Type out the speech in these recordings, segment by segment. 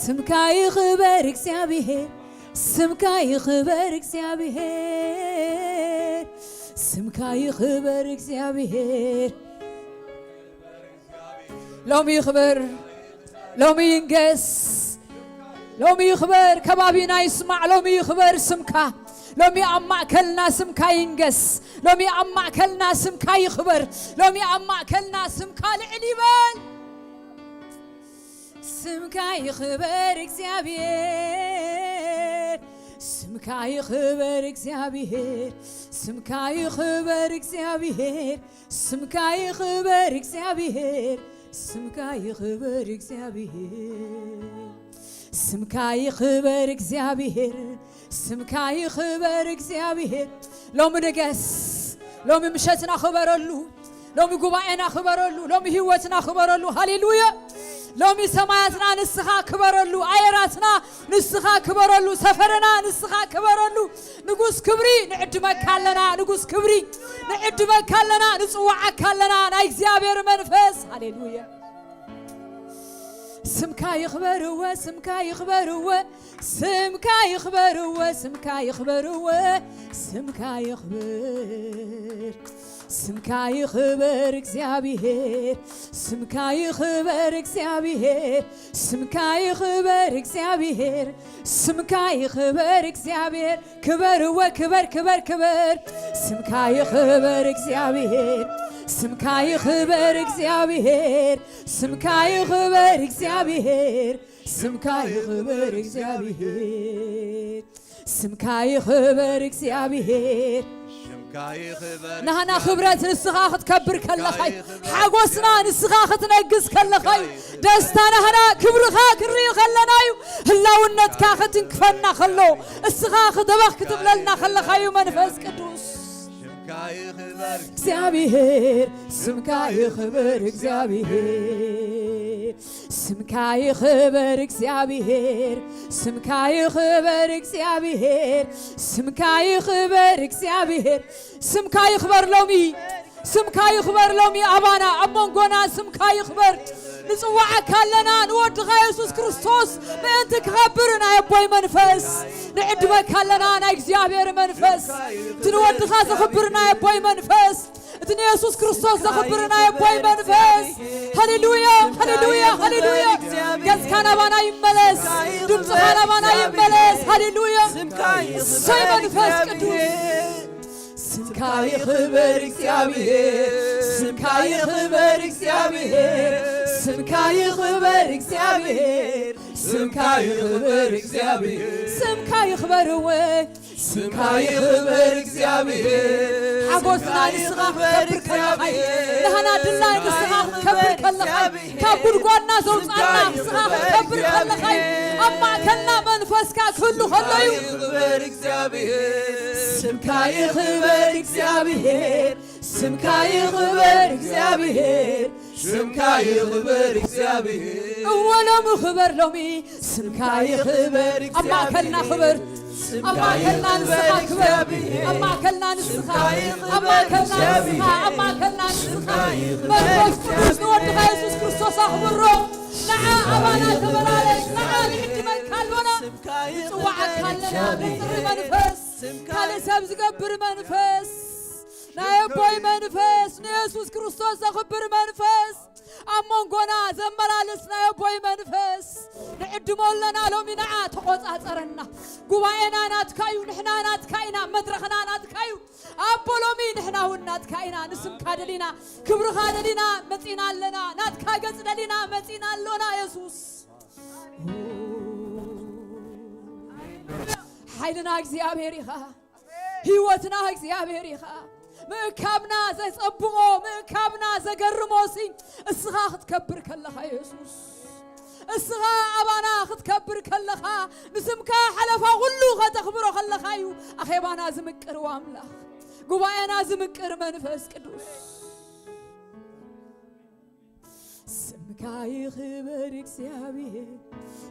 ስምካ ይኽበር እግዚኣብሔር፣ ስምካ ይኽበር እግዚኣብሔር፣ ስምካ ይኽበር እግዚኣብሔር። ሎሚ ይኽበር፣ ሎሚ ይንገስ፣ ሎሚ ይኽበር። ከባቢና ይስማዕ፣ ሎሚ ይኽበር ስምካ። ሎሚ ኣብ ማእከልና ስምካ ይንገስ፣ ሎሚ ኣብ ማእከልና ስምካ ይኽበር፣ ሎሚ ኣብ ማእከልና ስምካ ልዕል ይበል። ስምካ ይኽበር እግዚኣብሔር፣ ስምካ ይኽበር እግዚኣብሔር፣ ስምካ ይኽበር እግዚኣብሔር፣ ስምካ ይኽበር እግዚኣብሔር፣ ስምካ ይኽበር እግዚኣብሔር፣ ስምካ ይኽበር እግዚኣብሔር፣ ስምካ ይኽበር እግዚኣብሔር። ሎሚ ንገስ፣ ሎሚ ምሸትና ክበረሉ፣ ሎሚ ጉባኤና ክበረሉ፣ ሎሚ ህይወትና ክበረሉ። ሃሌሉያ። ሎሚ ሰማያትና ንስኻ ክበረሉ፣ ኣየራትና ንስኻ ክበረሉ፣ ሰፈርና ንስኻ ክበረሉ። ንጉስ ክብሪ ንዕድመካ ኣለና፣ ንጉስ ክብሪ ንዕድመካ ኣለና፣ ንጽዋዓካ ኣለና። ናይ እግዚኣብሔር መንፈስ። ሃሌሉያ። ስምካ ይኽበር እወ፣ ስምካ ይኽበር እወ፣ ስምካ ይኽበር እወ፣ ስምካ ይኽበር እወ፣ ስምካ ይኽበር። ስምካ ይኽበር እግዚኣብሔር፣ ስምካ ይኽበር እግዚኣብሔር፣ ስምካ ይኽበር እግዚኣብሔር፣ ስምካ ይኽበር እግዚኣብሔር። ክበር እወ፣ ክበር፣ ክበር፣ ክበር። ስምካ ይኽበር እግዚኣብሔር፣ ስምካ ይኽበር እግዚኣብሔር፣ ስምካ ይኽበር እግዚኣብሔር፣ ስምካ ይኽበር እግዚኣብሔር፣ ስምካ ይኽበር እግዚኣብሔር። ናህና ክብረት ንስኻ ክትከብር ከለኻይ፣ ሓጎስና ንስኻ ክትነግስ ከለኻይ፣ ደስታ ናህና ክብርኻ ክንርኢ ከለና እዩ። ህላውነትካ ክትንክፈና ከሎ፣ እስኻ ክደበኽ ክትብለልና ከለኻ እዩ መንፈስ ቅዱስ። እግዚኣብሔር ስምካ ይኽበር እግዚኣብሔር፣ ስምካ ይኽበር እግዚኣብሔር፣ ስምካ ይኽበር እግዚኣብሔር፣ ስምካ ይኽበር እግዚኣብሔር። ስምካ ይኽበር ሎሚ፣ ስምካ ይኽበር ሎሚ ኣባና፣ ኣብ መንጎና ስምካ ይኽበር። ንጽዋዓካ ኣለና ንወድኻ የሱስ ክርስቶስ ምእንቲ ክኸብር ናይ ኣቦይ መንፈስ ንዕድመካ ኣለና። ናይ እግዚኣብሔር መንፈስ፣ እቲ ንወድኻ ዘኽብር ናይ ኣቦይ መንፈስ፣ እቲ ንየሱስ ክርስቶስ ዘኽብር ናይ ኣቦይ መንፈስ። ሃሌሉያ፣ ሃሌሉያ፣ ሃሌሉያ። ገጽካ ናባና ይመለስ፣ ድምፅኻ ናባና ይመለስ። ሃሌሉያ። እሰይ መንፈስ ቅዱስ። ስምካ ይኽበር እግዚኣብሔር፣ ስምካ ይኽበር እግዚኣብሔር፣ ስምካ ይኽበር እግዚኣብሔር፣ ስምካ ይኽበር እግዚኣብሔር። ስምካ ይኽበር እወ፣ ስምካ ይኽበር እግዚኣብሔር። ሓጎስና ንስኻ ክትከብር ከለኻይ፣ ናህና ድላይ ንስኻ ክትከብር ከለኻይ፣ ካብ ጉድጓድና ዘውፃና ንስኻ ክትከብር ከለኻይ፣ ኣብ ማእከልና መንፈስካ ክህሉ ከሎ እዩ። ይኽበር እግዚኣብሔር። ስምካ ይኽበር እግዚኣብሔር፣ ስምካ ይኽበር እግዚኣብሔር፣ ስምካ ይኽበር እግዚኣብሔር። እወ ሎሚ ክበር ሎሚ፣ ስምካ ይኽበር ኣብ ማእከልና ክበር፣ ኣብ ማእከልና ንስኻ ክበር፣ ኣብ ማእከልና ንስኻ፣ ኣብ ማእከልና ንስኻ፣ ኣብ ማእከልና ንስኻ። መንፈስ ቅዱስ ንወድኻ የሱስ ክርስቶስ ኣኽብሮ። ንዓ ኣባና ተመላለስ፣ ንዓ ንዕድመካ ኣሎና፣ ንጽዋዓካ ኣለና፣ ብትሪ መንፈስ፣ ካልእ ሰብ ዝገብር መንፈስ፣ ናይ ኣቦይ መንፈስ፣ ንየሱስ ክርስቶስ ዘኽብር መንፈስ፣ ኣብ መንጎና ዘመላለስ ናይ ኣቦይ መንፈስ፣ ንዕድሞ ኣለና ሎሚ ንዓ ተቖጻጸረና። ጉባኤና ናትካ እዩ፣ ንሕና ናትካ ኢና፣ መድረኽና ናትካ እዩ። ኣቦ ሎሚ ንሕና እውን ናትካ ኢና፣ ንስምካ ደሊና፣ ክብርኻ ደሊና መጺና ኣለና፣ ናትካ ገጽ ደሊና መጺና ኣሎና የሱስ። ሓይልና እግዚኣብሔር ኢኻ። ህይወትና እግዚኣብሔር ኢኻ። ምእካብና ዘጸብቖ፣ ምእካብና ዘገርሞ ሲ እስኻ ክትከብር ከለኻ የሱስ፣ እስኻ ኣባና ክትከብር ከለኻ፣ ንስምካ ሓለፋ ኩሉ ከተኽብሮ ከለኻ እዩ ኣኼባና ዝምቅር ኣምላኽ፣ ጉባኤና ዝምቅር መንፈስ ቅዱስ። ስምካ ይኽበር እግዚኣብሔር፣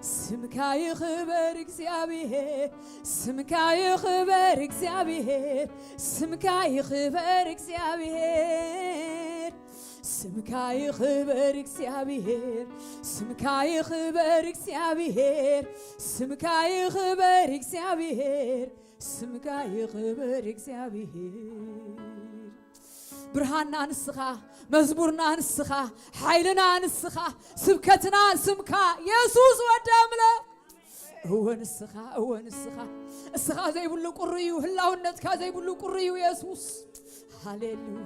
ስምካ ይኽበር እግዚኣብሔር፣ ስምካ ይኽበር እግዚኣብሔር፣ ስምካ ይኽበር እግዚኣብሔር፣ ስምካ ይኽበር እግዚኣብሔር፣ ስምካ ይኽበር እግዚኣብሔር፣ ስምካ ይኽበር እግዚኣብሔር፣ ስምካ ይኽበር እግዚኣብሔር። ብርሃንና ንስኻ፣ መዝሙርና ንስኻ፣ ሓይልና ንስኻ፣ ስብከትና ስምካ የሱስ ወዲ ኣምላኽ። እወ ንስኻ፣ እወ ንስኻ። እስኻ ዘይብሉ ቁሪ እዩ፣ ህላውነትካ ዘይብሉ ቁሪ እዩ የሱስ። ሃሌሉያ።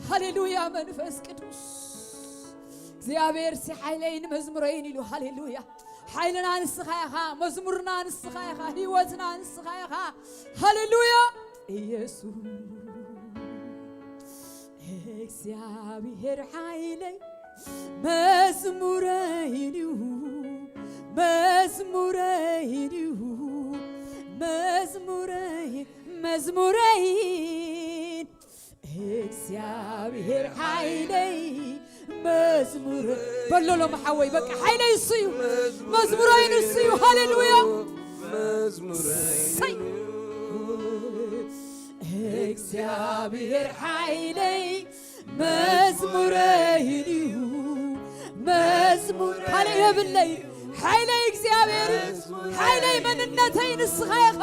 ሃሌሉያ መንፈስ ቅዱስ። እግዚኣብሔር ሲ ሓይለይን መዝሙረይን ኢሉ። ሃሌሉያ። ሓይልና ንስኻ ኢኻ፣ መዝሙርና ንስኻ ኢኻ፣ ህይወትና ንስኻ ኢኻ። ሃሌሉያ። ኢየሱስ እግዚኣብሔር ሓይለይ መዝሙረይን እዩ፣ መዝሙረይን እዩ፣ መዝሙረይ፣ መዝሙረይን እግዚኣብሔር ሓይለይ መዝሙር በሎ ሎም ሓወይ፣ በቃ ሓይለይ እሱ እዩ፣ መዝሙረይን እሱ እዩ። ሃሌሉያ። መዝሙረይን እሰይ። እግዚኣብሔር ሓይለይ መዝሙረይን እዩ፣ መዝሙር ካልእ የብለይ። ሓይለይ እግዚኣብሔር፣ ሓይለይ መንነተይ ንስኻ ኢኻ።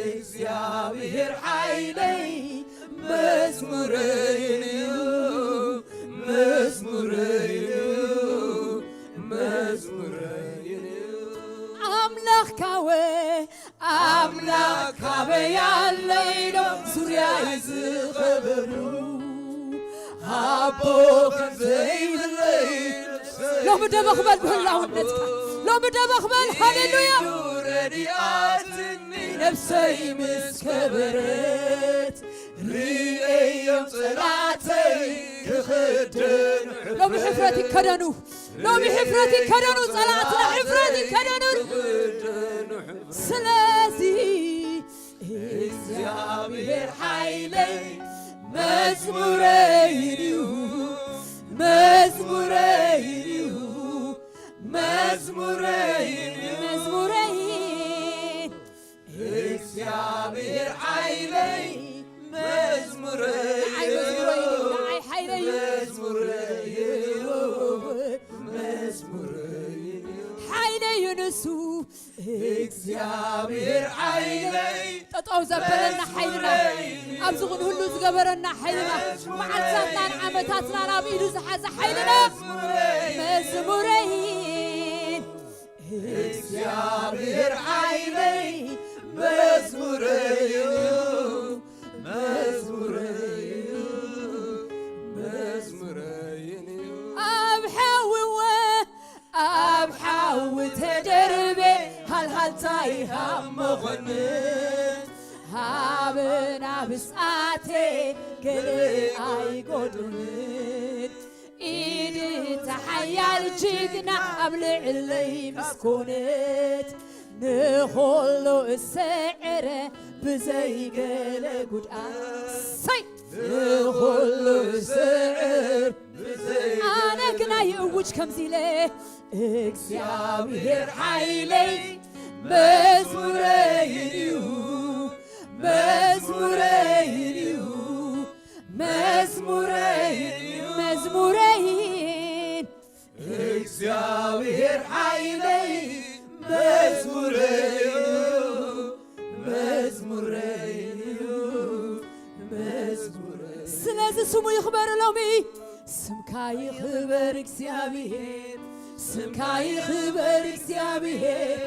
እግዚኣብሔር ሓይለይ መዝሙረይን እዩ፣ መዝሙረይን እዩ፣ መዝሙረይን እዩ። ኣምላኽ ካበ ኣምላኽ ካበይ ኣሎ ኢሎም ዙርያይ ዝኸበሩ፣ ኣቦ ከም ዘይብለይ ሎሚ ደበኽ በል ብህላውነትካ፣ ሎሚ ደበኽ በል። ሃሌሉያ። ረዲኣትኒ ነብሰይ ምስ ከበረት፣ ርእየዮም ጸላእተይ ክኽደኑ ሎሚ ሕፍረት ይከደኑ፣ ሎሚ ሕፍረት ይከደኑ፣ ጸላእትና ሕፍረት ይከደኑ። ስለዚ እግዚኣብሔር ሓይለይ መዝሙረይን እዩ፣ መዝሙረይን እዩ፣ መዝሙረይን እዩ፣ መዝሙረይን እግዚኣብሔር ሓይለይ መዝሙረይ ንዓይ እዩ፣ መዝሙረይ እዩ፣ ንዓይ ሓይለይ እዩ፣ መዝሙረይ እዩ፣ መዝሙረይ እዩ። ሓይለይ እዩ ንሱ እግዚኣብሔር ሓይለይ ጠጠው ዘበለና ሓይልና፣ ኣብዚ ኩሉ ዝገበረና ሓይልና፣ መዓልትታትናን ዓመታትናን ኣብ ኢዱ ዝሓዘ ሓይልና መዝሙረይ እግዚኣብሔር ሓይለይ መዝሙረይ እዩ፣ መዝሙረይ እዩ፣ መዝሙረይ እዩ። ኣብ ሓዊ እወ ኣብ ሓዊ ተደርቤ ሃልሃልታይ ሃብ መኾንን፣ ሃብን ኣብስኣቴ ገለ ኣይጎድልን። ኢድ እታ ሓያል ጅግና ኣብ ልዕለይ ምስ ኮነት፣ ንኹሉ እሰዕረ ብዘይ ገለ ጉድኣት። ሰይ! ንኹሉ እሰዕር ብዘይ ኣነ ግና ይእውጅ ከምዚ ኢለ፣ እግዚኣብሔር ሓይለይ መዝሙረይን እዩ፣ መዝሙረይን እዩ፣ መዝሙረይን እዩ፣ መዝሙረይን። እግዚኣብሔር ሓይለይ መዝሙረይ እዩ፣ መዝሙረይ እዩ፣ መዝሙረይ። ስለዚ ስሙ ይኽበር ሎሚ። ስምካ ይኽበር እግዚኣብሔር፣ ስምካ ይኽበር እግዚኣብሔር፣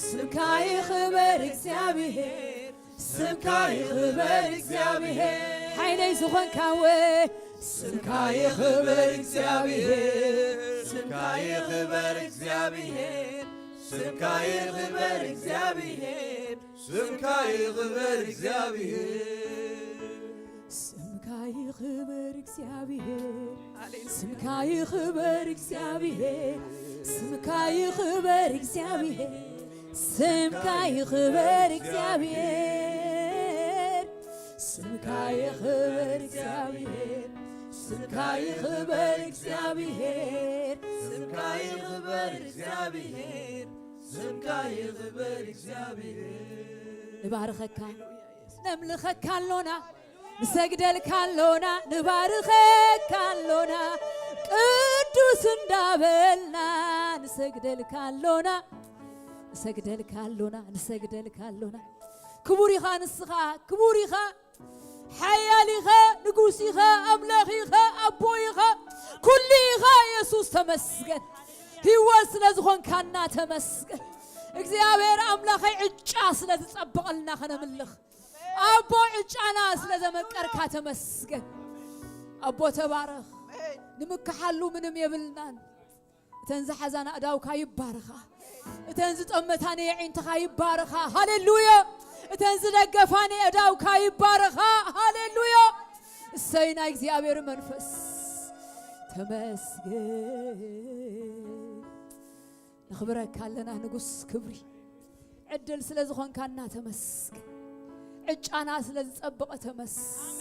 ስምካ ይኽበር እግዚኣብሔር፣ ስምካ ይኽበር እግዚኣብሔር። ሓይለይ ዝኾንካወ ስምካ ይኽበር እግዚኣብሔር፣ ስምካ ይኽበር እግዚኣብሔር፣ ስምካ ይኽበር እግዚኣብሔር፣ ስምካ ይኽበር እግዚኣብሔር። ስምካ ይኽበር እግዚኣብሔር፣ ስምካ ይኽበር እግዚኣብሔር፣ ስምካ ይኽበር እግዚኣብሔር፣ ስምካ ይኽበር እግዚኣብሔር፣ ስምካ ይኽበር እግዚኣብሔር፣ ስምካ ይኽበር እግዚኣብሔር፣ ስምካ ይኽበር እግዚኣብሔር፣ ስምካ ይኽበር እግዚኣብሔር። ንባርኸካ፣ ነምልኸካ ኣሎና። ንሰግደልካ ኣሎና፣ ንባርኸካ ኣሎና፣ ቅዱስ እንዳበልና ንሰግደልካ ኣሎና፣ ንሰግደልካ ኣሎና፣ ንሰግደልካ ኣሎና። ክቡር ኢኻ ንስኻ፣ ክቡር ኢኻ፣ ሓያል ኢኻ፣ ንጉስ ኢኻ፣ ኣምላኽ ኢኻ፣ ኣቦ ኢኻ፣ ኩሉ ኢኻ የሱስ ተመስገን። ህይወት ስለ ዝኾንካና ተመስገን። እግዚኣብሔር ኣምላኸይ ዕጫ ስለ ዝጸበቐልና ከነምልኽ ኣቦ ዕጫና ስለ ዘመቀርካ ተመስገን። ኣቦ ተባረኽ። ንምክሓሉ ምንም የብልናን። እተን ዝሓዛና እዳውካ ይባረኻ። እተን ዝጠመታን የዒንትኻ ይባረኻ። ሃሌሉያ። እተን ዝደገፋን እዳውካ ይባረኻ። ሃሌሉያ። እሰይ ናይ እግዚኣብሔር መንፈስ ተመስገን። ነኽብረካ ኣለና ንጉስ ክብሪ። ዕድል ስለ ዝኾንካና ተመስገን። ዕጫና ስለ ዝጸበቐ ተመስገን።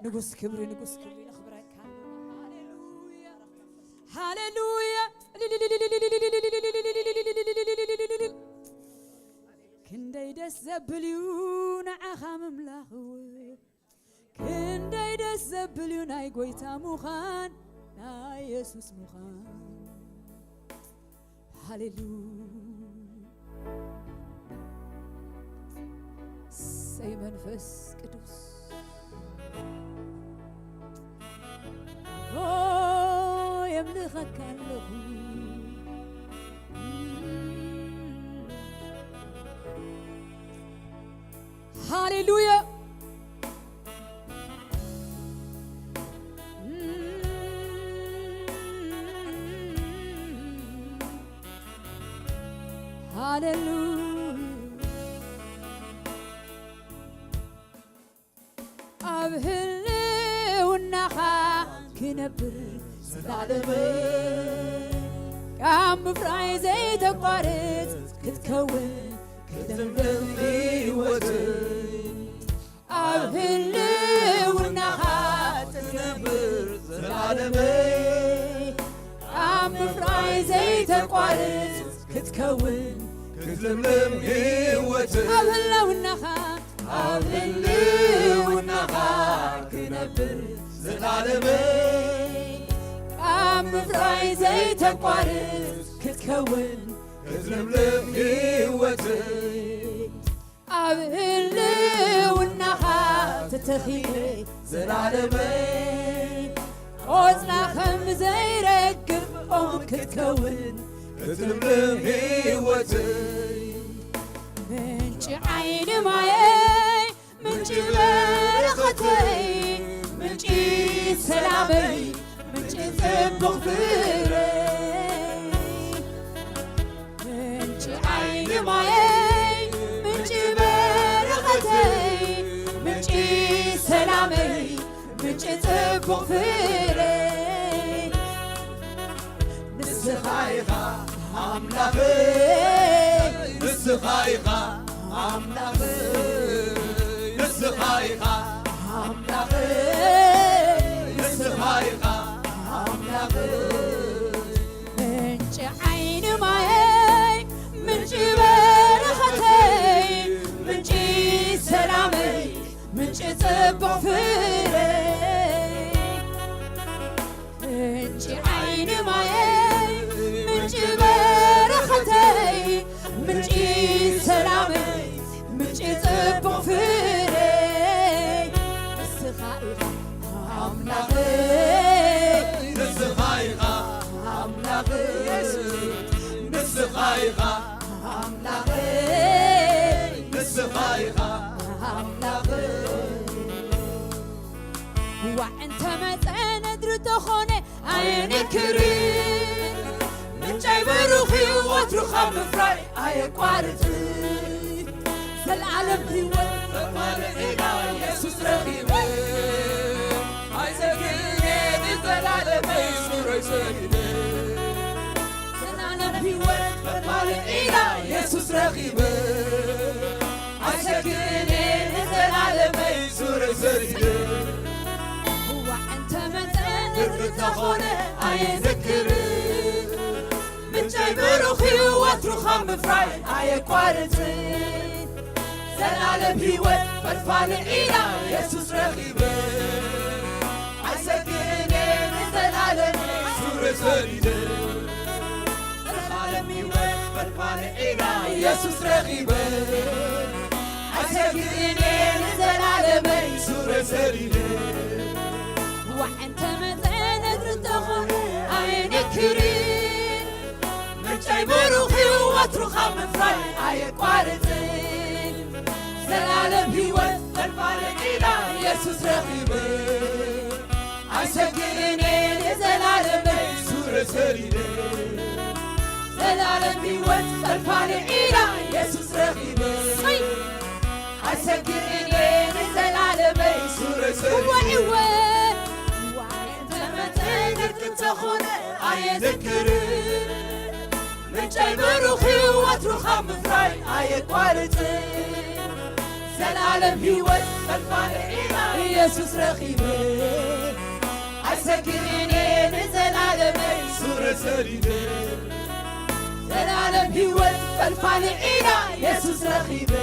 ንጉስ ክብሪ፣ ንጉስ ክብሪ ነኽብረካ ኣለና። ሃሌሉያ፣ ሃሌሉያ። ክንደይ ደስ ዘብል እዩ ንዓኻ ምምላኽ እውን። ክንደይ ደስ ዘብል እዩ ናይ ጎይታ ምዃን፣ ናይ የሱስ ምዃን። ሃሌሉያ። እሰይ መንፈስ ቅዱስ። ኦ፣ የምልኸካ ኣለኹ። ሃሌሉያ። ሃሌሉያ። ኣብ ህልውናኻ ክነብር ዘላለመይ፣ ካብ ምፍራይ ዘይተቋርጽ ክትከውን ክትምልም ህይወት። ኣብ ህልውናኻ ክትነብር ዘላለመይ፣ ኣብ ምፍራይ ዘይተቋርጽ ክትከውን ክትልምልም ህይወት። ኣብ ህልውናኻ፣ ኣብ ህልውናኻ ክነብር ዘላለመይ፣ ኣብ ምፍራይ ዘይተቋርጽ ክትከውን ክትልምልም ህይወት። ኣብ ህልውናኻ ተተኺለ ዘላለመይ፣ ቆጽላ ከም ዘይረግፍ ኦም ክትከውን ክትልምልም ህይወተይ። ምንጪ ዓይኒ ማየይ፣ ምንጪ በረኸተይ፣ ምንጪ ሰላመይ፣ ምንጪ ጽቡቕ ፍረይ። ምንጪ ዓይኒ ማየይ፣ ምንጪ በረኸተይ፣ ምንጪ ሰላመይ፣ ምንጪ ጽቡቕ ፍረይ። ንስኻ ኢኻ ኣምላኸይ፣ ንስኻ ኢኻ ኣምላኸይ፣ ንስኻ ኢኻ ኣምላኸይ፣ ንስኻ ኢኻ ኣምላኸይ። ምንጪ ዓይኒ ማየይ፣ ምንጪ በረኸተይ፣ ምንጪ ሰላመይ፣ ምንጪ ጽቡቕ ፍረይ። ምንጪ ዓይኒ ማየይ፣ ምንጪ በረኸተይ፣ ምንጪ ሰላመይ፣ ምንጪ ጽቡቕ ፍረይ። ንስኻ ኢኻ ኣምላኸይ፣ ንስኻ ኢኻ ኣምላኸይ፣ ንስኻ ኢኻ ኣምላኸይ፣ ንስኻ ኢኻ ኣምላኸይ። ዋዕ እንተመጸ ነድሪ ተኾነ ኣየንክርን፣ ምንጨይ ብሩኽ እዩ ወትሩ ካብ ምፍራይ ኣየቋርጽ። ዘልኣለም ህይወት ተማልእ ኢና የሱስ ረኺበ፣ ኣይሰግእን እየ ንዘላለመይ ሱረይ ሰዲደ። ዘላለም ህይወት መማልእ ኢና የሱስ ረኺበ፣ ኣይሰግእን እየ ንዘላለመይ ሱረይ ሰዲደ። ዋዕ እንተመጸ ነድሪ ተኾነ ኣየንክርን፣ ምንጨይ ብሩኽ እዩ ወትሩ ካብ ምፍራይ ኣየቋርጽን። ዘላለም ህይወት ፈልፋሊ ዒላ የሱስ ረኺበ። ኣይሰግእን እየ ንዘላለም ሱር ሰዲደ። ዘላለም ህይወት ፈልፋሊ ዒላ የሱስ ረኺበ። ኣይሰግእን እየ ንዘላለመይ ሱር ሰዲደ። ዋዕ እንተመጸ ነድሪ እንተኾነ ኣየንክርን። ምርጫይ ብሩኽ እዩ ወትሩ ካብ ምፍራይ ኣየቋርጽን። ዘላለም ህይወት ፈልፋሊ ዒላ የሱስ ረኺበ። ኣይሰግእን እየ ንዘላለመይ ሱር ሰዲደ። ዘላለም ህይወት ፈልፋሊ ዒላ የሱስ ረኺበ። ኣይሰግእን እየ ንዘላለመይ ሱር ሰዲደ። እወ፣ እወ። ዋይ እንተመጠ ነድሪ እንተኾነ ኣየንክርን። ምርጫይ ብሩኽ እዩ ወትሩ ካብ ምፍራይ ኣየቋርጽን። ዘላለም ህይወት ፈልፋሊ ዒላ ኢየሱስ ረኺበ። ኣይሰግእን እየ ንዘላለመይ ሱር ሰዲደ። ዘላለም ህይወት ፈልፋሊ ዒላ ኢየሱስ ረኺበ።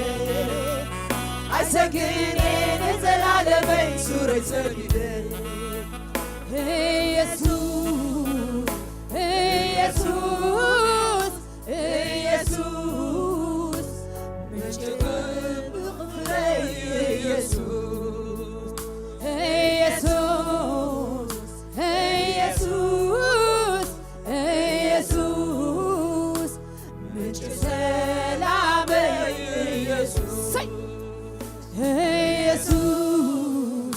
ኣይሰግእን እየ ንዘላለመይ ሱር ሰዲደ። ኢየሱስ፣ ኢየሱስ፣ ኢየሱስ፣ ምንጪ ጽቡቕ ፍረ ኢየሱስ። ኢየሱስ፣ ኢየሱስ፣ ኢየሱስ፣ ምንጪ ሰላመይ ኢየሱስ። ሰይ! ኢየሱስ፣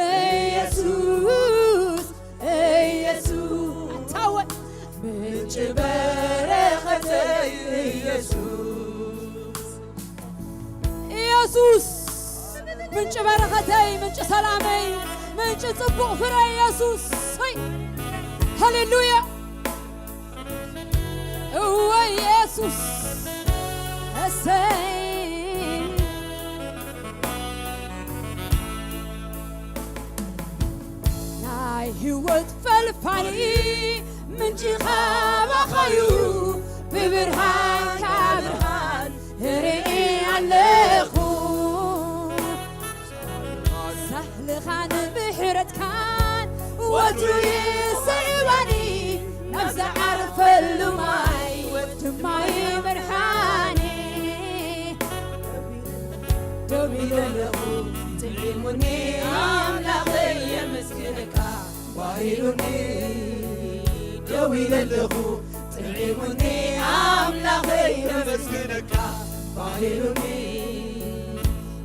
ኢየሱስ፣ ኢየሱስ፣ ኣታወ ምንጪ በረኸተይ ኢየሱስ። ኢየሱስ፣ ምንጪ በረኸተይ፣ ምንጪ ሰላመይ፣ ምንጪ ጽቡቕ ፍረ ኢየሱስ። ሰይ! ሃሌሉያ! እወ ኢየሱስ፣ እሰይ። ናይ ህይወት ፈልፋሊ ምንጪ ካባኻዩ፣ ብብርሃንካ ብርሃን እርኢ ኣለኹ። ሳህልኻን ምሕረትካን ወትሩ ይስዕባኒ፣ ናብ ዝዓርፈሉ ማይ ድማ ይመርሓኒ። ደው ኢለ ኣለኹ ጥዒሙኒ ኣምላኸይ የመስግነካ። ባሂሉኒ ደው ኢለ ኣለኹ ጥዒሙኒ ኣምላኸይ የመስግነካ። ባሂሉኒ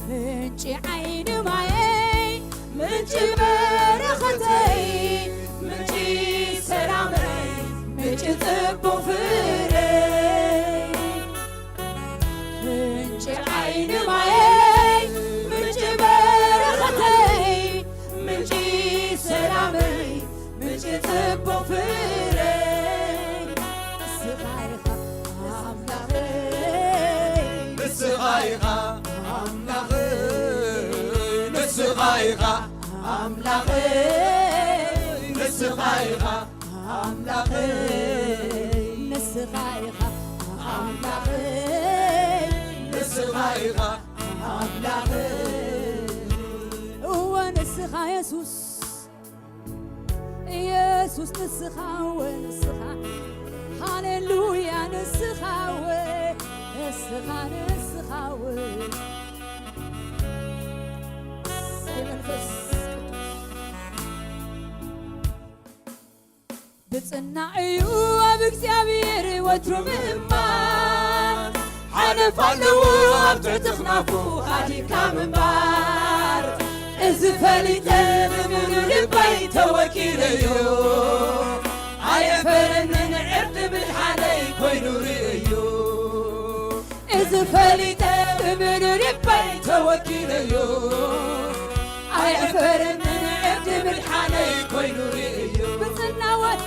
ምንጪ ዓይኒ ማየይ፣ ምንጪ በረኸተይ፣ ምንጪ ሰላመይ፣ ምንጪ ጽቡቕ ፍረይ። ምንጪ ዓይኒ ማየይ፣ ምንጪ በረኸተይ፣ ምንጪ ሰላመይ፣ ምንጪ ጽቡቕ ፍረይ። ንስኻ ኢኻ ኣምላኸይ። ንስኻ ኢኻ ኣምላኸይ። ንስኻ ኢኻ ኣምላኸይ። ንስኻ ኢኻ ኣምላኸይ። ንስኻ ኢኻ ኣምላኸይ። ንስኻ ኢኻ ኣምላኸይ። እወ ንስኻ የሱስ፣ የሱስ ንስኻ፣ እወ ንስኻ። ሃሌሉያ ንስኻ፣ እወ ንስኻ፣ ንስኻ፣ እወ። እሰይ መንፈስ ቅዱስ። ብጽና እዩ ኣብ እግዚኣብሔር ወትሩ ምእማን። ሓለፍ ኣለዎ ኣብ ትሕቲ ክናፉ ሃዲካ ምንባር። እዚ ፈሊጠ ብምሉእ ልበይ ተወኪለዮ። ኣየፈረንን ዕርዲ ምድሓነይ ኮይኑ ርእዮ። እዚ ፈሊጠ ብምሉእ ልበይ ተወኪለዮ። ኣየፈረንን ዕርዲ ምድሓነይ ኮይኑ ርእዮ። ብጽናወት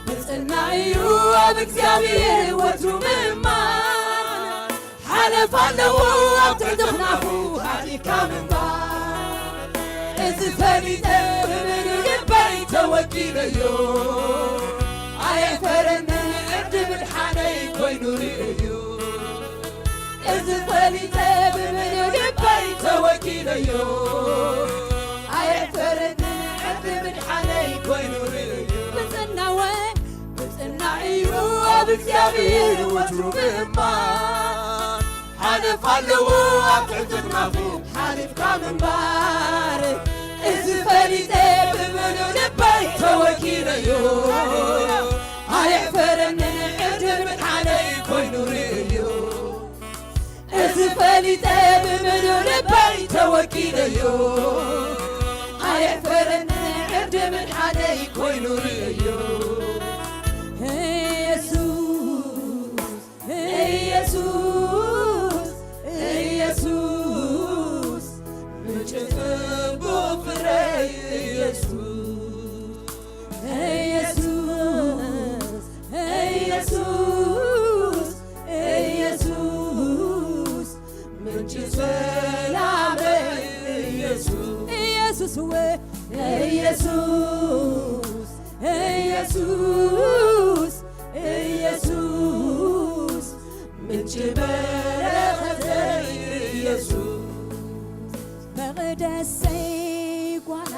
ብጽና እዩ ኣብ እግዚኣብሔር ወትሩ ምእማን። ሓለፍ ኣለዎ ኣብ ትሕቲ ክናፉ ሃዲካ ምንባር። እዚ ፈሊጠ ብምሉእ ልበይ ተወኪለዮ። ኣየፈረንን ዕርዲ ምድሓነይ ኮይኑ ርእዮ። ኢለዮ። ኣየሕፈረንን ዕርዲ ምድሓነይ ኮይኑ ርእዮ። ብጽናወ ብጽና እዩ ኣብ እግዚኣብሔር ወትሩ ምእማን። ሓለፍ ኣለዎ ኣብ ትሕቲ ክናፉ ሓሊፍካ ምንባር። እዚ ፈሊጠ ብምሉእ ልበይ ተወኪለዮ። ኣየሕፈረንን ዕርዲ ምድሓነይ ኮይኑ ርእዮ። እዚ ፈሊጠ ብምሉእ ልበይ ተወኪለዮ። ኣየሕፈረንን ዕርዲ ምድሓነይ ኮይኑ ርእዮ። ኢየሱስ፣ ኢየሱስ፣ ኢየሱስ፣ ምንጪ ጽቡቕ ፍረይ ኢየሱስ። ኢየሱስ፣ ኢየሱስ፣ ኢየሱስ፣ ምንጪ ሰላመይ ኢየሱስ። ኢየሱስ ወ-፣ ኢየሱስ፣ ኢየሱስ፣ ኢየሱስ፣ ምንጪ በረኸተይ ኢየሱስ። መቕደሰይ ጓና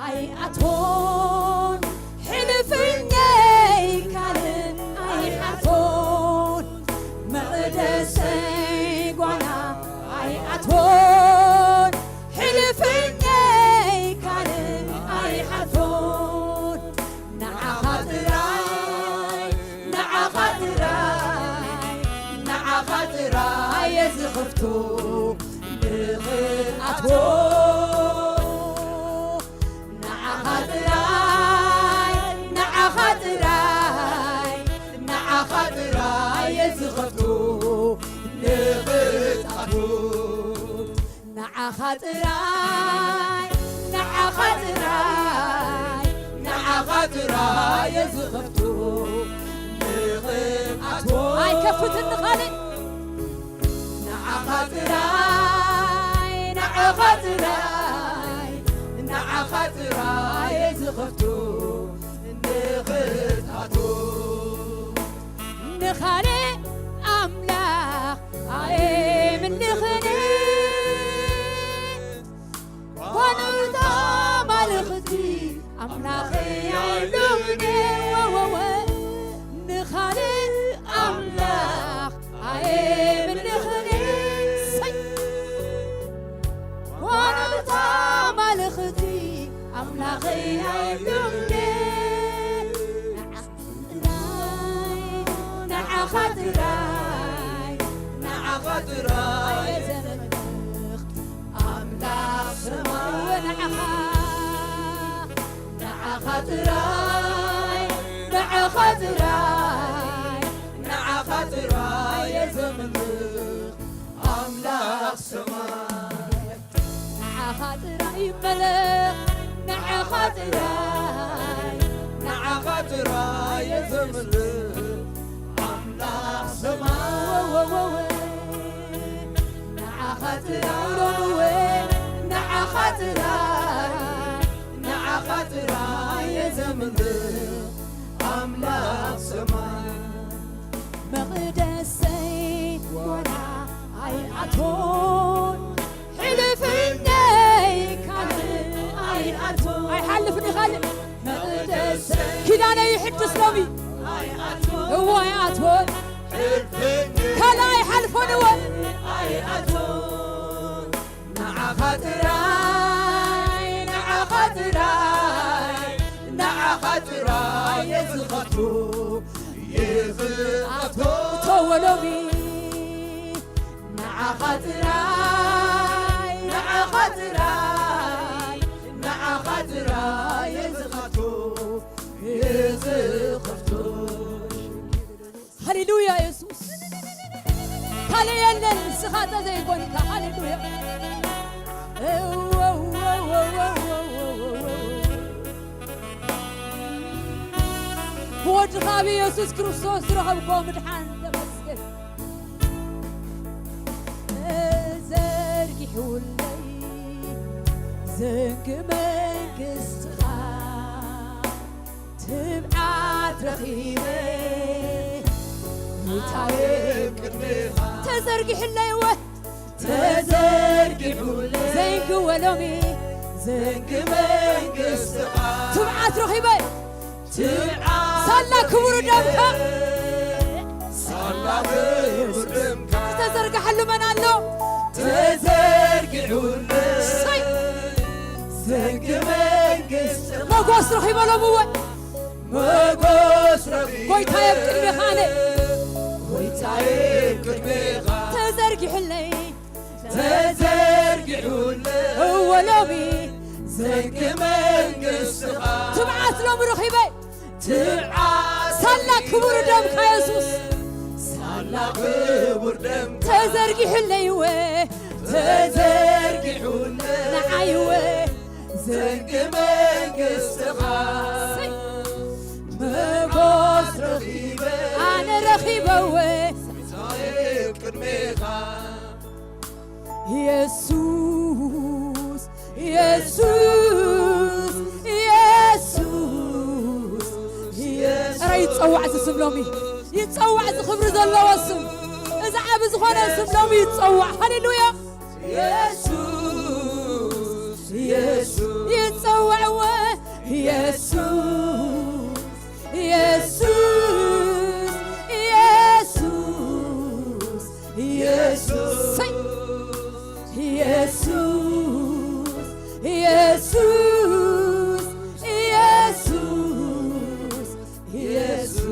ኣይኣቶን፣ ሕልፍነይ ካልእ ኣይሓቶን። መቕደሰይ ጓና ኣይኣቶን፣ ሕልፍነይ ካልእ ኣይሓቶን። ንዓኻ ጥራይ፣ ንዓኻ ጥራይ፣ ንዓኻ ጥራይ እየ ዝኸፍቶ ንኽኣትዎ። ንዓኻ ጥራይ፣ ንዓኻ ጥራይ፣ ንዓኻ ጥራይ እየ ዝኸፍቶ ንኽኣትዎ። ንዓኻ ጥራይ፣ ንዓኻ ጥራይ፣ ንዓኻ ጥራይ እየ ዝኸፍቶ ንኽኣትዎ። ኣይከፍትን ንኻልእ። ንዓኻ ጥራይ፣ ንዓኻ ጥራይ፣ ንዓኻ ጥራይ እየ ዝኸፍቶ ንኽኣትዎ። ንኻልእ ኣምላኽ ኣይምልኽን። ጓኖት ኣማልኽቲ ኣምላኸይ ኣይብሎምን። ወወወ፣ ንኻልእ ኣምላኽ ኣይምልኽን። ሰይ፣ ጓኖት ኣማልኽቲ ኣምላኸይ ኣይብሎምን። ጥራይ፣ ንዓኻ ጥራይ፣ ንዓኻ ጥራይ ዘምልኽ ኣምላኽ ሰማይ። ንዓኻ፣ ንዓኻ ጥራይ፣ ንዓኻ ጥራይ፣ ንዓኻ ጥራይ እየ ዘምልኽ ኣምላኽ ሰማይ። ንዓኻ ጥራይ ይመለኽ፣ ንዓኻ ጥራይ፣ ንዓኻ ጥራይ እየ ዘምልኽ ኣምላኽ ሰማይ። ወወወወ። ንዓኻ ጥራይ፣ ንዓኻ ጥራይ፣ ንዓኻ ጥራይ እየ ዘምልኽ ኣምላኽ ሰማይ። መቕደሰይ ጓና ኣይኣቶን፣ ሕልፍነይ ካልእ ኣይኣቶን። ኣይሓልፍን ካልእ መቕደሰይ ኪዳነይ ይሕድስ ሎሚ። ኣይኣቶን፣ እዎ ኣይኣቶን። ሕልፍነይ ካልእ ኣይሓልፎን እዎ። ኣይኣቶን። ንዓኻ ጥራይ፣ ንዓኻ ጥራይ፣ ንዓኻ ጥራይ እየ ዝኸፍቶ፣ እየ ዝኸፍቶ። ተወሎሚ። ንዓኻ ጥራይ፣ ንዓኻ ጥራይ፣ ንዓኻ ጥራይ እየ ዝኸፍቶ፣ እየ ዝኸፍቶ። ሃሌሉያ የሱስ። ካልእ የለን ንስኻ እንተ ዘይኮንካ። ሃሌሉያ። ብወድኻ ብየሱስ ክርስቶስ ዝረኸብኮ ምድሓን ተመስገን። ተዘርጊሑለይ ዘንጊ መንግስትኻ ትብዓት ረኺበ ጌታየ ቅድሜኻ። ተዘርጊሕለይ እወ፣ ተዘርጊሑለይ ዘንጊ ወሎሚ ዘንጊ መንግስትኻ ትብዓት ረኺበ ትብዓት ሳላ ክቡር ደምካ ሳላ ክቡር ደምካ ዝተዘርግሐሉ መን ኣሎ? ተዘርጊሑለይ ሰይ ዘንጊ መንግስትኻ ሞጎስ ረኺበ ሎሚ እወ ሞጎስ ረኺበ ጎይታየ ኣብ ቅድሜኻ ኣነ ጎይታየ ኣብ ቅድሜኻ ተዘርጊሑለይ ተዘርጊሑለይ እወ ሎሚ ዘንጊ መንግስትኻ ትብዓት ሎሚ ረኺበ ትብዓት ሳላ ክቡር ደምካ የሱስ ሳላ ክቡር ደምካ ተዘርጊሑለይ እወ ተዘርጊሑለይ ንዓይ እወ ዘንጊ መንግስትኻ ሰይ ሞጎስ ረኺበ ኣነ ረኺበ እወ ሳላ ቅድሜኻ የሱስ የሱስ የሱስ የሱስ ኧረ ይጸዋዕ እዚ ስም ሎሚ ይጸዋዕ እዚ ክብሪ ዘለዎ ስም እዚ ዓቢ ዝኾነ ስም ሎሚ ይጸዋዕ ሃሌሉያ የሱስ የሱስ ይጸዋዕ እወ የሱስ የሱስ የሱስ የሱስ ሰይ የሱስ የሱስ የሱስ የሱስ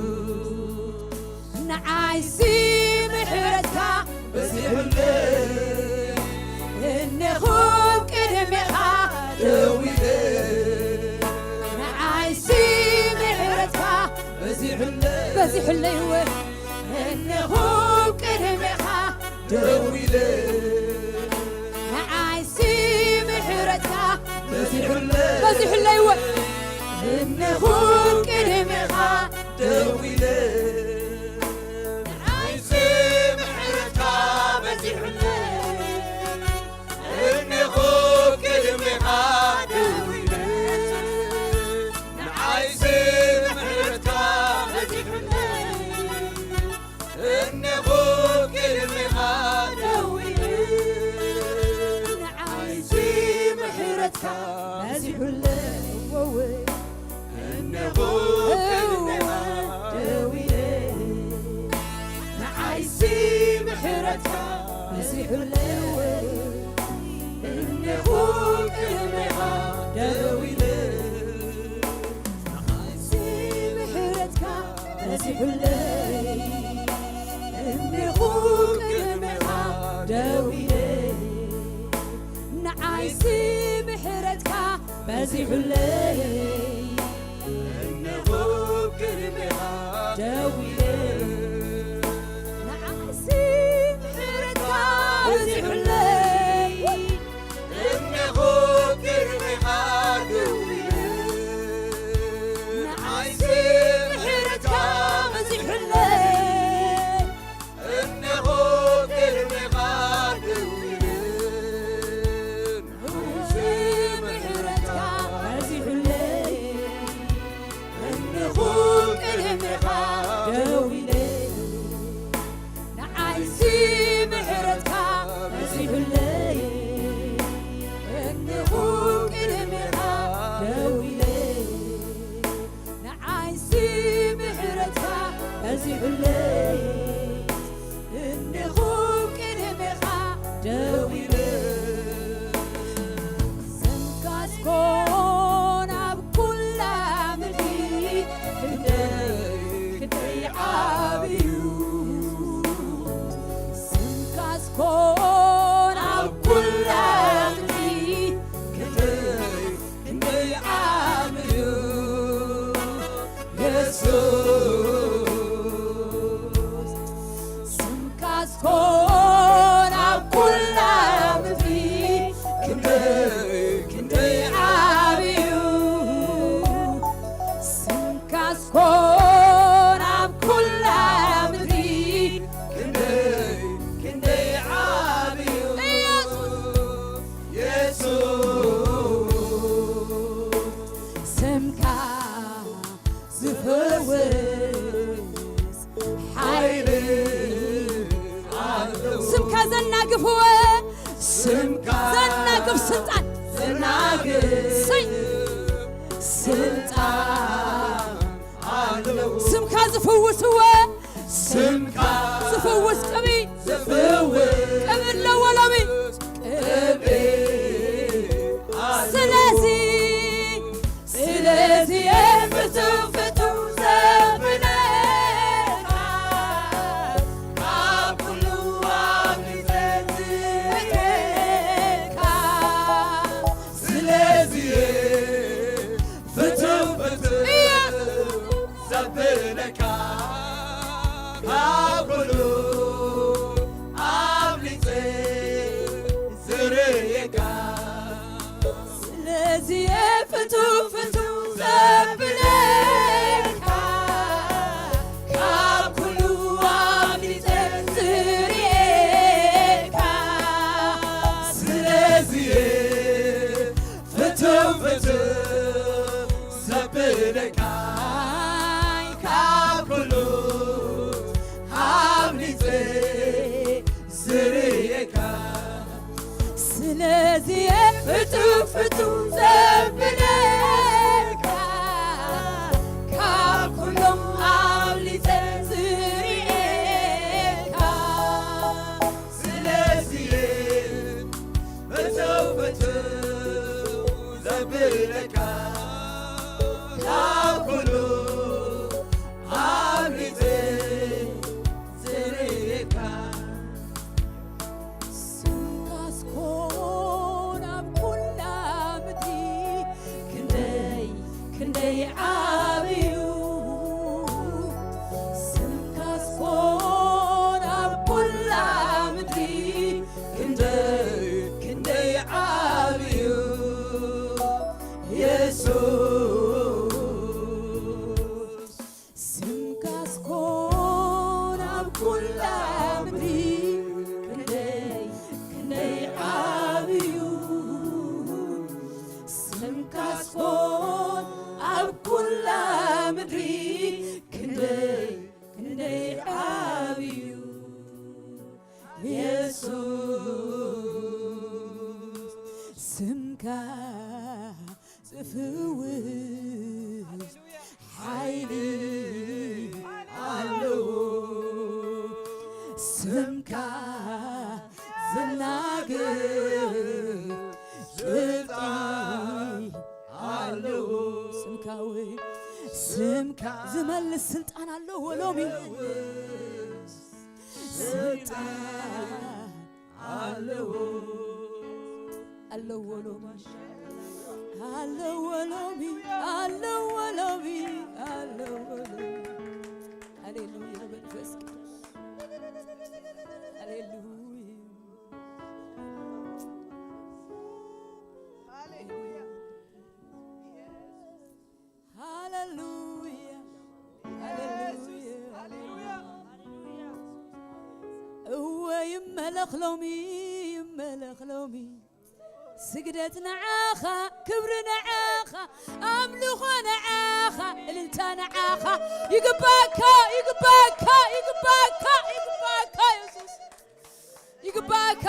ንዓይሲ ምሕረትካ በዚሑለይ እነኹም ቅድሜኻ ደው ኢለ ንዓይሲ ምሕረትካ በዚሑለይ በዚሑለይ እወ እነኹም ቅድሜኻ ደው ኢለ ንዓይሲ ምሕረትካ በዚሑለይ በዚሑለይ እወ እነኹም ቅድሜኻ ደው ኢለ ንዓይሲ ምሕረትካ በዚሑለይ እነኹም ቅድሜኻ ደው ኢለ ንዓይሲ ምሕረትካ በዚሑለይ እነኹም ቅድሜኻ ደው ኢለ ንዓይሲ ምሕረትካ በዚሑለይ እነኹም ቅድሜኻ ደው ኢለ ንዓይሲ ምሕረትካ በዚሑለይ እነኹም ቅድሜኻ ደው ኢለ ንዓይሲ ምሕረትካ በዚሑለይ እነኹም ቅድሜኻ ደው ኢለ ንዓይሲ ምሕረትካ በዚሑለይ እነኹም ቅድሜኻ ደው ኢለ ንዓይሲ ምሕረትካ በዚሑለይ እነኹም ቅድሜኻ ደው ኢለ ንዓይሲ ምሕረትካ በዚሑለይ እነኹም ቅድሜኻ ደው ኢለ ንዓይሲ ምሕረትካ በዚሑለይ እነኹም ቅድሜኻ ደው ኢለ ንዓይሲ ምሕረትካ በዚሑለይ እነኹም ቅድሜኻ ደው ኢለ ንዓይሲ ምሕረትካ በዚሑለይ እነኹም ቅድሜኻ ደው ኢለ ስምካስ ኮን ኣብ ኩላ ምድሪ ክንደይ ክንደይ ዓብዩ ስምካስ ኮን ኣብ ኩላ ምድሪ ክንደይ ክንደይ ዓብዩ የሱስ ስምካስ ኮን ኣብ ኩላ ምድሪ ክንደይ ክንደይ ዓብዩ ስምካስ ኮን ኣብ ኩላ ምድሪ ክንደይ ክንደይ ዓብዩ ኢየሱስ የሱስ ስምካ ዝፈውስ ሓይሊ ኣለዎ ስምካ ዘናግፍወ ስምካ ዘናግፍ ስልጣን። ዘናግፍ ሰይ። ስልጣን ኣለዎ። ስምካ ዝፍውስ እወ። ስምካ ዝፍውስ ቅብኢ። ዝፍውስ ቅብኢ ኣለዎ ሎሚ። ቅብኢ ኣለዎ። ስለዚ ስለዚ ፍቱው ፍቱው ዘብለካ ካብ ኩሉ ኣብልጸ ዝርእየካ። ስለዚ ፍቱው ፍቱው እየ። ዘብለካ ካብ ኩሉ ኣብልጸ ዝርእየካ። ስለዚ ፍቱው ፍቱው ዘብለካ ካብ ኩሉ ኣብልጸ ዝርእየካ። ስለዚ ፍቱው ፍቱው ዘብለካ ካብ ኩሉ ኣብሊጸ ዝርእየካ። ስለዚ ፍቱው ፍቱው ዘብለካ ካብ ኩሎም ኣብሊጸ ዝርእየካ። ስለዚ ፍቱው ፍቱው ዘብለካ ካብ ኩሉ ኣብሊጸ ዝርእየካ። ስምካስ ኮን ኣብ ኩላ ምድሪ ክንደይ ክንደይ ዓብዩ። ስምካስ ኮን ኣብ ኩላ ምድሪ ክንደይ ክንደይ ዓብዩ የሱስ። ስምካስ ኮን ኣብ ኩላ ምድሪ ክንደይ ክንደይ ዓብዩ። ስምካስ ኮን ኣብ ኩላ ምድሪ ክንደይ ክንደይ ዓብዩ። የሱስ ስምካ ዝፍውስ ሓይሊ ኣለዎ። ስምካ ዝናገር ስልጣን ኣለዎ። ስምካ ወይ ስምካ ዝመልስ ስልጣን ኣለዎ ሎሚ። ስልጣን ኣለዎ። ኣለዎ ሎሚ። ኣለዎ ሎሚ። ኣለዎ ሎሚ። ኣለዎ ሎሚ። ሃሌሉያ መንፈስ ቅዱስ። ሃሌሉያ። ሃሌሉያ። ሃሌሉያ፣ ሃሌሉያ፣ ሃሌሉያ። እወ ይመለኽ ሎሚ፣ ይመለኽ ሎሚ። ስግደት ንዓኻ፣ ክብሪ ንዓኻ፣ ኣምልኾ ንዓኻ፣ እልልታ ንዓኻ። ይግባካ፣ ይግባካ፣ ይግባካ፣ ይግባካ የሱስ። ይግባካ፣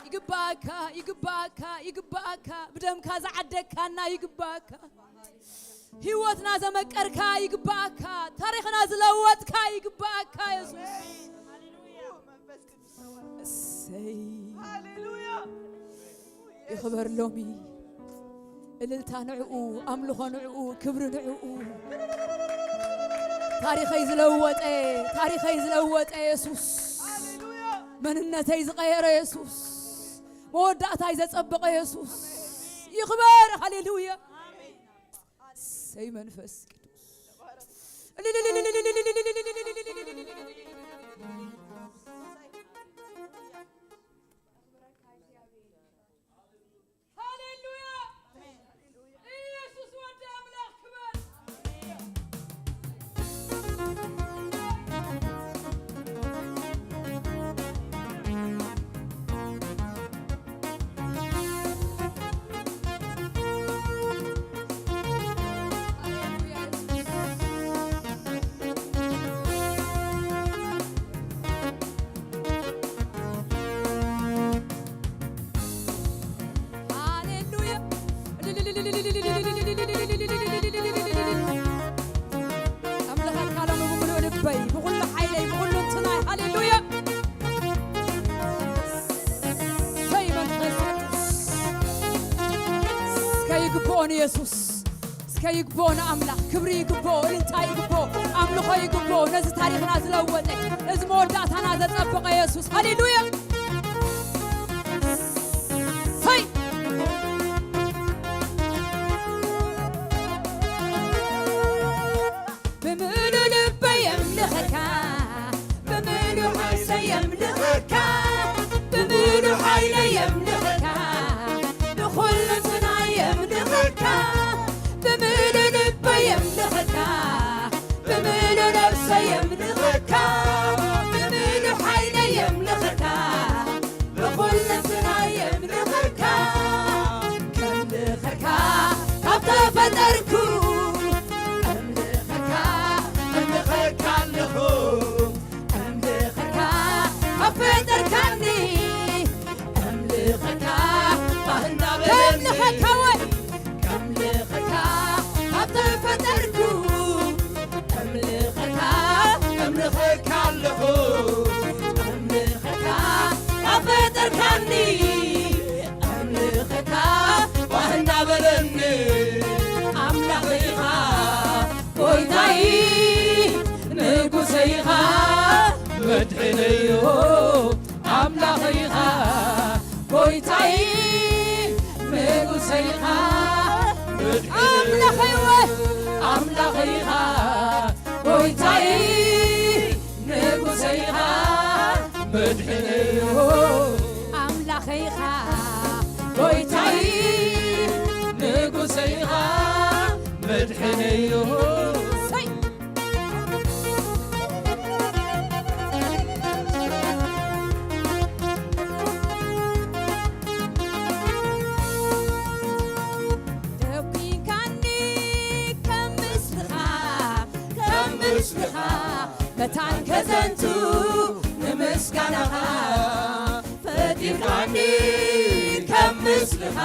ይግባካ፣ ይግባካ፣ ይግባካ። ብደምካ ዝዓደግካና ይግባካ። ህይወትና ዘመቀርካ ይግባካ። ታሪኽና ዝለወጥካ ይግባካ የሱስ። እሰይ። ይኽበር ሎሚ። እልልታ ንዕኡ፣ ኣምልኾ ንዕኡ፣ ክብሪ ንዕኡ። ታሪኸይ ዝለወጠ፣ ታሪኸይ ዝለወጠ የሱስ። መንነተይ ዝቐየረ የሱስ። መወዳእታይ ዘጸበቐ የሱስ። ይኽበር። ሃሌሉያ። ሰይ መንፈስ ቅዱስ። ሃሌሉያ። ኢየሱስ ወዲ ኣምላኽ ክበር። ኣምልኸካ ሎሚ ብምሉእ ልበይ፣ ብኹሉ ሓይለይ፣ ብኹሉ እንትናይ። ሃሌሉያ። ሰይ መንፈስ ቅዱስ። እስከ ይግብኦ ንየሱስ። እስከ ይግብኦ ንኣምላኽ። ክብሪ ይግብኦ፣ እልልታ ይግብኦ፣ ኣምልኾ ይግብኦ። ነዚ ታሪኽና ዝለወጠ፣ ነዚ መወዳእታና ዘጸበቐ የሱስ። ሃሌሉያ። ሰይ! ብምሉእ ልበይ የምልኸካ፣ ብምሉእ ሓይለይ የምልኸካ፣ ብምሉእ ሓይለይ የምልኸካ፣ ብኹሉ እንትናይ የምልኸካ፣ ብምሉእ ልበይ የምልኸካ፣ ብምሉእ ነብሰይ የምልኸካ፣ ብምሉእ ሓይለይ የምልኸካ፣ ብኹሉ እንትናይ የምልኸካ፣ ከምልኸካ ካብ ተፈጠርኩ፣ ከምልኸካ፣ ከምልኸካ ኣለኹ፣ ከምልኸካ ካብ ፈጠርካኒ፣ ከምልኸካ ባህና በለኒ። ከምልኸካ ወይ ከምልኸካ ካብ ተፈጠርኩ፣ ከምልኸካ፣ ከምልኸካ ኣለኹ፣ ከምልኸካ ካብ ፈጠርካኒ፣ ከምልኸካ ባህና በለኒ። ኣምላኽ ኢኻ ጎይታይ፣ ንጉሰ ኢኻ መድሕነዮ፣ ኣምላኽ ኢኻ ጎይታይ፣ ንጉሰ ኢኻ ኣምላኸይ ወይ ኣምላኽ ኢኻ ጎይታይ፣ ንጉሰ ኢኻ መድሕነዮ፣ ኣምላኸይ ኢኻ ጎይታይ፣ ንጉሰ ኢኻ መድሕነዮ። ሰይ! ደጒንካኒ ከም ምስልኻ፣ ከም ምስልኻ፣ መታን ከዘንቱ ንምስጋናኻ። ፈጢርካኒ ከም ምስልኻ፣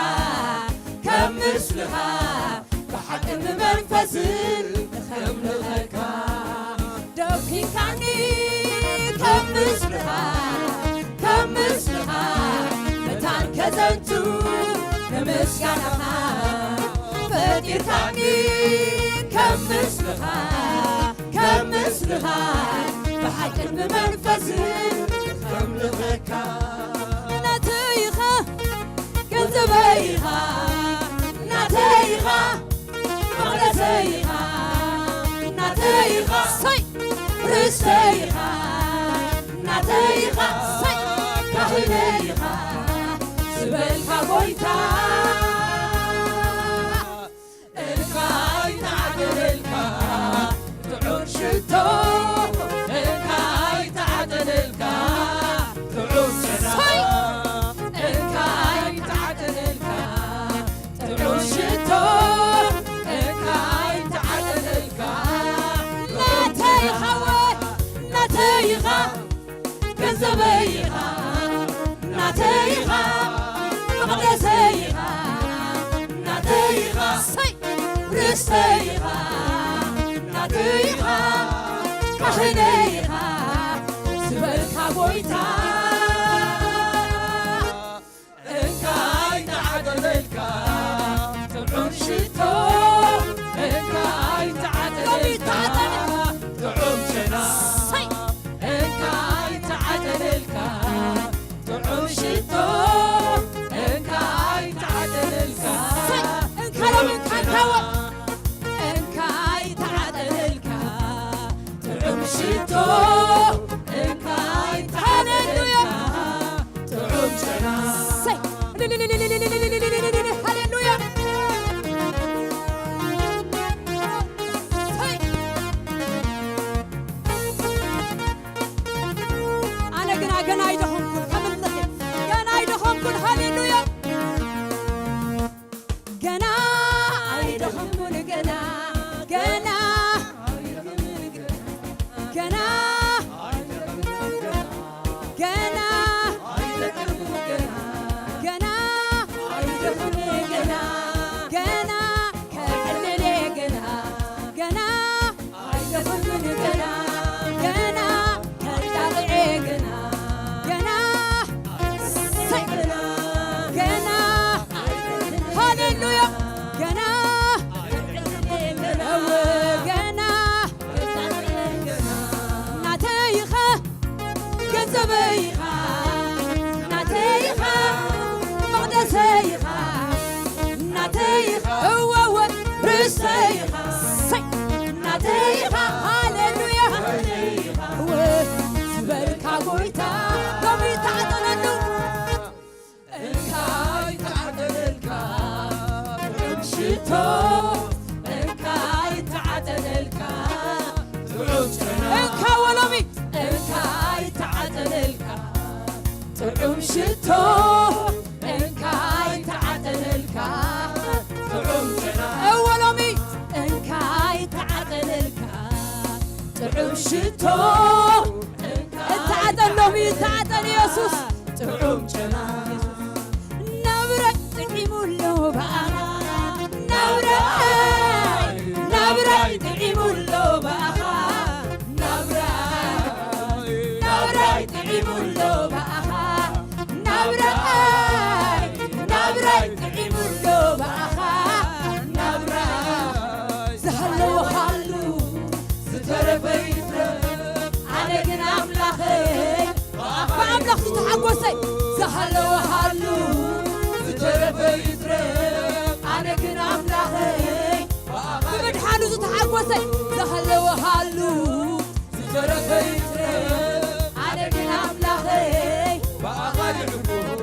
ከም ምስልኻ፣ ብሓቅን ብመንፈስን ንኸምልኸካ። ደኺምካኒ ከም ምስልኻ፣ ከም ምስልኻ፣ መታን ከዘንቱ ንምስጋናኻ። ፈጢርካኒ ከም ምስልኻ፣ ከም ምስልኻ፣ ብሓቅን ብመንፈስን ከምልኸካ። ናተይ ኢኻ፣ ገንዘበይ ኢኻ፣ ናተይ ኢኻ፣ መቕደሰይ ኢኻ፣ ናተይ ኢኻ፣ ሰይ! ርስተይ ኢኻ፣ ናተይ ኢኻ፣ ሰይ! ካህነይ ኢኻ ዝበልካ ጎይታ። እንካይ ተዓደለልካ ጥዑም ሽቶ፣ እንካይ ተዓደለልካ ጥዑም ጨና፣ ሰይ! እንካይ ተዓደለልካ ጥዑም ሽቶ፣ እንካይ ተዓደለልካ ናተይ ኢኻ ወይ ናተይ ኢኻ። ገንዘበይ ኢኻ፣ ናተይ ኢኻ፣ መቕደሰይ ኢኻ፣ ናተይ ኢኻ፣ ሰይ! ርስተይ ኢኻ፣ ናተይ ኢኻ፣ ካህነይ ኢኻ ዝበልካ ጎይታ። እንካይ ተዓደለልካ ጥዑም ሽቶ፣ እንካይ ተዓደለልካ ጥዑም ጨና፣ ሰይ! እንካይ ተዓደለልካ ጥዑም ሽቶ፣ እንካይ ተዓደለልካ ሰይ! እንካይ፣ ጥዑም እንካይ፣ ጨና፣ እንካይ ተዓደለልካ ጥዑም ሽቶ፣ እንካይ ተዓደለልካ ሃሌሉያ። ጥዑም ጨና። ሰይ! ሃሌሉያ። ሰይ! ኣነ ግና ገና ኣይደኸምኩን፣ ከምልኺ ገና ኣይደኸምኩን። ሃሌሉያ። ገና ኣይደኸምኩን፣ ገና፣ ገና፣ ገና፣ ገና፣ ገና፣ እንካ ይተዓጠነልካ ጥዑም ጨና። እንካ ወሎሚ። እንካ ይተዓጠነልካ ጥዑም ሽቶ። እንካ ይተዓጠነልካ ጥዑም ጨና። እወ ሎሚ። እንካ ይተዓጠነልካ ጥዑም ሽቶ። እተዓጠን ሎሚ፣ እተዓጠን ኢየሱስ። ጥዑም ጨና። ናብራይ ጥዒሙ ኣሎ ብኣኻ። ናብራይ፣ ናብራይ ጥዒሙ ኣሎ ብኣኻ። ናብራይ፣ ናብራይ ጥዒሙ ኣሎ ብኣኻ። ናብራይ፣ ናብራይ ጥዒሙ ኣሎ ብኣኻ። ናብራይ ዝሃለወኻሉ ዝተረፈ ይትረፍ፣ ኣነ ግን ኣምላኸይ ብኣምላኽ ዝተሓጎሰ ዝሃለወ ሃሉ ዝተረፈ ይትረፍ፣ ኣነ ግን ኣምላኸይ ብምድሓኑ ዝተሓጎሰ ዝሃለወ ሃሉ ዝተረፈ ይትረፍ፣ ኣነ ግን ኣምላኸይ ብኣኻ ይሕጎስ።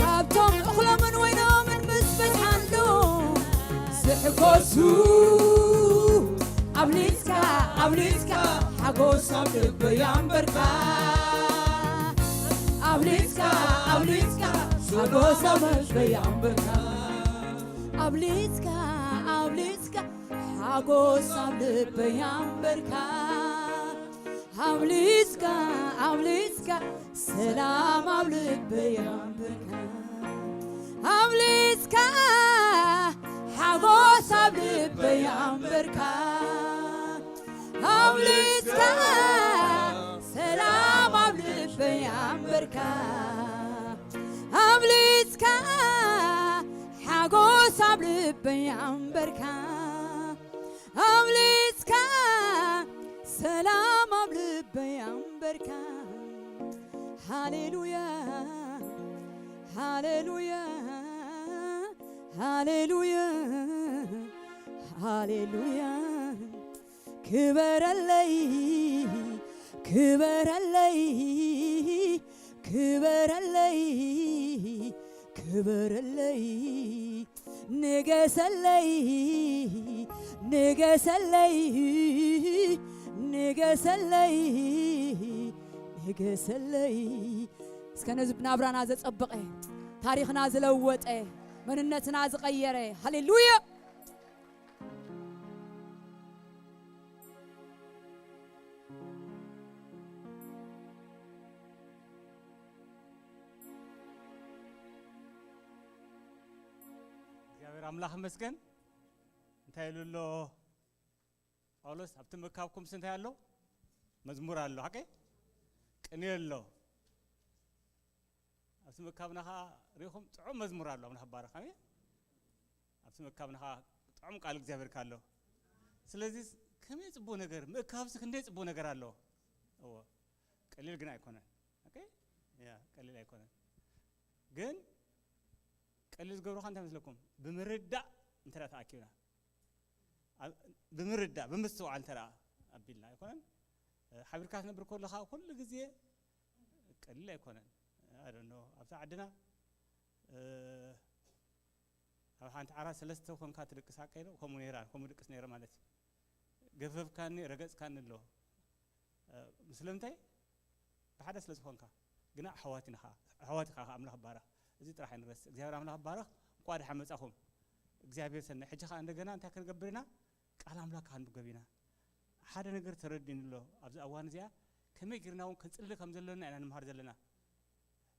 ካብቶም እኽሎምን ወይኖምን ምስ በዝሓሉ ዝሕጎሱ ኣብሊጽካ፣ ኣብሊጽካ ሓጎስ ኣብ ልበይ ኣንበርካ። ኣብሊጽካ፣ ኣብሊጽካ ሓጎስ ኣብ ልበይ ኣንበርካ። ኣብሊጽካ፣ ኣብሊጽካ ሓጎስ ኣብ ልበይ ኣንበርካ። ኣብሊጽካ፣ ኣብሊጽካ ሰላም ኣብ ልበይ ኣንበርካ። ኣብሊጽካ ሓጎስ ኣብ ልበይ ኣንበርካ። ኣብሊጽካ ሰላም ኣብ ልበይ ኣንበርካ። ኣብሊጽካ ሓጎስ ኣብ ልበይ ኣንበርካ። ኣብሊጽካ ሰላም ኣብ ልበይ ኣንበርካ። ሃሌሉያ፣ ሃሌሉያ፣ ሃሌሉያ፣ ሃሌሉያ። ክበረለይ፣ ክበረለይ፣ ክበረለይ፣ ክበረለይ። ንገሰለይ፣ ንገሰለይ፣ ንገሰለይ፣ ንገሰለይ። እስከ ነዚ ብናብራና ዘጸበቐ፣ ታሪኽና ዝለወጠ፣ መንነትና ዝቐየረ። ሃሌሉያ። እግዚኣብሔር ኣምላኽ ይመስገን። እንታይ ኢሉ ኣሎ ጳውሎስ? ኣብቲ ምእካብኩምስ እንታይ ኣሎ? መዝሙር ኣሎ፣ ሓቀይ? ቅኔ ኣሎ። ኣብቲ ምእካብና ኸዓ ርኢኹም ጥዑም መዝሙር ኣሎ። ኣምላኽ ይባረኽ። ኣሜን። ኣብቲ ምእካብና ኸዓ ጥዑም ቃል እግዚኣብሔር ከ ኣሎ። ስለዚ ከመይ ጽቡቕ ነገር፣ ምእካብሲ ክንደይ ጽቡቕ ነገር ኣለዎ። እዎ። ቀሊል ግን ኣይኮነን። ኦኬ? ያ፣ ቀሊል ኣይኮነን። ግን ቀሊል ዝገብሮ ኸ እንታይ መስለኩም? ብምርዳእ እንተ ደኣ ተኣኪብና። ኣብ-፣ ብምርዳእ፣ ብምስትውዓል እንተ ደኣ ኣቢልና ኣይኮነን? ሓቢርካ ክትነብር ከለኻ ኩሉ ግዜ ቀሊል ኣይኮነን። I don't know፣ ኣብታ ዓድና፣ እ፣ ኣብ ሓንቲ ዓራት ሰለስተ ኮንካ ትድቅስ ሓቀይ ዶ? ከምኡ ነይራ፣ ከምኡ ድቅስ ነይረ ማለት እዩ። ገፈፍካኒ፣ ረገጽካኒ ኣሎ። እ፣ ስለምንታይ? ብሓደ ስለ ዝኾንካ። ግና ኣሕዋት ኢና ኸዓ፣ ኣሕዋት ኢኻ ኸዓ፣ ኣምላኽ ይባረኽ። እዚ ጥራሕ ኣይንረስዕ። እግዚኣብሔር ኣምላኽ ይባረኽ። እንቋዕ ደሓን መጻኹም። እግዚኣብሔር ሰናይ። ሕጂ ኸዓ እንደገና እንታይ ክንገብር ኢና? ቃል ኣምላኽ ከነንብብ ኢና። ሓደ ነገር ተረዲእኒ ኣሎ። ኣብዚ እዋን እዚኣ ከመይ ጌርና እውን ክንጽሊ ከም ዘለና ኢና ንምሃር ዘለና።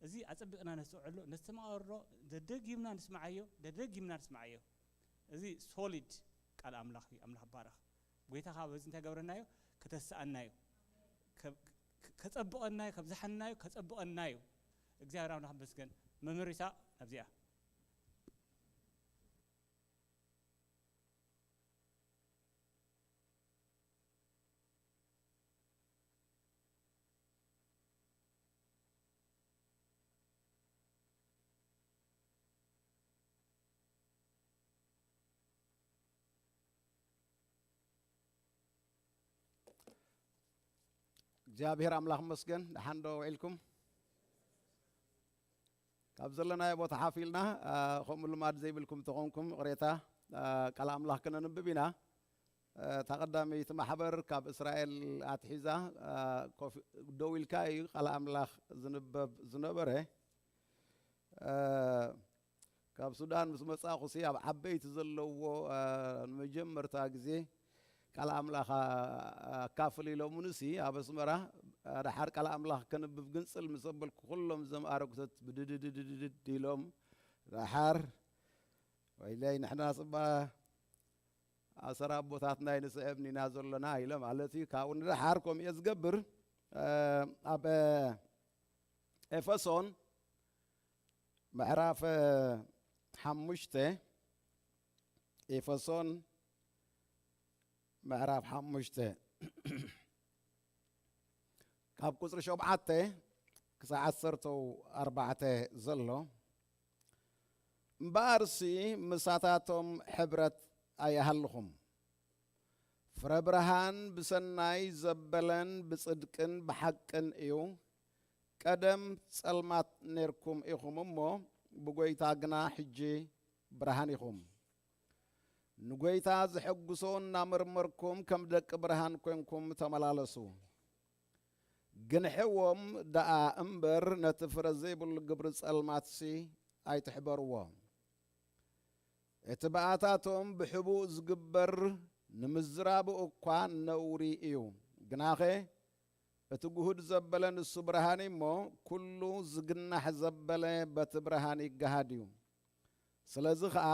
እዚ ኣጸቢቕና ነስተውዕሎ፣ ነስተማቕሮ፣ ደደጊምና ንስምዓዮ፣ ደደጊምና ንስምዓዮ። እዚ ሶሊድ ቃል ኣምላኽ እዩ። ኣምላኽ ይባረኽ። ጎይታ ኸዓ በዚ እንታይ ገብረናዮ? ከተስኣናዮ። ከ-፣ ከ-፣ ከጸብቐናዮ፣ ከብዝሓናዮ፣ ከጸብቐናዮ። እግዚኣብሔር ኣምላኽ ይመስገን። መምህር ይስሐቅ፣ ኣብዚኣ። እግዚኣብሔር ኣምላኽ ይመስገን። ደሓን ዶ ውዒልኩም? ካብ ዘለናዮ ቦታ ሓፍ ኢልና፣ ኣ፣ ከምኡ ልማድ ዘይብልኩም ተኾንኩም ይቕሬታ። እ፣ ቃል ኣምላኽ ክነንብብ ኢና። እ፣ እታ ቀዳመይቲ ማሕበር ካብ እስራኤል ኣትሒዛ፣ እ፣ ኮፍ-፣ ደው ኢልካ እዩ ቃል ኣምላኽ ዝንበብ ዝነበረ። እ፣ ካብ ሱዳን ምስ መጻእኹሲ ኣብ ዓበይቲ ዘለዎ፣ እ፣ ንመጀመርታ ግዜ ቃል ኣምላኽ ኣ-፣ ኣካፍል ኢሎምንሲ ኣብ ኣስመራ፣ እ፣ ደሓር ቃል ኣምላኽ ከንብብ ግንጽል ምስ ኣበልኩ ኩሎም እዞም ኣረጉቶት ብድድድድድድ ኢሎም ደሓር ወይለይ ንሕና ጽባ ኣሰር ኣቦታትና ይንስዕብ ኢና ዘሎና ኢለ ማለት እዩ። ካብኡ ንደሓር ከምኡ እየ ዝገብር። እ፣ ኣብ ኤፌሶን ምዕራፍ ሓሙሽተ፣ ኤፌሶን ምዕራፍ ሓሙሽተ ካብ ቁጽሪ ሸውዓተ ክሳዕ ዓሰርተ ኣርባዕተ ዘሎ፣ እምበኣርሲ ምሳታቶም ሕብረት ኣይሃልኹም። ፍረ ብርሃን ብሰናይ ዘበለን ብጽድቅን ብሓቅን እዩ። ቀደም ጸልማት ኔርኩም ኢኹም እሞ፣ ብጐይታ ግና ሕጂ ብርሃን ኢኹም። ንጐይታ ዘሐጉሶ እናመርመርኩም፣ ከም ደቂ ብርሃን ኰንኩም ተመላለሱ። ግንሕዎም ደኣ እምበር፣ ነቲ ፍረ ዘይብሉ ግብሪ ጸልማትሲ ኣይትሕበርዎ። እቲ ብኣታቶም ብሕቡእ ዝግበር ንምዝራቡ እኳ ነውሪ እዩ። ግናኸ እቲ ግሁድ ዘበለ ንሱ ብርሃን እዩ እሞ፣ ኩሉ ዝግናሕ ዘበለ በቲ ብርሃን ይገሃድ እዩ። ስለዚ ኸኣ፣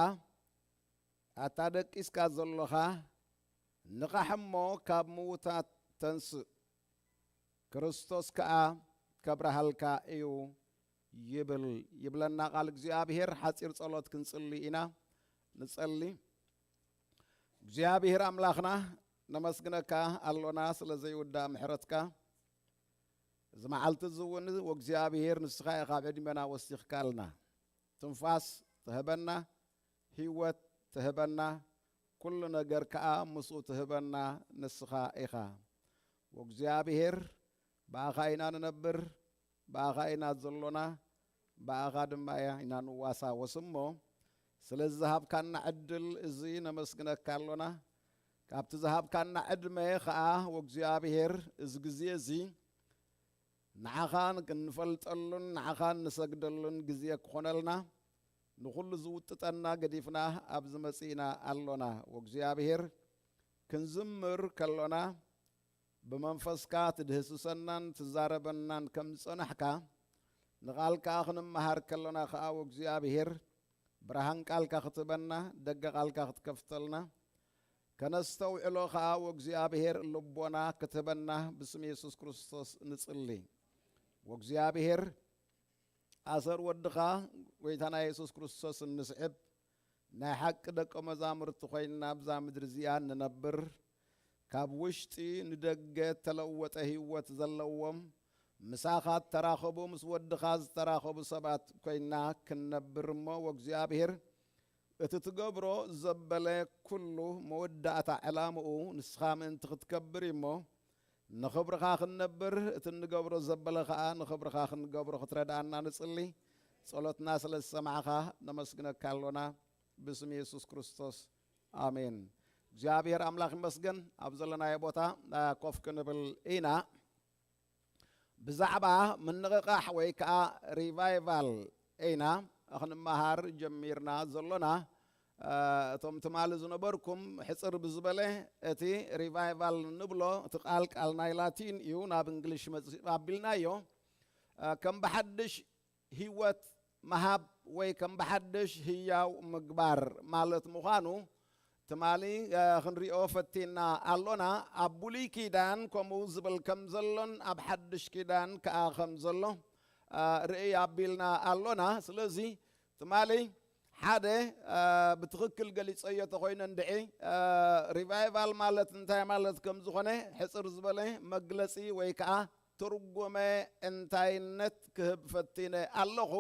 ኣታ ደቂስካ ዘሎኻ፣ ንቓሕ እሞ ካብ ምዉታት ተንስእ፣ ክርስቶስ ከኣ ከብርሃልካ እዩ ይብል፣ ይብለና ቃል እግዚኣብሔር። ሓጺር ጸሎት ክንጽሊ ኢና። ንጸሊ። እግዚኣብሔር ኣምላኽና፣ ነመስግነካ ኣሎና ስለ ዘይውዳእ ምሕረትካ። እዚ መዓልቲ እዚ እውን፣ ወእግዚኣብሔር፣ ንስኻ ኢኻ ኣብ ዕድመና ወሲኽካልና። ትንፋስ ትህበና፣ ህይወት ትህበና፣ ኩሉ ነገር ከኣ ምስኡ ትህበና ንስኻ ኢኻ። ወእግዚኣብሔር፣ ብኣኻ ኢና ንነብር፣ ብኣኻ ኢና ዘሎና፣ ብኣኻ ድማ ኢና ንዋሳወስ እሞ፣ ስለዚ ዝሃብካና ዕድል እዚ ነመስግነካ ኣሎና። ካብቲ ዝሃብካና ዕድመ ኸኣ፣ ወእግዚኣብሔር፣ እዚ ግዜ እዚ ንዓኻ ክንፈልጠሉን ንዓኻ ንሰግደሉን ግዜ ክኾነልና፣ ንኹሉ ዝውጥጠና ገዲፍና ኣብዚ መጺእና ኣሎና። ወእግዚኣብሔር፣ ክንዝምር ከሎና፣ ብመንፈስካ ትድህስሰናን ትዛረበናን ከም ዝጸናሕካ፣ ንቓልካ ክንመሃር ከሎና ኸኣ፣ ወእግዚኣብሔር፣ ብርሃን ቃልካ ክትህበና፣ ደገ ቃልካ ክትከፍተልና፣ ከነስተውዕሎ ኸኣ፣ ወእግዚኣብሔር፣ ልቦና ክትህበና፣ ብስም የሱስ ክርስቶስ ንጽሊ። ወእግዚኣብሔር፣ ኣሰር ወድኻ፣ ጐይታና የሱስ ክርስቶስ እንስዕብ፣ ናይ ሓቂ ደቀ መዛሙርቲ ኮይንና ኣብዛ ምድሪ እዚኣ ንነብር፣ ካብ ውሽጢ ንደገ እተለወጠ ህይወት ዘለዎም፣ ምሳኻ እተራኸቡ፣ ምስ ወድኻ ዝተራኸቡ ሰባት ኮይንና ክንነብር እሞ፣ ወእግዚኣብሔር፣ እቲ ትገብሮ ዘበለ ኩሉ መወዳእታ ዕላምኡ ንስኻ ምእንቲ ክትከብር እዩ እሞ፣ ንኽብርኻ ክንነብር፣ እቲ እንገብሮ ዘበለ ኸኣ ንኽብርኻ ክንገብሮ ክትረድኣና ንጽሊ። ጸሎትና ስለ ዝሰማዕኻ ነመስግነካ ኣሎና፣ ብስም የሱስ ክርስቶስ፣ ኣሜን። እግዚኣብሔር ኣምላኽ ይመስገን። ኣብ ዘለናዮ ቦታ፣ አ፣ ኮፍ ክንብል ኢና። ብዛዕባ ምንቕቓሕ ወይ ከኣ ሪቫይቫል ኢና ክንመሃር ጀሚርና ዘሎና። አ፣ እቶም ትማሊ ዝነበርኩም፣ ሕጽር ብዝበለ፣ እቲ ሪቫይቫል ንብሎ፣ እቲ ቃል፣ ቃል ናይ ላቲን እዩ፣ ናብ እንግሊሽ መጽ-፣ ኣቢልናዮ። አ፣ ከም ብሓድሽ ህይወት ምሃብ ወይ ከም ብሓድሽ ህያው ምግባር ማለት ምዃኑ ትማሊ፣ እ፣ ክንሪኦ ፈቲና ኣሎና። ኣብ ብሉይ ኪዳን ከምኡ ዝብል ከም ዘሎን ኣብ ሓድሽ ኪዳን ከኣ ከም ዘሎ፣ እ፣ ርእይ ኣቢልና ኣሎና። ስለዚ ትማሊ ሓደ፣ እ፣ ብትኽክል ገሊጸዮ ተኾይነ እንድዒ፣ እ፣ ሪቫይቫል ማለት እንታይ ማለት ከም ዝኾነ ሕጽር ዝበለ መግለጺ ወይ ከኣ ትርጉመ እንታይነት ክህብ ፈቲነ ኣለኹ።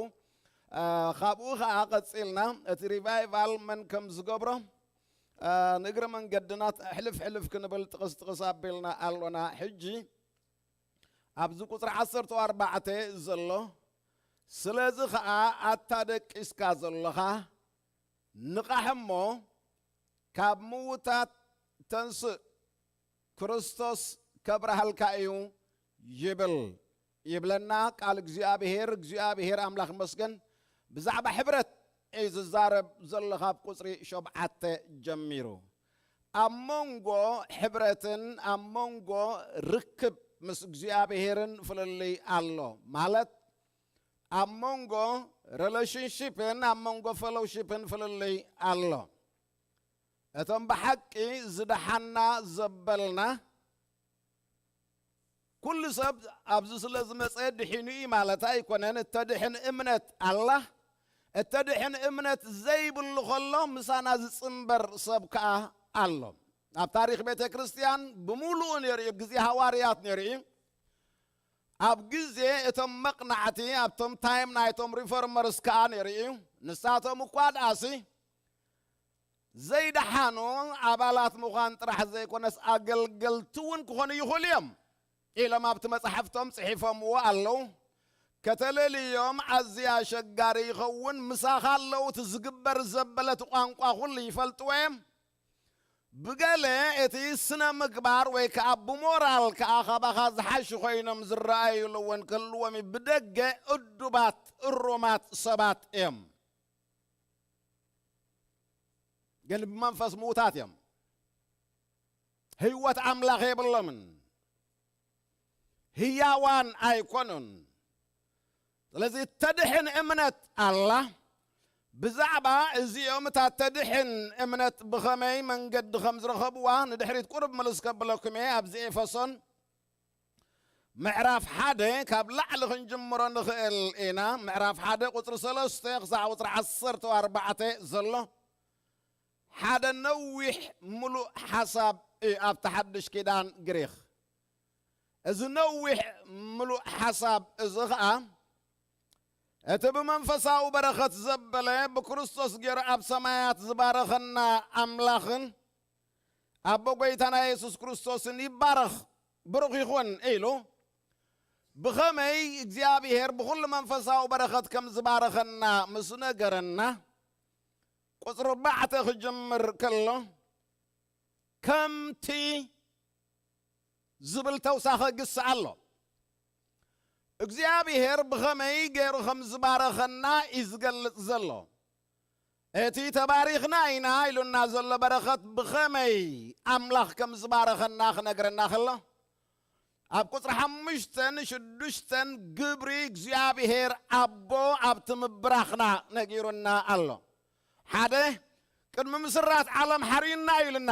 እ፣ ካብኡ ኸኣ ቀጺልና እቲ ሪቫይቫል መን ከም ዝገብሮ፣ እ፣ ንእግረ መንገድና ሕልፍ ሕልፍ ክንብል ጥቕስ ጥቕስ ኣቢልና ኣሎና። ሕጂ ኣብዚ ቁጽሪ ዓሰርተ ኣርባዕተ ዘሎ፣ ስለዚ ኸኣ ኣታ ደቂስካ ዘለኻ ንቓሕ እሞ ካብ ምዉታት ተንስእ፣ ክርስቶስ ከብርሃልካ እዩ ይብል፣ ይብለና ቃል እግዚኣብሔር። እግዚኣብሔር ኣምላኽ ይመስገን። ብዛዕባ ሕብረት እዩ ዝዛረብ ዘሎ ካብ ቁጽሪ ሸውዓተ ጀሚሩ። ኣብ መንጎ ሕብረትን ኣብ መንጎ ርክብ ምስ እግዚኣብሔርን ፍልልይ ኣሎ። ማለት ኣብ መንጎ ሪሌሽንሺፕን ኣብ መንጎ ፈሎውሺፕን ፍልልይ ኣሎ። እቶም ብሓቂ ዝደሓና ዘበልና፣ ኩሉ ሰብ ኣብዚ ስለ ዝመጸ ድሒኑ እዩ ማለት ኣይኮነን። እተድሕን እምነት ኣላ። እተድሕን እምነት ዘይብሉ ከሎ ምሳና ዝጽንበር ሰብ ከኣ ኣሎ። ኣብ ታሪኽ ቤተ ክርስቲያን ብምሉኡ ነይሩ እዩ፣ ግዜ ሃዋርያት ነይሩ እዩ። ኣብ ግዜ እቶም መቕናዕቲ፣ ኣብቶም ታይም ናይቶም ሪፎርመርስ ከኣ ነይሩ እዩ። ንሳቶም እኳ ደኣሲ ዘይደሓኑ ኣባላት ምዃን ጥራሕ ዘይኮነስ ኣገልገልቲ እውን ክኾኑ ይኽእሉ እዮም ኢሎም ኣብቲ መጻሕፍቶም ጽሒፎምዎ ኣለዉ። ከተለልዮም ኣዝዩ ኣሸጋሪ ይኸውን። ምሳኻ ኣለዉ፣ እቲ ዝግበር ዘበለ እቲ ቋንቋ ኩሉ ይፈልጥዎ እዮም። ብገለ እቲ ስነ ምግባር ወይ ከኣ ብሞራል ከኣ ካባኻ ዝሓሹ ኮይኖም ዝረኣዩሉ እውን ክህልዎም እዩ። ብደገ እዱባት እሩማት ሰባት እዮም፣ ግን ብመንፈስ ምዉታት እዮም። ህይወት ኣምላኽ የብሎምን፣ ህያዋን ኣይኮኑን። ስለዚ እተድሕን እምነት ኣላ። ብዛዕባ እዚኦም እታ እተድሕን እምነት ብኸመይ መንገዲ ከም ዝረኸብዋ ንድሕሪት ቁሩብ ምልስ ከብለኩም እየ። ኣብዚ ኤፌሶን ምዕራፍ ሓደ ካብ ላዕሊ ክንጅምሮ ንኽእል ኢና። ምዕራፍ ሓደ ቁጽሪ ሰለስተ ክሳዕ ቁጽሪ ዓሰርተ ኣርባዕተ ዘሎ ሓደ ነዊሕ ምሉእ ሓሳብ እዩ ኣብቲ ሓድሽ ኪዳን ግሪኽ። እዚ ነዊሕ ምሉእ ሓሳብ እዚ ኸኣ እቲ ብመንፈሳዊ በረኸት ዘበለ ብክርስቶስ ገይሩ ኣብ ሰማያት ዝባረኸና ኣምላኽን ኣቦ ጐይታና የሱስ ክርስቶስን ይባረኽ፣ ብሩኽ ይኹን ኢሉ ብኸመይ እግዚኣብሔር ብኹሉ መንፈሳዊ በረኸት ከም ዝባረኸና ምስ ነገረና፣ ቁጽሪ ኣርባዕተ ክጅምር ከሎ ከምቲ ዝብል ተውሳኸ ግስ ኣሎ። እግዚኣብሔር ብኸመይ ገይሩ ከም ዝባረኸና እዩ ዝገልጽ ዘሎ። እቲ ተባሪኽና ኢና ኢሉና ዘሎ በረኸት ብኸመይ ኣምላኽ ከም ዝባረኸና ክነግረና ከሎ፣ ኣብ ቁጽሪ ሓሙሽተን ሽዱሽተን ግብሪ እግዚኣብሔር ኣቦ ኣብቲ ምብራኽና ነጊሩና ኣሎ። ሓደ፣ ቅድሚ ምስራት ዓለም ሓርዩና ኢሉና።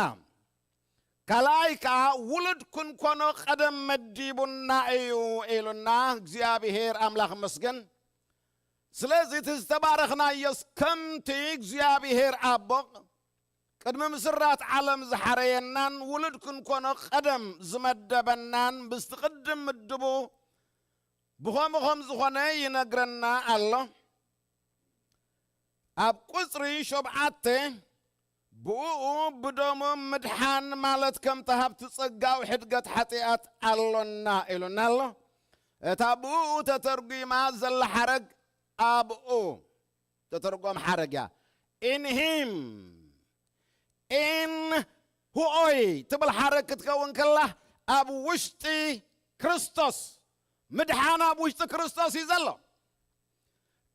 ካልኣይ ከኣ ውሉድ ክንኮኖ ቀደም መዲቡና እዩ ኢሉና እግዚኣብሔር ኣምላኽ ይመስገን። ስለዚ እቲ ዝተባረኽናዮስ ከምቲ እግዚኣብሔር ኣቦ ቅድሚ ምስራት ዓለም ዝሓረየናን ውሉድ ክንኮኖ ቀደም ዝመደበናን ምስቲ ቅድም ምድቡ ብኸምኡ ከም ዝኾነ ይነግረና ኣሎ። ኣብ ቁጽሪ ሸውዓተ ብእኡ ብደሙ ምድሓን ማለት ከምቲ ሃብቲ ጸጋዊ ሕድገት ሓጢኣት ኣሎና ኢሉና ኣሎ። እታ ብእኡ ተተርጒማ ዘላ ሓረግ ኣብኡ ተተርጎም ሓረግ እያ። In him፣ in ሁኦይ ትብል ሓረግ ክትከውን ከላ ኣብ ውሽጢ ክርስቶስ፣ ምድሓን ኣብ ውሽጢ ክርስቶስ እዩ ዘሎ።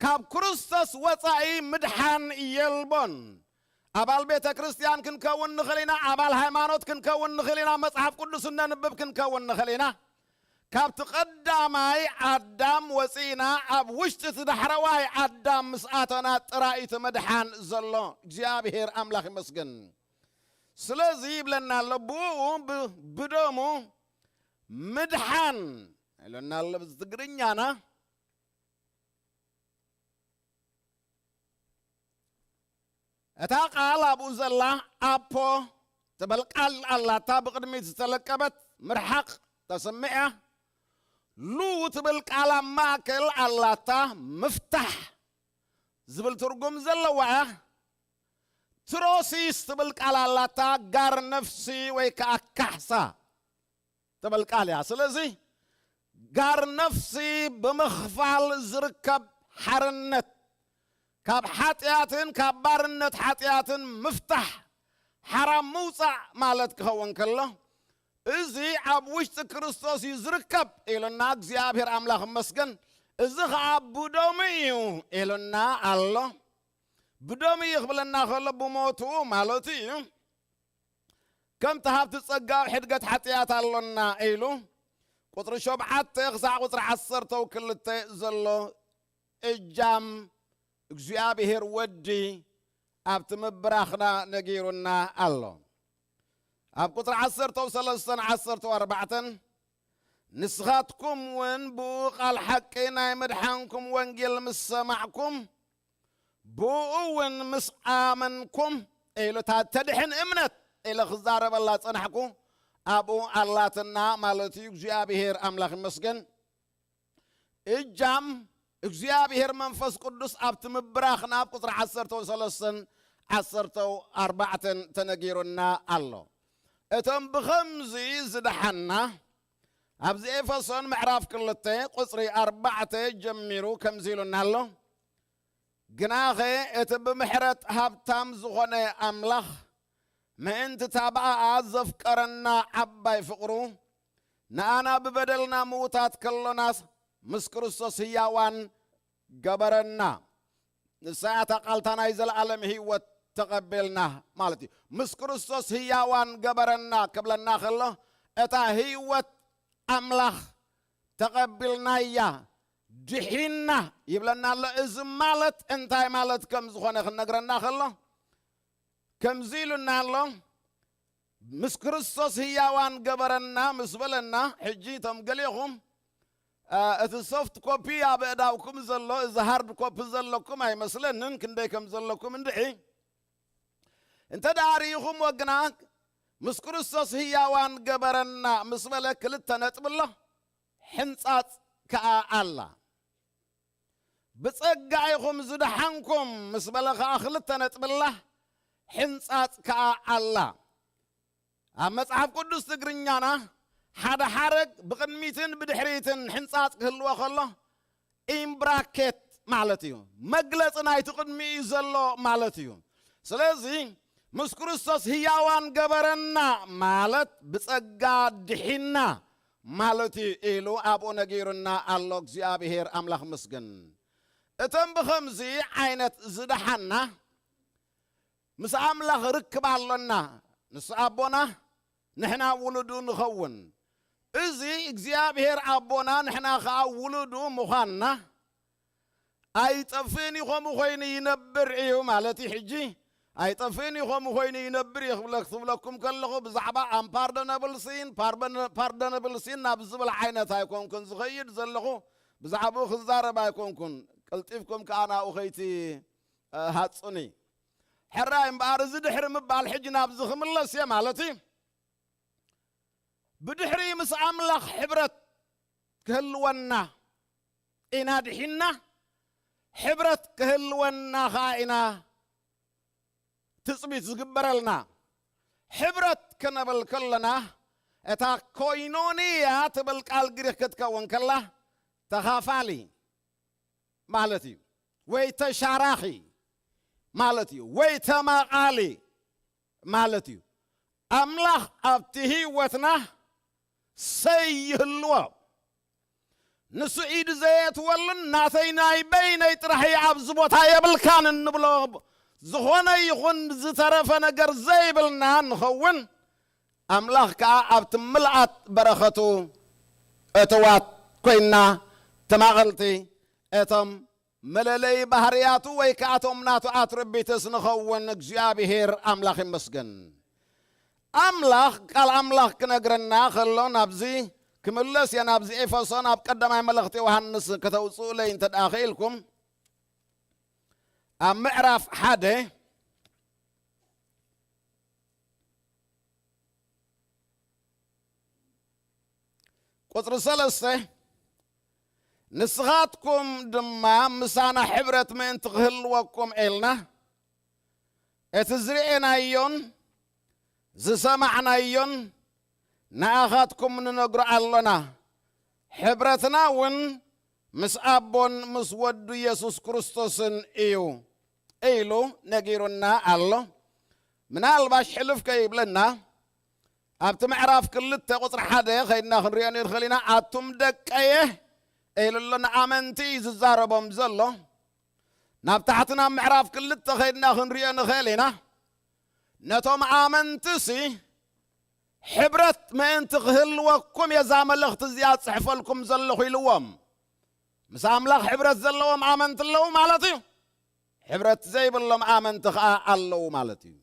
ካብ ክርስቶስ ወጻኢ ምድሓን የልቦን። ኣባል ቤተ ክርስቲያን ክንከውን ንኽእል ኢና፣ ኣባል ሃይማኖት ክንከውን ንኽእል ኢና፣ መጽሓፍ ቅዱስ እነንብብ ክንከውን ንኽእል ኢና። ካብቲ ቀዳማይ ኣዳም ወጺእና ኣብ ውሽጢ እቲ ዳሕረዋይ ኣዳም ምስ ኣተና ጥራይ እቲ ምድሓን ዘሎ። እግዚኣብሔር ኣምላኽ ይመስገን። ስለዚ ይብለና ኣሎ፣ ብኡ ብ-፣ ብደሙ ምድሓን ኢለና ኣሎ ብትግርኛና። እታ ቃል ኣብኡ ዘላ ኣፖ ትብል ቃል ኣላታ፣ ብቕድሚት ዝተለቀበት ምርሓቕ ተስምዕ እያ። ሉ ትብል ቃል ኣብ ማእከል ኣላታ፣ ምፍታሕ ዝብል ትርጉም ዘለዋ እያ። ትሮሲስ ትብል ቃል ኣላታ፣ ጋር ነፍሲ ወይ ከኣ ካሕሳ ትብል ቃል እያ። ስለዚ ጋር ነፍሲ ብምኽፋል ዝርከብ ሓርነት፣ ካብ ሓጢኣትን ካብ ባርነት ሓጢኣትን ምፍታሕ፣ ሓራ ምውፃእ ማለት ክኸውን ከሎ፣ እዚ ኣብ ውሽጢ ክርስቶስ እዩ ዝርከብ ኢሉና እግዚኣብሔር ኣምላኽ ይመስገን። እዚ ኸዓ ብደሙ እዩ ኢሉና ኣሎ። ብደሙ እዩ ክብለና ከሎ ብሞቱ ማለቱ እዩ። ከምቲ ሃብቲ ጸጋ ኣብ ሕድገት ሓጢኣት ኣሎና ኢሉ ቁጽሪ ሸውዓተ ክሳዕ ቁጽሪ ዓሰርተ ክልተ ዘሎ እጃም እግዚኣብሔር ወዲ ኣብቲ ምብራኽና ነጊሩና ኣሎ። ኣብ ቁጽሪ ዓሰርተ ሰለስተን ዓሰርተ ኣርባዕተን ንስኻትኩም እውን ብኡ ቃል ሓቂ ናይ ምድሓንኩም ወንጌል ምስ ሰማዕኩም ብኡ እውን ምስ ኣመንኩም ኢሉ እታ ተድሕን እምነት ኢለ ክዛረበላ ጸናሕኩ ኣብኡ ኣላትና ማለት እዩ። እግዚኣብሔር ኣምላኽ ይመስገን። እጃም እግዚኣብሔር መንፈስ ቅዱስ ኣብቲ ምብራኽ ናብ ቁጽሪ ዓሰርተ ሰለስተን ዓሰርተ ኣርባዕተን ተነጊሩና ኣሎ። እቶም ብኸምዚ ዝደሓና ኣብዚ ኤፌሶን ምዕራፍ ክልተ ቁጽሪ ኣርባዕተ ጀሚሩ ከምዚ ኢሉና ኣሎ። ግናኸ እቲ ብምሕረት ሃብታም ዝኾነ ኣምላኽ ምእንቲ እታ ብኣኣ ዘፍቀረና ዓባይ ፍቕሩ ንኣና ብበደልና ምዉታት ከሎናስ ምስ ክርስቶስ ህያዋን ገበረና። ንሳ እታ ቃልታ ናይ ዘለኣለም ህይወት ተቐቢልና ማለት እዩ። ምስ ክርስቶስ ህያዋን ገበረና ክብለና ከሎ እታ ህይወት ኣምላኽ ተቐቢልናያ ድሒና ይብለና ኣሎ። እዚ ማለት እንታይ ማለት ከም ዝኾነ ክነግረና ከሎ ከምዚ ኢሉና ኣሎ። ምስ ክርስቶስ ህያዋን ገበረና ምስ በለና፣ ሕጂ እቶም ገሌኹም እቲ ሶፍት ኮፒ ኣብ እዳውኩም ዘሎ እዚ ሃርድ ኮፒ ዘለኩም ኣይመስለንን ክንደይ ከም ዘለኩም እንድዒ እንተ ደኣ ርኢኹም ወግና ምስ ክርስቶስ ህያዋን ገበረና ምስ በለ ክልተ ነጥቢ ኣሎ። ሕንጻጽ ከኣ ኣላ። ብጸጋ ኢኹም ዝደሓንኩም ምስ በለ ከኣ ክልተ ነጥቢ ኣላ። ሕንጻጽ ከኣ ኣላ። ኣብ መጽሓፍ ቅዱስ ትግርኛና ሓደ ሓረግ ብቕድሚትን ብድሕሪትን ሕንጻጽ ክህልዎ ከሎ ኢምብራኬት ማለት እዩ። መግለጺ ናይቲ ቅድሚኡ ዘሎ ማለት እዩ። ስለዚ ምስ ክርስቶስ ህያዋን ገበረና ማለት ብጸጋ ድሒና ማለት እዩ ኢሉ ኣብኡ ነጊሩና ኣሎ። እግዚኣብሔር ኣምላኽ ምስግን። እቶም ብኸምዚ ዓይነት ዝደሓና ምስ ኣምላኽ ርክብ ኣሎና። ንሱ ኣቦና ንሕና ውሉዱ ንኸውን። እዚ እግዚኣብሔር ኣቦና ንሕና ኸዓ ውሉዱ ምዃንና ኣይጠፍእን እዩ፣ ከምኡ ኮይኑ ይነብር እዩ ማለት እዩ። ሕጂ ኣይጠፍእን እዩ፣ ከምኡ ኮይኑ ይነብር እዩ ክብለ- ክብለኩም ከለኹ ብዛዕባ ኣምፓርደነብል ሲን ፓርደነብል ሲን ናብ ዝብል ዓይነት ኣይኮንኩን ዝኸይድ ዘለኹ፣ ብዛዕባኡ ክዛረብ ኣይኮንኩን። ቀልጢፍኩም ከዓ ናብኡ ከይቲ ሃጹኒ። ሕራይ እምበኣር እዚ ድሕሪ ምባል ሕጂ ናብዚ ክምለስ እየ ማለት እዩ። ብድሕሪ ምስ ኣምላኽ ሕብረት ክህልወና ኢና ድሒና፣ ሕብረት ክህልወና ኸዓ ኢና ትጽቢት ዝግበረልና። ሕብረት ክነብል ከለና እታ ኮይኖንያ ትብል ቃል ግሪክ ክትከውን ከላ ተኻፋሊ ማለት እዩ፣ ወይ ተሻራኺ ማለት እዩ፣ ወይ ተማቓሊ ማለት እዩ። ኣምላኽ ኣብቲ ህይወትና ሰይ ይህልዎ። ንሱ ኢዱ ዘየእትወሉን ናተይ ናይ በይነይ ጥራሕ እየ ኣብዚ ቦታ የብልካን እንብሎ ዝኾነ ይኹን ዝተረፈ ነገር ዘይብልና ንኸውን፣ ኣምላኽ ከኣ ኣብቲ ምልኣት በረኸቱ እትዋት ኮይንና ተማቐልቲ እቶም መለለዪ ባህርያቱ ወይ ከኣ እቶም ናቱ ኣትርቢትስ ንኸውን እግዚኣብሔር ኣምላኽ ይመስገን። ኣምላኽ ቃል ኣምላኽ ክነግረና ከሎ ናብዚ ክምለስ እየ፣ ናብዚ ኤፌሶን ኣብ ቀዳማይ መልእኽቲ ዮሃንስ ከተውፅኡለይ እንተ ደኣ ኽኢልኩም ኣብ ምዕራፍ ሓደ ቁጽሪ ሰለስተ ንስኻትኩም ድማ ምሳና ሕብረት ምእንቲ ክህልወኩም ኢልና እቲ ዝርኤናዮን ዝሰማዕናዮን ንኣኻትኩም ንነግሮ ኣሎና። ሕብረትና እውን ምስ ኣቦን ምስ ወዱ የሱስ ክርስቶስን እዩ ኢሉ ነጊሩና ኣሎ። ምናልባሽ ሕልፍ ከይብለና ኣብቲ ምዕራፍ ክልተ ቁፅሪ ሓደ ከይድና ክንሪኦ ንኽእል ኢና። ኣቱም ደቀየ ኢሉ ኣሎ፣ ንኣመንቲ እዩ ዝዛረቦም ዘሎ። ናብ ታሕቲ ናብ ምዕራፍ ክልተ ከይድና ክንሪኦ ንኽእል ኢና። ነቶም ኣመንትሲ ሕብረት ምእንቲ ክህልወኩም እየ እዛ መልእኽቲ እዚኣ ጽሕፈልኩም ዘለኹ ኢልዎም። ምስ ኣምላኽ ሕብረት ዘለዎም ኣመንቲ ኣለዉ ማለት እዩ። ሕብረት ዘይብሎም ኣመንቲ ኸኣ ኣለዉ ማለት እዩ።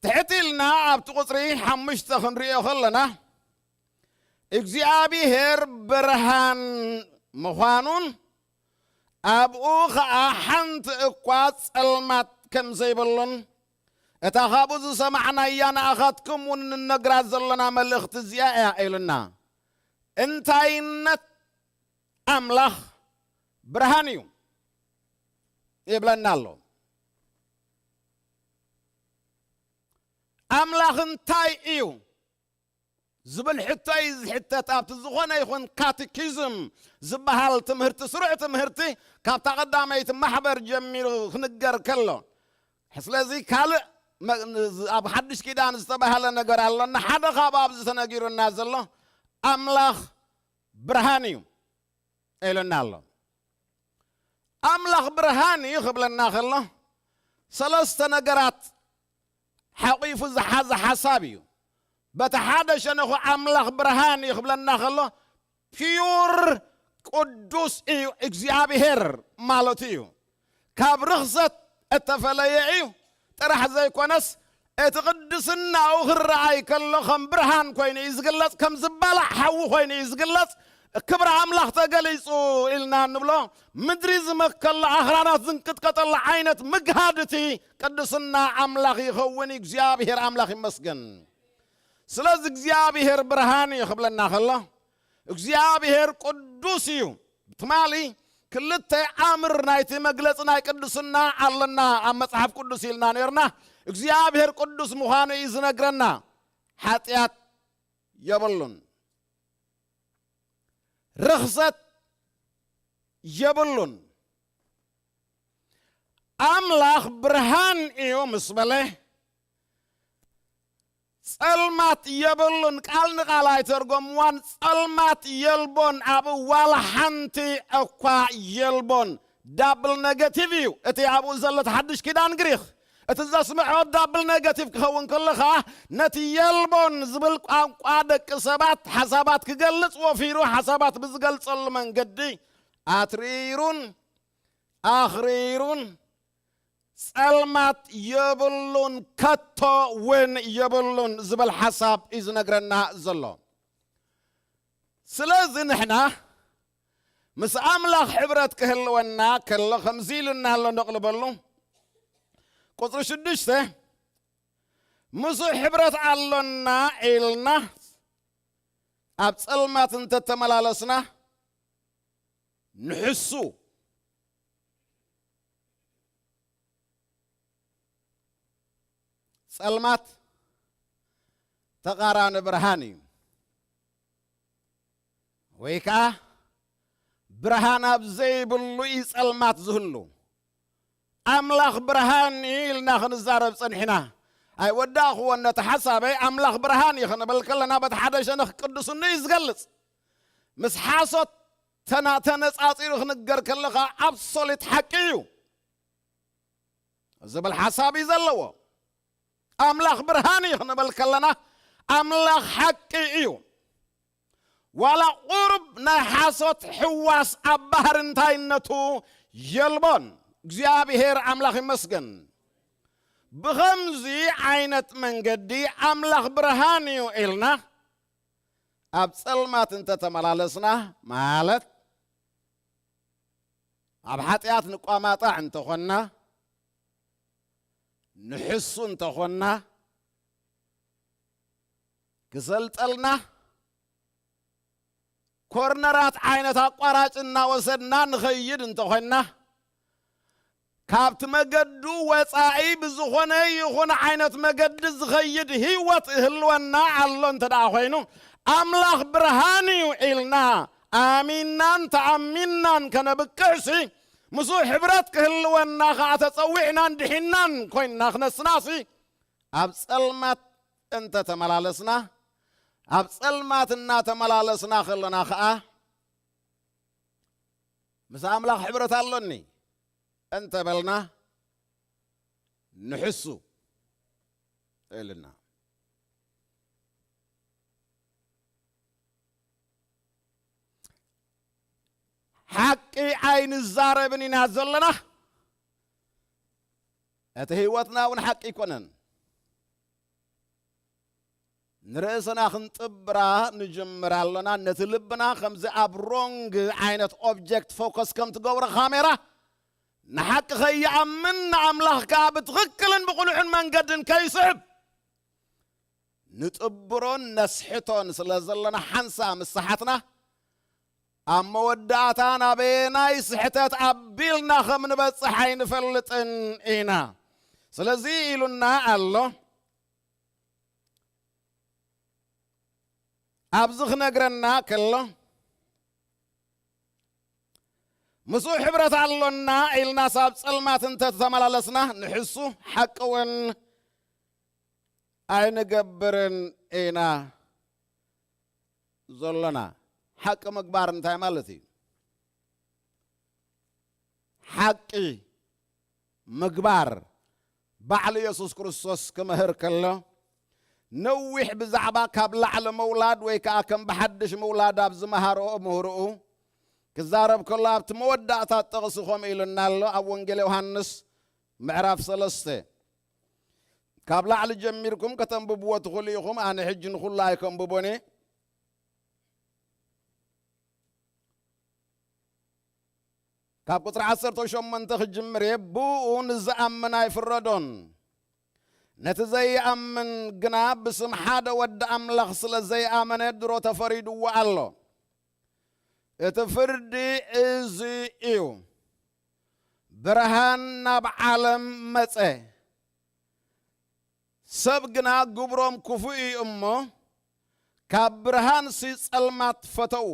ትሕት ኢልና ኣብቲ ቁጽሪ ሓሙሽተ ክንሪኦ ከለና፣ እግዚኣብሔር ብርሃን ምዃኑን ኣብኡ ኸኣ ሓንቲ እኳ ጸልማት ከም ዘይብሉን፣ እታ ካብኡ ዝሰማዕናያ ንኣኻትኩም እውን እንነግራ ዘለና መልእኽቲ እዚኣ እያ ኢሉና። እንታይነት ኣምላኽ ብርሃን እዩ ይብለና ኣሎ። ኣምላኽ እንታይ እዩ ዝብል ሕቶ እዩ ዝሕተት። ኣብቲ ዝኾነ ይኹን ካቴኪዝም ዝበሃል ትምህርቲ፣ ስሩዕ ትምህርቲ፣ ካብታ ቀዳመይቲ ማሕበር ጀሚሩ ክንገር ከሎ፣ ስለዚ ካልእ መ-፣ ኣብ ሓድሽ ኪዳን ዝተባህለ ነገር ኣሎና። ሓደ ካብ ኣብዚ ተነጊሩና ዘሎ ኣምላኽ ብርሃን እዩ ኢሉና ኣሎ። ኣምላኽ ብርሃን እዩ ክብለና ከሎ፣ ሰለስተ ነገራት ሓቂፉ ዝሓዘ ሓሳብ እዩ። በቲ ሓደ ሸነኹ ኣምላኽ ብርሃን እዩ ክብለና ከሎ፣ ፒዩር ቅዱስ እዩ እግዚኣብሔር ማለቱ እዩ። ካብ ርኽሰት እተፈለየ እዩ ጥራሕ ዘይኮነስ፣ እቲ ቅድስናኡ ክረኣይ ከሎ ከም ብርሃን ኮይኑ እዩ ዝግለጽ፣ ከም ዝበላዕ ሓዊ ኮይኑ እዩ ዝግለጽ። ክብሪ ኣምላኽ ተገሊጹ ኢልና እንብሎ፣ ምድሪ ዝመከሎ፣ ኣኽራናት ዝንቅጥቀጠሉ ዓይነት ምግሃድ እቲ ቅድስና ኣምላኽ ይኸውን። እግዚኣብሔር ኣምላኽ ይመስገን። ስለዚ እግዚኣብሔር ብርሃን እዩ ክብለና ከሎ፣ እግዚኣብሔር ቅዱስ እዩ። ትማሊ ክልተ ኣምር ናይቲ መግለጺ ናይ ቅድስና ኣለና ኣብ መጽሓፍ ቅዱስ ኢልና ነርና። እግዚኣብሔር ቅዱስ ምዃኑ እዩ ዝነግረና። ሓጢኣት የብሉን፣ ርኽሰት የብሉን። ኣምላኽ ብርሃን እዩ ምስ በለ፣ ጸልማት የብሉን። ቃል ንቃል ኣይተርጎምዋን። ጸልማት የልቦን፣ ኣብኡ ዋላ ሓንቲ እኳ የልቦን። ዳብል ነገቲቭ እዩ እቲ ኣብኡ ዘሎ እቲ ሓድሽ ኪዳን ግሪኽ። እቲ ዘስምዖ ዳብል ነገቲቭ ክኸውን ከሎ ኸኣ፣ ነቲ የልቦን ዝብል ቋንቋ ደቂ ሰባት ሓሳባት ክገልጽ ወፊሩ፣ ሓሳባት ብዝገልጸሉ መንገዲ ኣትሪሩን ኣኽሪሩን ጸልማት የብሉን፣ ከቶ እውን የብሉን ዝብል ሓሳብ እዩ ዝነግረና ዘሎ። ስለዚ ንሕና ምስ ኣምላኽ ሕብረት ክህልወና ከሎ ከምዚ ኢሉና ኣሎ፣ ነቕልበሉ። ቁጽሪ ሽዱሽተ፣ "ምስኡ ሕብረት ኣሎና" ኢልና ኣብ ጸልማት እንተተመላለስና፣ ንሕሱ ጸልማት ተቓራኒ ብርሃን እዩ። ወይ ከኣ ብርሃን ኣብ ዘይብሉ እዩ ጸልማት ዝህሉ። ኣምላኽ ብርሃን እዩ ኢልና ክንዛረብ ጸኒሕና። ኣይወዳእኽዎን ነቲ ሓሳበይ። ኣምላኽ ብርሃን እዩ ክንብል ከለና በቲ ሓደ ሸነኽ ቅዱስኑ እዩ ዝገልጽ። ምስ ሓሶት ተና-፣ ተነጻጺሩ ክንገር ከለኻ ኣብሶሊት ሓቂ እዩ ዝብል ሓሳብ እዩ ዘለዎ። ኣምላኽ ብርሃን እዩ ክንብል ከለና ኣምላኽ ሓቂ እዩ። ዋላ ቁሩብ ናይ ሓሶት ሕዋስ ኣብ ባህሪ እንታይነቱ የልቦን። እግዚኣብሔር ኣምላኽ ይመስገን። ብኸምዚ ዓይነት መንገዲ ኣምላኽ ብርሃን እዩ ኢልና ኣብ ጸልማት እንተተመላለስና፣ ማለት ኣብ ሓጢኣት ንቋማጣዕ እንተኾንና፣ ንሕሱ እንተኾንና፣ ክሰልጠልና ኮርነራት ዓይነት ኣቋራጭ እናወሰድና ንኸይድ እንተኾንና፣ ካብቲ መገዱ ወጻኢ ብዝኾነ ይኹን ዓይነት መገዲ ዝኸይድ ህይወት ይህልወና ኣሎ እንተ ደኣ ኾይኑ፣ ኣምላኽ ብርሃን እዩ ኢልና ኣሚናን ተኣሚናን ከነብቅዕሲ፣ ምስኡ ሕብረት ክህልወና ኸዓ ተጸዊዕናን ድሒናን ኮይንና ክነስናሲ፣ ኣብ ጸልማት እንተተመላለስና፣ ኣብ ጸልማት እናተመላለስና ከለና ኸዓ፣ ምስ ኣምላኽ ሕብረት ኣሎኒ እንተበልና፣ ንሕሱ ኢልና። ሓቂ ኣይንዛረብን ኢና ዘለና። እቲ ህይወትና እውን ሓቂ ኣይኮነን። ንርእስና ክንጥብራ ንጅምር ኣሎና። ነቲ ልብና ከምዚ ኣብ ሮንግ ዓይነት ኦብጀክት ፎከስ ከም ትገብሮ ካሜራ፣ ንሓቂ ከይኣምን፣ ንኣምላኽ ከኣ ብትኽክልን ብቕኑዕን መንገድን ከይስሕብ ንጥብሮን ነስሕቶን ስለ ዘለና፣ ሓንሳ ምስ ሰሓትና፣ ኣብ መወዳእታ ናበየናይ ስሕተት ኣቢልና ከም ንበጽሕ ኣይንፈልጥን ኢና። ስለዚ ኢሉና ኣሎ። ኣብዚ ክነግረና ከሎ፣ ምስኡ ሕብረት ኣሎና ኢልናስ ኣብ ጸልማት እንተ ተመላለስና፣ ንሕሱ ሓቂ እውን ኣይንገብርን ኢና ዘሎና። ሓቂ ምግባር እንታይ ማለት እዩ? ሓቂ ምግባር ባዕሉ የሱስ ክርስቶስ ክምህር ከሎ፣ ነዊሕ ብዛዕባ ካብ ላዕሊ ምውላድ ወይ ከኣ ከም ብሓድሽ ምውላድ ኣብ ዝመሃሮ ምህሮኡ ክዛረብ ከሎ፣ ኣብቲ መወዳእታ ጥቕሲ ከምኡ ኢሉና ኣሎ። ኣብ ወንጌል ዮሃንስ ምዕራፍ ሰለስተ፣ ካብ ላዕሊ ጀሚርኩም ከተንብብዎ ትኽእሉ ኢኹም። ኣነ ሕጂ ንኹሉ ኣይከንብቦን እየ። ካብ ቁጽሪ ዓሰርተ ሸሞንተ ክጅምር እየ። ብኡ ንዝኣምን ኣይፍረዶን። ነቲ ዘይኣምን ግና ብስም ሓደ ወዲ ኣምላኽ ስለ ዘይኣመነ ድሮ ተፈሪድዎ ኣሎ። እቲ ፍርዲ እዚ እዩ። ብርሃን ናብ ዓለም መጸ። ሰብ ግና ግብሮም ክፉእ እዩ እሞ፣ ካብ ብርሃንሲ ጸልማት ፈተዉ።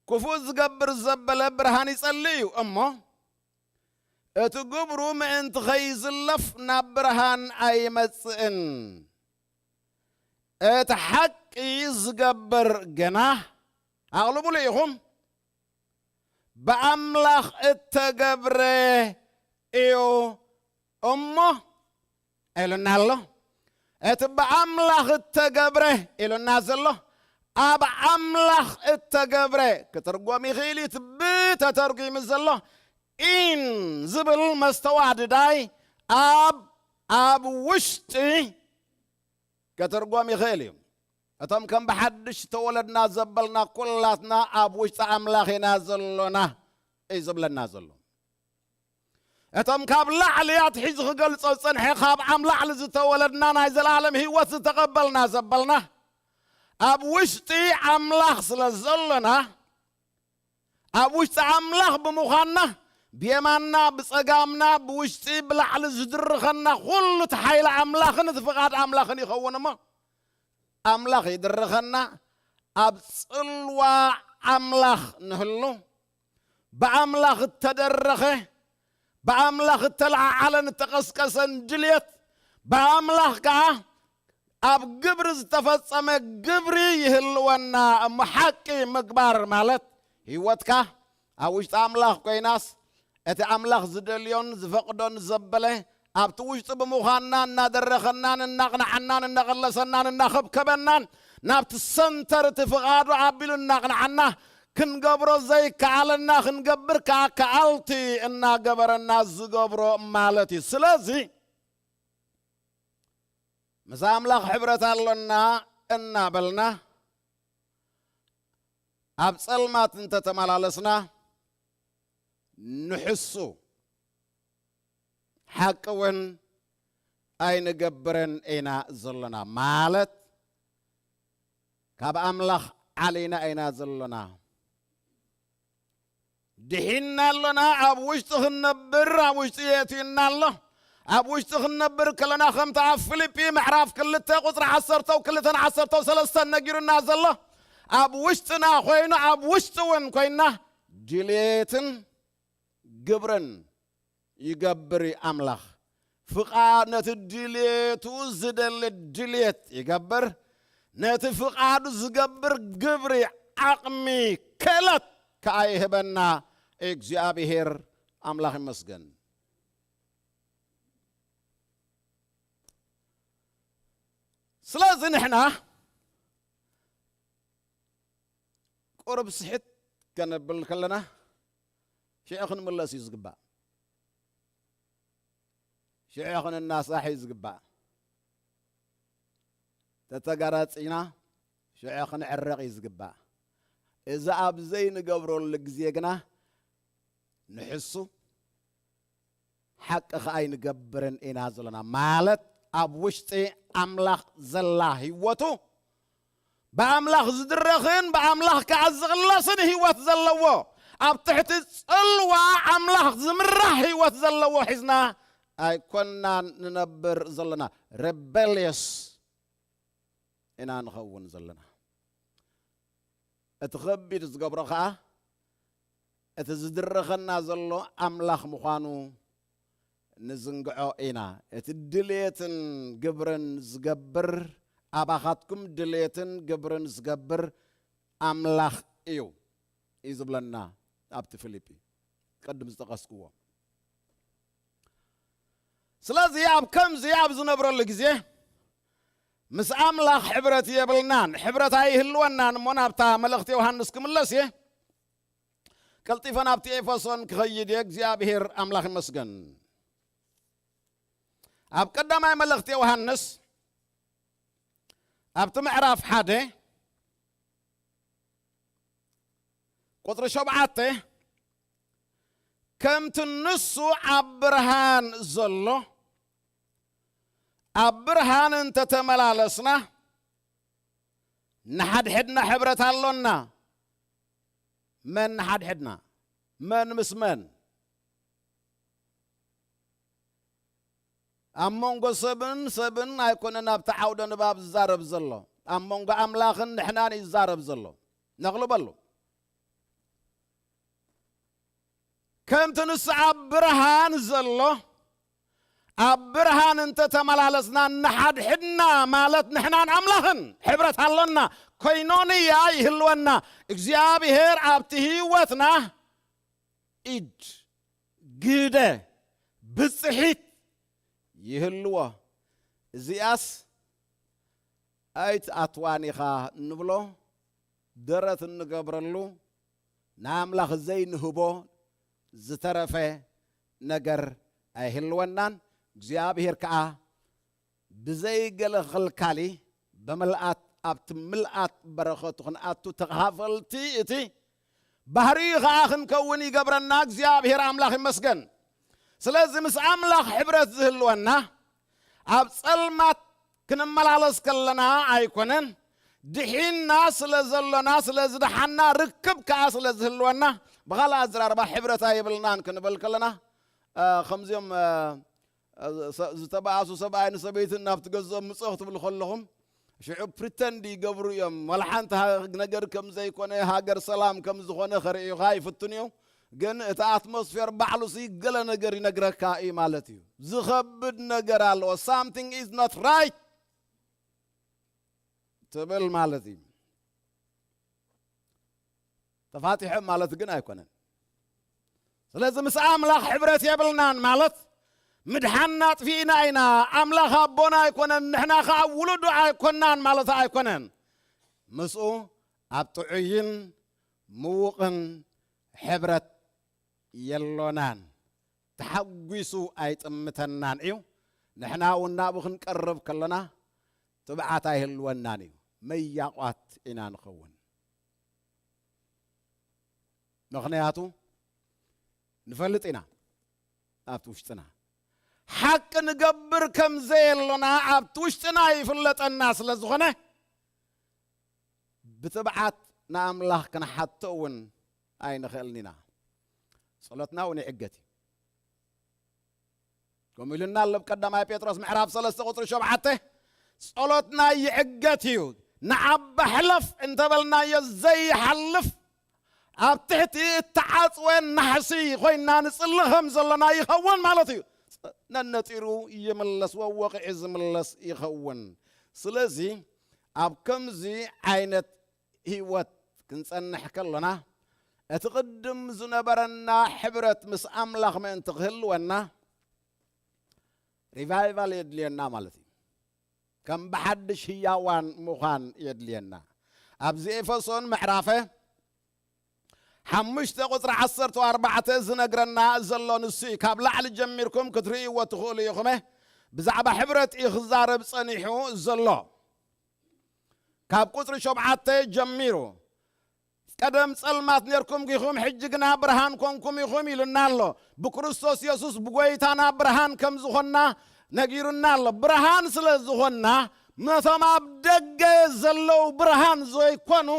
ክፉእ ዝገብር ዘበለ ብርሃን ይጸልእ እዩ እሞ፣ እቲ ግብሩ ምእንቲ ኸይዝለፍ ናብ ብርሃን ኣይመጽእን። እቲ ሓቂ ዝገብር ግና፣ ኣቕልቡሉ ኢኹም፣ ብኣምላኽ እተገብረ እዩ እሞ ኢሉና ኣሎ። እቲ ብኣምላኽ እተገብረ ኢሉና ዘሎ፣ ኣብ ኣምላኽ እተገብረ ክትርጎም ይኽእል እዩ። እቲ ብ ተተርጒሙ ዘሎ ኢን ዝብል መስተዋድዳይ ኣብ፣ ኣብ ውሽጢ ክትርጎም ይኽእል እዩ። እቶም ከም ብሓድሽ ዝተወለድና ዘበልና ኩላትና ኣብ ውሽጢ ኣምላኽ ኢና ዘሎና እዩ ዝብለና ዘሎ። እቶም ካብ ላዕሊ ኣትሒዙ ክገልጾ ዝጸንሐ፣ ካብ ኣም ላዕሊ ዝተወለድና፣ ናይ ዘለኣለም ህይወት ዝተቐበልና ዘበልና፣ ኣብ ውሽጢ ኣምላኽ ስለ ዘሎና፣ ኣብ ውሽጢ ኣምላኽ ብምዃንና፣ ብየማንና፣ ብጸጋምና፣ ብውሽጢ፣ ብላዕሊ ዝድርኸና ኩሉ እቲ ሓይሊ ኣምላኽን እቲ ፍቓድ ኣምላኽን ይኸውን እሞ፣ ኣምላኽ ይድርኸና፣ ኣብ ጽልዋ ኣምላኽ ንህሉ። ብኣምላኽ እተደረኸ፣ ብኣምላኽ እተለዓዓለን እተቐስቀሰን ድልየት፣ ብኣምላኽ ከኣ ኣብ ግብሪ ዝተፈጸመ ግብሪ ይህልወና እሞ፣ ሓቂ ምግባር ማለት ህይወትካ ኣብ ውሽጢ ኣምላኽ ኮይናስ፣ እቲ ኣምላኽ ዝደልዮን ዝፈቕዶን ዘበለ ኣብቲ ውሽጢ ብምዃንና፣ እናደረኸናን እናቕንዓናን እናቐለሰናን እናኸብከበናን፣ ናብቲ ሰንተር እቲ ፍቓዱ ኣቢሉ እናቕንዓና፣ ክንገብሮ ዘይከኣለና ክንገብር ከኣ ከኣልቲ እናገበረና ዝገብሮ ማለት እዩ። ስለዚ ምስ ኣምላኽ ሕብረት ኣሎና እናበልና ኣብ ጸልማት እንተተመላለስና፣ ንሕሱ ሓቂ እውን ኣይንገብርን ኢና ዘሎና። ማለት ካብ ኣምላኽ ዓሊና ኢና ዘሎና። ድሒና ኣሎና። ኣብ ውሽጢ ክንነብር ኣብ ውሽጢ የእትዩና ኣሎ። ኣብ ውሽጢ ክንነብር ከለና ከምቲ ኣብ ፊልጲ ምዕራፍ ክልተ ቁጽሪ ዓሰርተው ክልተን ዓሰርተው ሰለስተን ነጊሩና ዘሎ፣ ኣብ ውሽጥና ኮይኑ ኣብ ውሽጢ እውን ኮይና ድሌትን ግብርን ይገብር እዩ ኣምላኽ። ፍቓድ፣ ነቲ ድልየቱ ዝደሊ ድልየት ይገብር፣ ነቲ ፍቓዱ ዝገብር ግብሪ፣ ዓቕሚ፣ ክእለት ከኣ ይህበና እግዚኣብሔር ኣምላኽ ይመስገን። ስለዚ ንሕና ቁሩብ ስሕት ከነብል ከለና ሽዑ ክንምለስ እዩ ዝግባእ። ሽዑ ክንናሳሕ እዩ ዝግባእ። ተተጋራጺና ሽዑ ክንዕረቕ እዩ ዝግባእ። እዚ ኣብ ዘይንገብረሉ ግዜ ግና ንሕሱ ሓቂ ኸኣ ኣይንገብርን ኢና ዘለና። ማለት ኣብ ውሽጢ ኣምላኽ ዘላ ህይወቱ ብኣምላኽ ዝድረኽን ብኣምላኽ ከኣ ዝቕለስን ህይወት ዘለዎ፣ ኣብ ትሕቲ ጽልዋ ኣምላኽ ዝምራሕ ህይወት ዘለዎ ሒዝና ኣይኮናን ንነብር ዘለና። ሬቤልየስ ኢና ንኸውን ዘለና። እቲ ኸቢድ ዝገብሮ ኸኣ እቲ ዝድረኸና ዘሎ ኣምላኽ ምዃኑ ንዝንግዖ ኢና። እቲ ድሌትን ግብርን ዝገብር፣ ኣባኻትኩም ድሌትን ግብርን ዝገብር ኣምላኽ እዩ፣ እዩ ዝብለና ኣብቲ ፊልጲ ቅድም ዝጠቐስክዎ። ስለዚ ኣብ ከምዚ ኣብ ዝነብረሉ ግዜ ምስ ኣምላኽ ሕብረት የብልናን፣ ሕብረት ኣይህልወናን። እሞ ናብታ መልእኽቲ ዮሃንስ ክምለስ እየ። ቀልጢፈ ናብቲ ኤፌሶን ክኸይድ እየ። እግዚኣብሔር ኣምላኽ ይመስገን። ኣብ ቀዳማይ መልእኽቲ ዮሃንስ ኣብቲ ምዕራፍ ሓደ ቁጽሪ ሸውዓተ፣ ከምቲ ንሱ ኣብ ብርሃን ዘሎ፣ ኣብ ብርሃን እንተተመላለስና፣ ንሓድሕድና ሕብረት ኣሎና። መን ንሓድሕድና? መን ምስ መን? ኣብ መንጎ ሰብን ሰብን ኣይኮነን ኣብቲ ዓውደ ንባብ ዝዛረብ ዘሎ። ኣብ መንጎ ኣምላኽን ንሕናን እዩ ዝዛረብ ዘሎ። ነቕልበሉ። ከምቲ ንሱ ኣብ ብርሃን ዘሎ፣ ኣብ ብርሃን እንተተመላለስና፣ ንሓድሕድና ማለት ንሕናን ኣምላኽን ሕብረት ኣሎና። ኮይኖንያ ይህልወና። እግዚኣብሔር ኣብቲ ህይወትና ኢድ፣ ግደ፣ ብጽሒት ይህልዎ። እዚኣስ ኣይትኣትዋን ኢኻ እንብሎ፣ ደረት እንገብረሉ፣ ንኣምላኽ ዘይንህቦ ዝተረፈ ነገር ኣይህልወናን። እግዚኣብሔር ከኣ ብዘይገለ ኸልካሊ ብምልኣት፣ ኣብቲ ምልኣት በረኸቱ ክንኣቱ ተኻፈልቲ እቲ ባህሪኡ ኸኣ ክንከውን ይገብረና። እግዚኣብሔር ኣምላኽ ይመስገን። ስለዚ ምስ ኣምላኽ ሕብረት ዝህልወና ኣብ ጸልማት ክንመላለስ ከለና ኣይኮነን፣ ድሒንና ስለ ዘሎና፣ ስለ ዝደሓና፣ ርክብ ከኣ ስለ ዝህልወና፣ ብኻልእ ኣዘራርባ ሕብረት ኣይብልናን ክንበል ከለና፣ እ፣ ከምዚኦም፣ እ፣ እ፣ ሰ-፣ ዝተባኣሱ ሰብኣይ ንሰበይትን ናብቲ ገዝኦም ምጽኦ ክትብሉ ከለኹም፣ ሽዑ ፕሪተንድ ይገብሩ እዮም። ዋላ ሓንቲ ሃ-፣ ነገር ከም ዘይኮነ፣ ሃገር ሰላም ከም ዝኾነ ከርእዩኻ ይፍትኑ እዮም። ግን እቲ ኣትሞስፌር ባዕሉሲ ገለ ነገር ይነግረካ እዩ ማለት እዩ። ዝኸብድ ነገር ኣለዎ። Something is not right ትብል ማለት እዩ። ተፋቲሖም ማለት ግን ኣይኮነን። ስለዚ ምስ ኣምላኽ ሕብረት የብልናን ማለት ምድሓንና ኣጥፊእና ኢና። ኣምላኽ ኣቦና ኣይኮነን፣ ንሕና ኸዓ ውሉዱ ኣይኮናን ማለት ኣይኮነን። ምስኡ ኣብ ጥዑይን ምዉቕን ሕብረት የሎናን። ተሓጒሱ ኣይጥምተናን እዩ። ንሕና እውን ናብኡ ክንቀርብ ከለና ትብዓት ኣይህልወናን እዩ። መያቋት ኢና ንኸውን። ምኽንያቱ ንፈልጥ ኢና፣ ኣብቲ ውሽጥና ሓቂ ንገብር ከም ዘየሎና ኣብቲ ውሽጥና ይፍለጠና ስለ ዝኾነ፣ ብትብዓት ንኣምላኽ ክንሓቶ እውን ኣይንኽእልን ኢና። ጸሎትና እውን ይዕገት እዩ። ከምኡ ኢሉና ኣሎ ኣብ ቀዳማይ ጴጥሮስ ምዕራፍ ሰለስተ ቁጽሪ ሸውዓተ፣ ጸሎትና ይዕገት እዩ። ንዓባ ሕለፍ እንተበልናዮ ዘይሓልፍ፣ ኣብ ትሕቲ እተዓጽወ ናሕሲ ኮይና ንጽሊ ከም ዘለና ይኸውን ማለት እዩ። ነነጢሩ ይምለስ፣ ወወቕዒ ዝምለስ ይኸውን። ስለዚ ኣብ ከምዚ ዓይነት ህይወት ክንጸንሕ ከሎና፣ እቲ ቅድም ዝነበረና ሕብረት ምስ ኣምላኽ ምእንቲ ክህልወና፣ ሪቫይቫል የድልየና ማለት እዩ። ከም ብሓድሽ ህያዋን ምዃን የድልየና። ኣብዚ ኤፌሶን ምዕራፈ ሓሙሽተ ቁጽሪ ዓሰርተ ኣርባዕተ ዝነግረና ዘሎ ንሱ እዩ። ካብ ላዕሊ ጀሚርኩም ክትርእይዎ ትኽእሉ ኢኹም። ብዛዕባ ሕብረት እዩ ክዛረብ ጸኒሑ ዘሎ። ካብ ቁጽሪ ሸውዓተ ጀሚሩ፣ "ቀደም ጸልማት ኔርኩም ኢኹም፣ ሕጂ ግና ብርሃን ኮንኩም ኢኹም" ኢሉና ኣሎ። ብክርስቶስ የሱስ ብጎይታና ብርሃን ከም ዝኾንና ነጊሩና ኣሎ። ብርሃን ስለ ዝኾንና፣ ነቶም ኣብ ደገ ዘለዉ ብርሃን ዘይኮኑ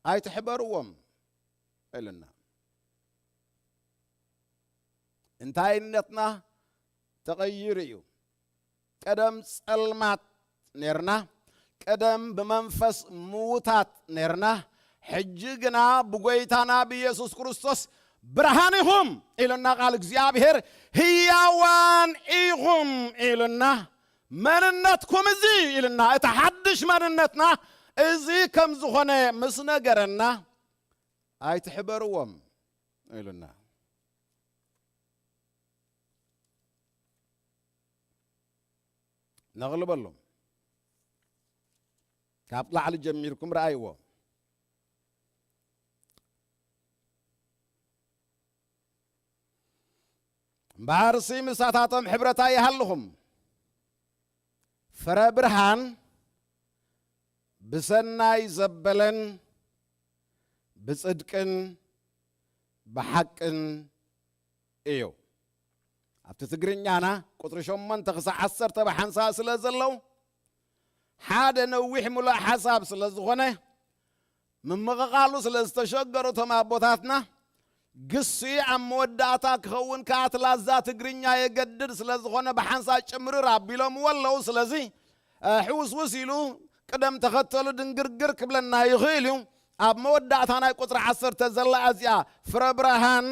ኣይትሕበርዎም ኢሉና። እንታይነትና ተቐይሩ እዩ። ቀደም ጸልማት ኔርና፣ ቀደም ብመንፈስ ምዉታት ኔርና፣ ሕጂ ግና ብጎይታና ብኢየሱስ ክርስቶስ ብርሃን ኢኹም ኢሉና ቃል እግዚኣብሔር። ህያዋን ኢኹም ኢሉና። መንነትኩም እዚ ኢሉና። እቲ ሓድሽ መንነትና እዚ ከም ዝኾነ ምስ ነገረና፣ "ኣይትሕበርዎም" ኢሉና። ነቕልበሎም። ካብ ላዕሊ ጀሚርኩም ረኣይዎ። "እምበኣርሲ ምሳታቶም ሕብረት ኣይሃልኹም፣ ፍረ ብርሃን ብሰናይ ዘበለን ብጽድቅን ብሓቅን እዩ።" ኣብቲ ትግርኛና ቁጽሪ ሸሞንተ ክሳዕ ዓሰርተ ብሓንሳእ ስለ ዘለዉ፣ ሓደ ነዊሕ ምሉእ ሓሳብ ስለ ዝኾነ፣ ምምቕቓሉ ስለ ዝተሸገሩ እቶም ኣቦታትና፣ ግሲ ኣብ መወዳእታ ክኸውን ከኣ እቲ ላዛ ትግርኛ የገድድ ስለ ዝኾነ ብሓንሳእ ጭምርር ኣቢሎምዎ ኣለዉ። ስለዚ፣ እ፣ ሕውስውስ ኢሉ ቅደም ተኸተሉ ድንግርግር ክብለና ይኽእል እዩ። ኣብ መወዳእታ ናይ ቁጽሪ ዓሰርተ ዘላ እዚኣ፣ ፍረ ብርሃን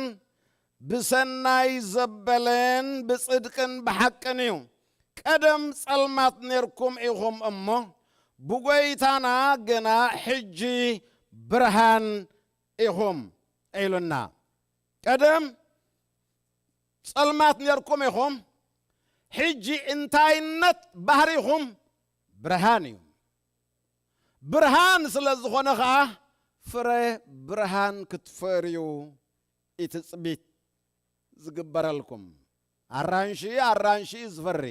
ብሰናይ ዘበለን ብጽድቅን ብሓቅን እዩ። ቀደም ጸልማት ኔርኩም ኢኹም እሞ፣ ብጎይታና ግና ሕጂ ብርሃን ኢኹም ኢሉና። ቀደም ጸልማት ኔርኩም ኢኹም፣ ሕጂ እንታይነት ባህሪኹም ብርሃን እዩ። ብርሃን ስለ ዝኾነ ኸኣ ፍረ ብርሃን ክትፈርዩ እዩ ትጽቢት ዝግበረልኩም። ኣራንሺ ኣራንሺ እዩ ዝፈሪ፣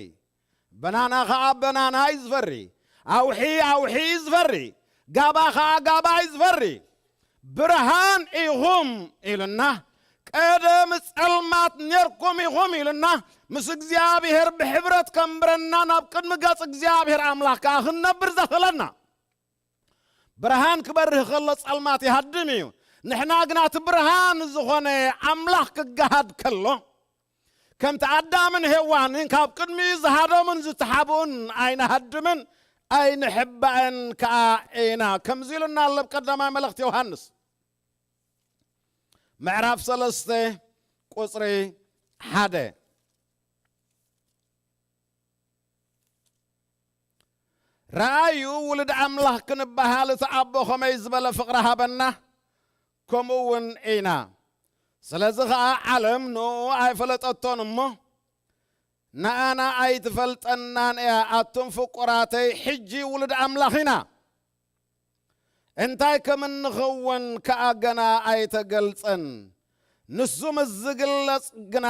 በናና ኸኣ በናና እዩ ዝፈሪ፣ ኣውሒ ኣውሒ እዩ ዝፈሪ፣ ጋባ ኸኣ ጋባ እዩ ዝፈሪ። ብርሃን ኢኹም ኢሉና፣ ቀደም ጸልማት ኔርኩም ኢኹም ኢሉና፣ ምስ እግዚኣብሔር ብሕብረት ከንብረና፣ ናብ ቅድሚ ገጽ እግዚኣብሔር ኣምላኽ ከኣ ክንነብር ዘኽእለና። ብርሃን ክበርህ ከሎ ጸልማት ይሃድም እዩ። ንሕና ግና እቲ ብርሃን ዝኾነ ኣምላኽ ክገሃድ ከሎ፣ ከምቲ ኣዳምን ሄዋንን ካብ ቅድሚኡ ዝሃደሙን ዝተሓብኡን ኣይንሃድምን፣ ኣይንሕባእን ከኣ ኢና። ከምዚ ኢሉና ኣሎ ኣብ ቀዳማይ መልእኽቲ ዮሃንስ ምዕራፍ ሰለስተ ቁጽሪ ሓደ። ረኣዩ፣ ውሉድ ኣምላኽ ክንበሃል እቲ ኣቦ ኸመይ ዝበለ ፍቕሪ ሃበና፣ ከምኡ እውን ኢና። ስለዚ ኸኣ ዓለም ንእኡ ኣይፈለጠቶን እሞ፣ ንኣና ኣይትፈልጠናን እያ። ኣቱም ፍቁራተይ፣ ሕጂ ውሉድ ኣምላኽ ኢና። እንታይ ከም እንኸውን ከኣ ገና ኣይተገልጸን። ንሱ ምስ ዝግለጽ ግና፣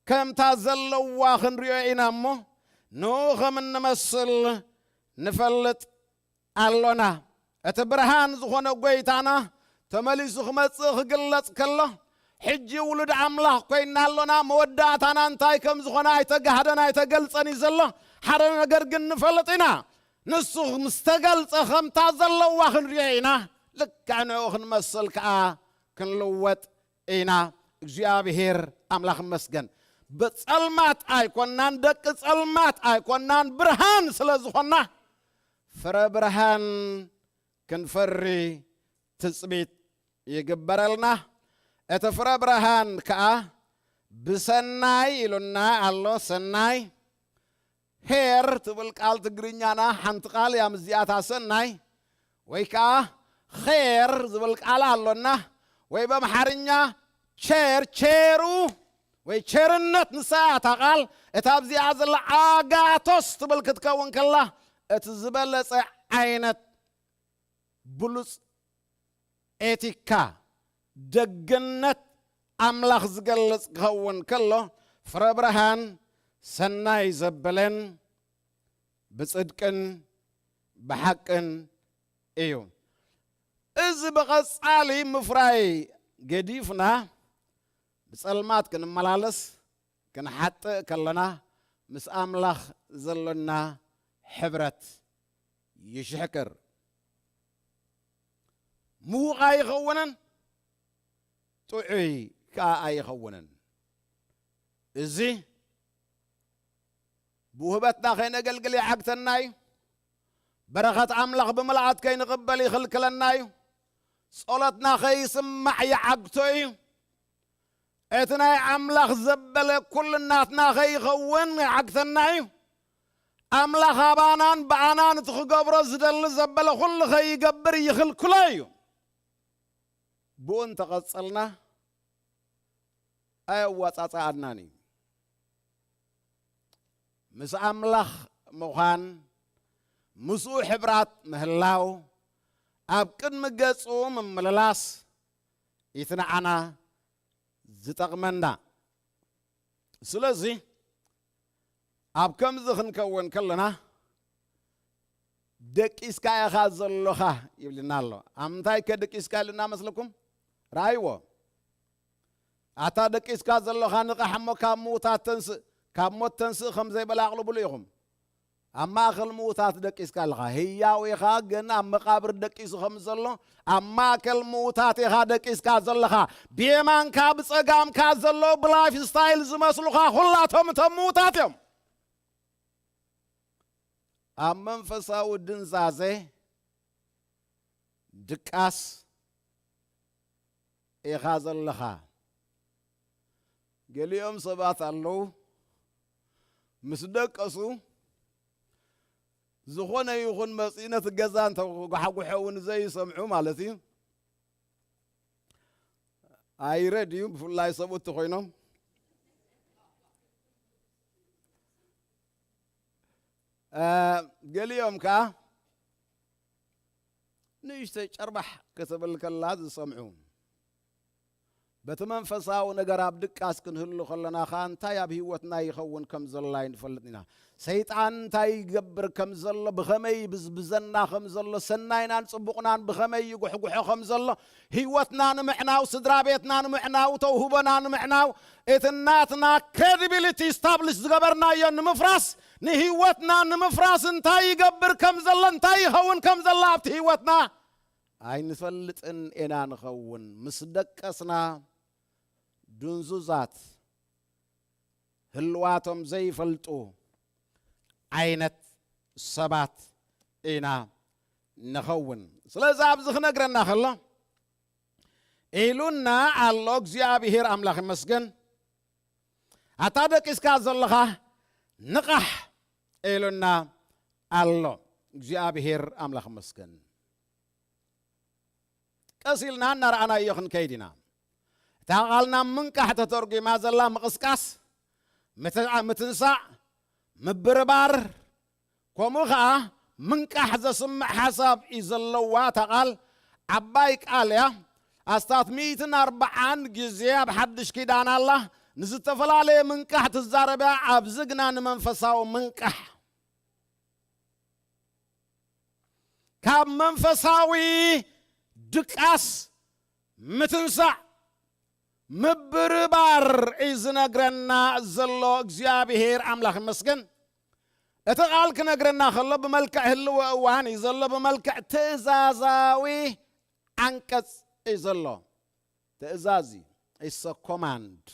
ከምታ ዘለዋ ክንሪኦ ኢና እሞ፣ ንኡ ከም እንመስል ንፈልጥ ኣሎና። እቲ ብርሃን ዝኾነ ጐይታና ተመሊሱ ክመጽእ ክግለጽ ከሎ፣ ሕጂ ውሉድ ኣምላኽ ኮይንና ኣሎና። መወዳእታና እንታይ ከም ዝኾነ ኣይተጋህደን ኣይተገልጸን እዩ ዘሎ። ሓደ ነገር ግን ንፈልጥ ኢና። ንሱ ምስ ተገልጸ፣ ከምታ ዘለዋ ክንሪኦ ኢና። ልክዕ ንኡ ክንመስል ከኣ ክንልወጥ ኢና። እግዚኣብሔር ኣምላኽ ይመስገን። ብጸልማት ኣይኮናን፣ ደቂ ጸልማት ኣይኮናን፣ ብርሃን ስለ ዝኾና፣ ፍረ ብርሃን ክንፈሪ ትጽቢት ይግበረልና። እቲ ፍረ ብርሃን ከኣ ብሰናይ ኢሉና ኣሎ። ሰናይ ሄር ትብል ቃል ትግርኛና ሓንቲ ቃል እያ። ምስዚኣታ ሰናይ ወይ ከዓ ኼር ዝብል ቃል ኣሎና፣ ወይ በምሓርኛ ቸር፣ ቸሩ ወይ ቸርነት፣ ንሳ እያ እታ ቃል። እታ ኣብዚኣ ዘላ ኣጋቶስ ትብል ክትከውን ከላ፣ እቲ ዝበለጸ ዓይነት ብሉጽ ኤቲካ፣ ደግነት ኣምላኽ ዝገልጽ ክኸውን ከሎ፣ ፍረ ብርሃን ሰናይ ዘበለን ብጽድቅን ብሓቅን እዩ። እዚ ብቐጻሊ ምፍራይ ገዲፍና ብጸልማት ክንመላለስ፣ ክንሓጥእ ከለና ምስ ኣምላኽ ዘሎና ሕብረት ይሽሕክር። ምዉቕ ኣይኸውንን፣ ጥዑይ ከኣ ኣይኸውንን። እዚ ብውህበትና ከይነገልግል ይዓግተና እዩ። በረኸት ኣምላኽ ብምልኣት ከይንቕበል ይኽልክለና እዩ። ጸሎትና ከይስማዕ ይዓግቶ እዩ። እቲ ናይ ኣምላኽ ዘበለ ኩሉ ናትና ከይኸውን ይዓግተና እዩ። ኣምላኽ ኣባናን ብኣናን እቲ ክገብሮ ዝደሊ ዘበለ ኩሉ ከይገብር ይኽልክሎ እዩ። ብኡ እንተቐጸልና ኣየዋጻጽኣናን እዩ። ምስ ኣምላኽ ምዃን፣ ምስኡ ሕብራት ምህላው፣ ኣብ ቅድሚ ገጹ ምምልላስ፣ እቲ ንዓና ዝጠቕመና። ስለዚ ኣብ ከምዚ ክንከውን ከለና፣ "ደቂስካ ኢኻ ዘሎኻ" ይብልና ኣሎ። ኣብ ምንታይ ከ ደቂስካ ኢሉና መስለኩም? ረኣይዎ። "ኣታ ደቂስካ ዘሎኻ ንቓሕ እሞ ካብ ምዉታት ተንስእ፣ ካብ ሞት ተንስእ" ከም ዘይበለ ኣቕልብሉ ኢኹም። ኣብ ማእከል ምዉታት ደቂስካ ኣለኻ። ህያው ኢኻ፣ ግን ኣብ መቓብር ደቂሱ ከም ዘሎ፣ ኣብ ማእከል ምዉታት ኢኻ ደቂስካ ዘለኻ። ብየማንካ ብጸጋምካ ዘለዉ ብላይፍ ስታይል ዝመስሉኻ ኩላቶም እቶም ምዉታት እዮም። ኣብ መንፈሳዊ ድንዛዜ፣ ድቃስ ኢኻ ዘለኻ። ገሊኦም ሰባት ኣለዉ፣ ምስ ደቀሱ ዝኾነ ይኹን መጺኡ ነቲ ገዛ እንተጓሕጉሖ እውን ዘይሰምዑ ማለት እዩ። ኣይረድዩ፣ ብፍላይ ሰብኡት ኮይኖም። እ፣ ገሊኦም ከኣ ንእሽተይ ጨርባሕ ክትብል ከላ ዝሰምዑ። በቲ መንፈሳዊ ነገር ኣብ ድቃስ ክንህሉ ከለና ኸኣ እንታይ ኣብ ህይወትና ይኸውን ከም ዘሎ ኣይንፈልጥን ኢና። ሰይጣን እንታይ ይገብር ከም ዘሎ፣ ብኸመይ ይብዝብዘና ከም ዘሎ፣ ሰናይናን ጽቡቕናን ብኸመይ ይጉሕጉሖ ከም ዘሎ፣ ህይወትና ንምዕናው፣ ስድራ ቤትና ንምዕናው፣ ተውህቦና ንምዕናው፣ እቲ ናትና ክሬዲቢሊቲ ኢስታብሊሽ ዝገበርናዮ ንምፍራስ፣ ንህይወትና ንምፍራስ እንታይ ይገብር ከም ዘሎ፣ እንታይ ይኸውን ከም ዘሎ ኣብቲ ህይወትና ኣይንፈልጥን ኢና ንኸውን። ምስ ደቀስና ድንዙዛት፣ ህልዋቶም ዘይፈልጡ ዓይነት ሰባት ኢና ንኸውን። ስለዚ ኣብዚ ክነግረና ከሎ ኢሉና ኣሎ እግዚኣብሔር ኣምላኽ ይመስገን። ኣታ ደቂስካ ዘለኻ ንቓሕ ኢሉና ኣሎ እግዚኣብሔር ኣምላኽ ይመስገን። ቀስ ኢልና እናረኣናዮ ክንከይድ ኢና። እታ ቃልና ምንቃሕ ተተርጒማ ዘላ ምቕስቃስ፣ ምት-፣ ምትንሳእ፣ ምብርባር፣ ከምኡ ኸዓ ምንቃሕ ዘስምዕ ሓሳብ እዩ ዘለዋ። እታ ቃል ዓባይ ቃል እያ። ኣስታት ሚእትን ኣርብዓን ግዜ ኣብ ሓድሽ ኪዳን ኣላ። ንዝተፈላለየ ምንቃሕ ትዛረብ እያ። ኣብዚ ግና ንመንፈሳዊ ምንቃሕ፣ ካብ መንፈሳዊ ድቃስ፣ ምትንሳእ፣ ምብርባር እዩ ዝነግረና ዘሎ እግዚኣብሔር ኣምላኽ ይመስገን። እቲ ቃል ክነግረና ከሎ ብመልክዕ ህልወ እዋን እዩ ዘሎ፣ ብመልክዕ ትእዛዛዊ ዓንቀጽ እዩ ዘሎ። ትእዛዝ እዩ፣ it's a command።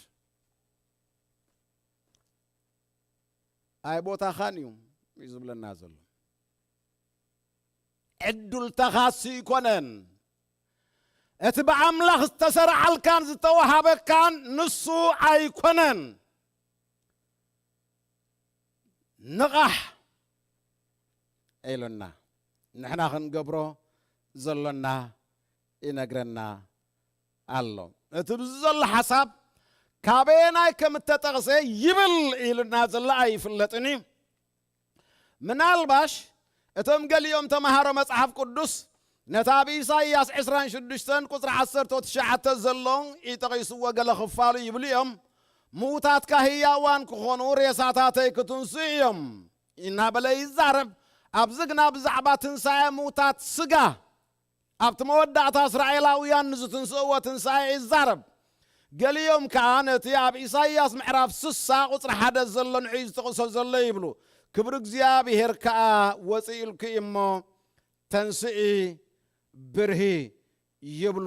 ኣይ ቦታኻን እዩ እዩ ዝብለና ዘሎ። ዕዱልተኻስ ይኮነን። እቲ ብኣምላኽ ዝተሰርዓልካን ዝተወሃበካን ንሱ ኣይኮነን። ንቓሕ ኢሉና። ንሕና ክንገብሮ ዘሎና ይነግረና ኣሎ። እቲ ብዚ ዘሎ ሓሳብ ካበየናይ ከም እተጠቕሰ ይብል ኢሉና ዘሎ ኣይፍለጥን እዩ። ምናልባሽ እቶም ገሊኦም ተምሃሮ መጽሓፍ ቅዱስ ነታ ኣብ ኢሳይያስ ዕስራን ሽዱሽተን ቁጽሪ ዓሰርተ ትሽዓተ ዘሎ ይጠቒስዎ ገለ ክፋሉ ይብሉ እዮም። ምዉታትካ ህያዋን ክኾኑ ሬሳታተይ ክትንስኡ እዮም እናበለ ይዛረብ። ኣብዚ ግና ብዛዕባ ትንሳኤ ምዉታት ስጋ ኣብቲ መወዳእታ እስራኤላውያን ንዝትንስእዎ ትንሳኤ ይዛረብ። ገሊኦም ከኣ ነቲ ኣብ ኢሳይያስ ምዕራፍ ስሳ ቁጽሪ ሓደ ዘሎ ንዑ ዝጠቕሶ ዘሎ ይብሉ። ክብሪ እግዚኣብሔር ከኣ ወጽእ ኢልኩ እሞ ተንስኢ ብርሂ ይብሉ።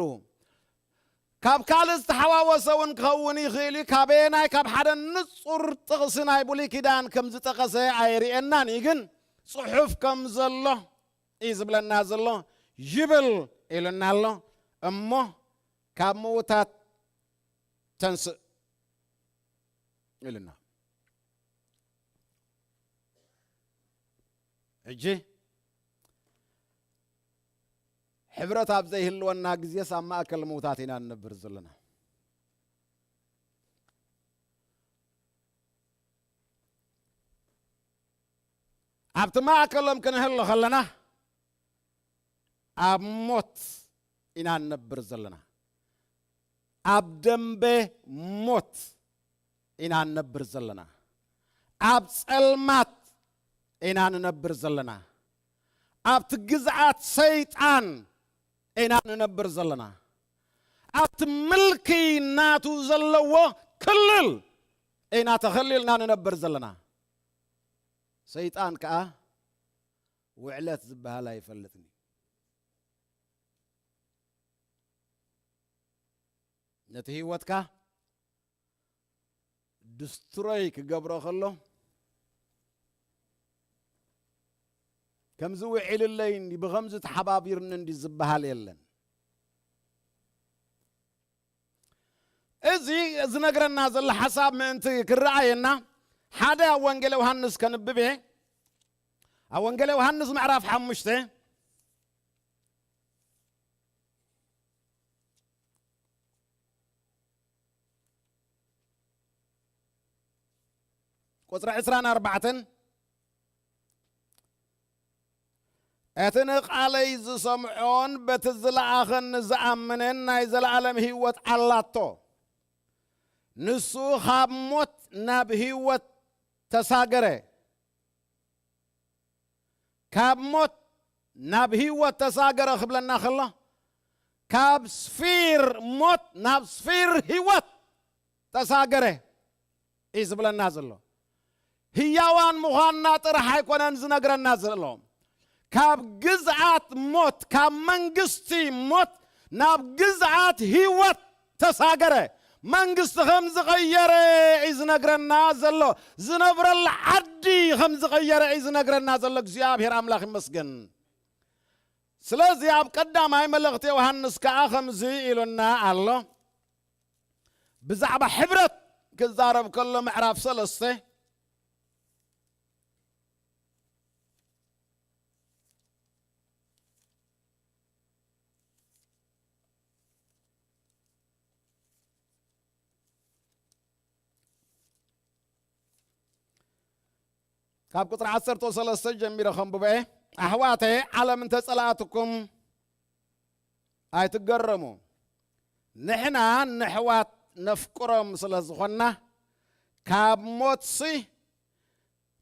ካብ ካልእ ዝተሓዋወሰ እውን ክኸውን ይኽእል እዩ። ካበየናይ ካብ ሓደ ንጹር ጥቕሲ ናይ ብሉይ ኪዳን ከም ዝጠቐሰ ኣይርእየናን እዩ፣ ግን ጽሑፍ ከም ዘሎ እዩ ዝብለና ዘሎ። ይብል ኢሉና ኣሎ። እሞ ካብ ምዉታት ተንስእ ኢሉና። ሕጂ ሕብረት ኣብ ዘይህልወና ግዜስ ኣብ ማእከል ምዉታት ኢና እንነብር ዘለና። ኣብቲ ማእከሎም ክንህሉ ከለና ኣብ ሞት ኢና እንነብር ዘለና። ኣብ ደንበ ሞት ኢና እንነብር ዘለና። ኣብ ጸልማት ኢና ንነብር ዘለና። ኣብቲ ግዝኣት ሰይጣን ኢና ንነብር ዘለና። ኣብቲ ምልኪ ናቱ ዘለዎ ክልል ኢና ተኸሊልና ንነብር ዘለና። ሰይጣን ከኣ ውዕለት ዝበሃል ኣይፈልጥን እዩ። ነቲ ህይወትካ ድስትሮይ ክገብሮ ከሎ፣ ከምዚ ውዒልለይ እንዲ፣ ብኸምዚ ተሓባቢርኒ እንዲ ዝበሃል የለን። እዚ ዝነግረና ዘሎ ሓሳብ ምእንቲ ክረኣየና፣ ሓደ ኣብ ወንጌል ዮሃንስ ከንብብ እየ። ኣብ ወንጌል ዮሃንስ ምዕራፍ ሓሙሽተ፣ ቁጽሪ ዕስራን ኣርባዕተን፣ እቲ ንቓለይ ዝሰምዖን በቲ ዝለኣኸኒ ዝኣምንን ናይ ዘለኣለም ህይወት ኣላቶ። ንሱ ኻብ ሞት ናብ ህይወት ተሳገረ። ካብ ሞት ናብ ህይወት ተሳገረ ክብለና ከሎ፣ ካብ ስፊር ሞት ናብ ስፊር ህይወት ተሳገረ እዩ ዝብለና ዘሎ። ህያዋን ምዃንና ጥራሕ ኣይኮነን ዝነግረና ዘሎ። ካብ ግዝኣት ሞት፣ ካብ መንግስቲ ሞት ናብ ግዝኣት ህይወት ተሳገረ። መንግስቲ ከም ዝቐየረ እዩ ዝነግረና ዘሎ። ዝነብረላ ዓዲ ከም ዝቐየረ እዩ ዝነግረና ዘሎ። እግዚኣብሔር ኣምላኽ ይመስገን። ስለዚ ኣብ ቀዳማይ መልእኽቲ ዮሃንስ ከኣ ከምዚ ኢሉና ኣሎ። ብዛዕባ ሕብረት ክዛረብ ከሎ ምዕራፍ ሰለስተ ካብ ቁጽሪ ዓሰርተ ሰለስተ ጀሚረ ከንብበ እየ። ኣሕዋተየ፣ ዓለም እንተ ጸላእትኩም ኣይትገረሙ። ንሕና ንሕዋት ነፍቅሮም ስለ ዝኾንና፣ ካብ ሞትሲ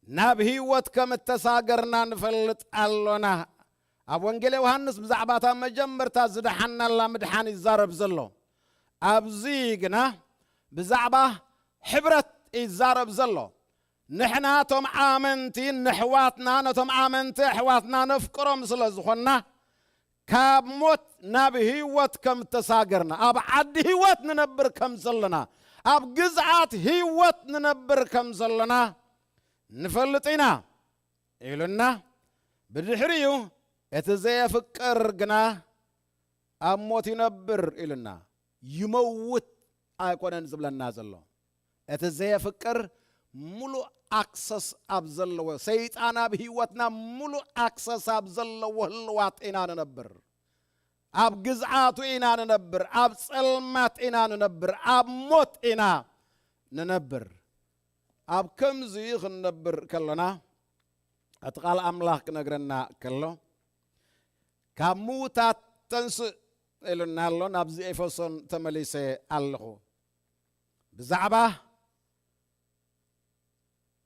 ናብ ህይወት ከም እተሳገርና ንፈልጥ ኣሎና። ኣብ ወንጌል ዮሃንስ ብዛዕባ እታ መጀመርታ ዝደሓናላ ምድሓን ይዛረብ ዘሎ። ኣብዚ ግና ብዛዕባ ሕብረት ይዛረብ ዘሎ። ንሕና እቶም ኣመንቲ ንሕዋትና፣ ነቶም ኣመንቲ ኣሕዋትና ነፍቅሮም ስለ ዝኾንና፣ ካብ ሞት ናብ ህይወት ከም እተሳገርና፣ ኣብ ዓዲ ህይወት ንነብር ከም ዘለና፣ ኣብ ግዝኣት ህይወት ንነብር ከም ዘለና ንፈልጥ ኢና ኢሉና። ብድሕሪኡ እቲ ዘየፍቅር ግና ኣብ ሞት ይነብር ኢሉና። ይመውት ኣይኮነን ዝብለና ዘሎ። እቲ ዘየፍቅር ሙሉእ ኣክሰስ ኣብ ዘለዎ፣ ሰይጣን ኣብ ህይወትና ሙሉእ ኣክሰስ ኣብ ዘለዎ ህልዋት ኢና ንነብር። ኣብ ግዝኣቱ ኢና ንነብር፣ ኣብ ጸልማት ኢና ንነብር፣ ኣብ ሞት ኢና ንነብር። ኣብ ከምዚ ክንነብር ከሎና፣ እቲ ቃል ኣምላኽ ክነግረና ከሎ፣ ካብ ምዉታት ተንስእ ኢሉና ኣሎ። ናብዚ ኤፌሶን ተመሊሰ ኣለኹ። ብዛዕባ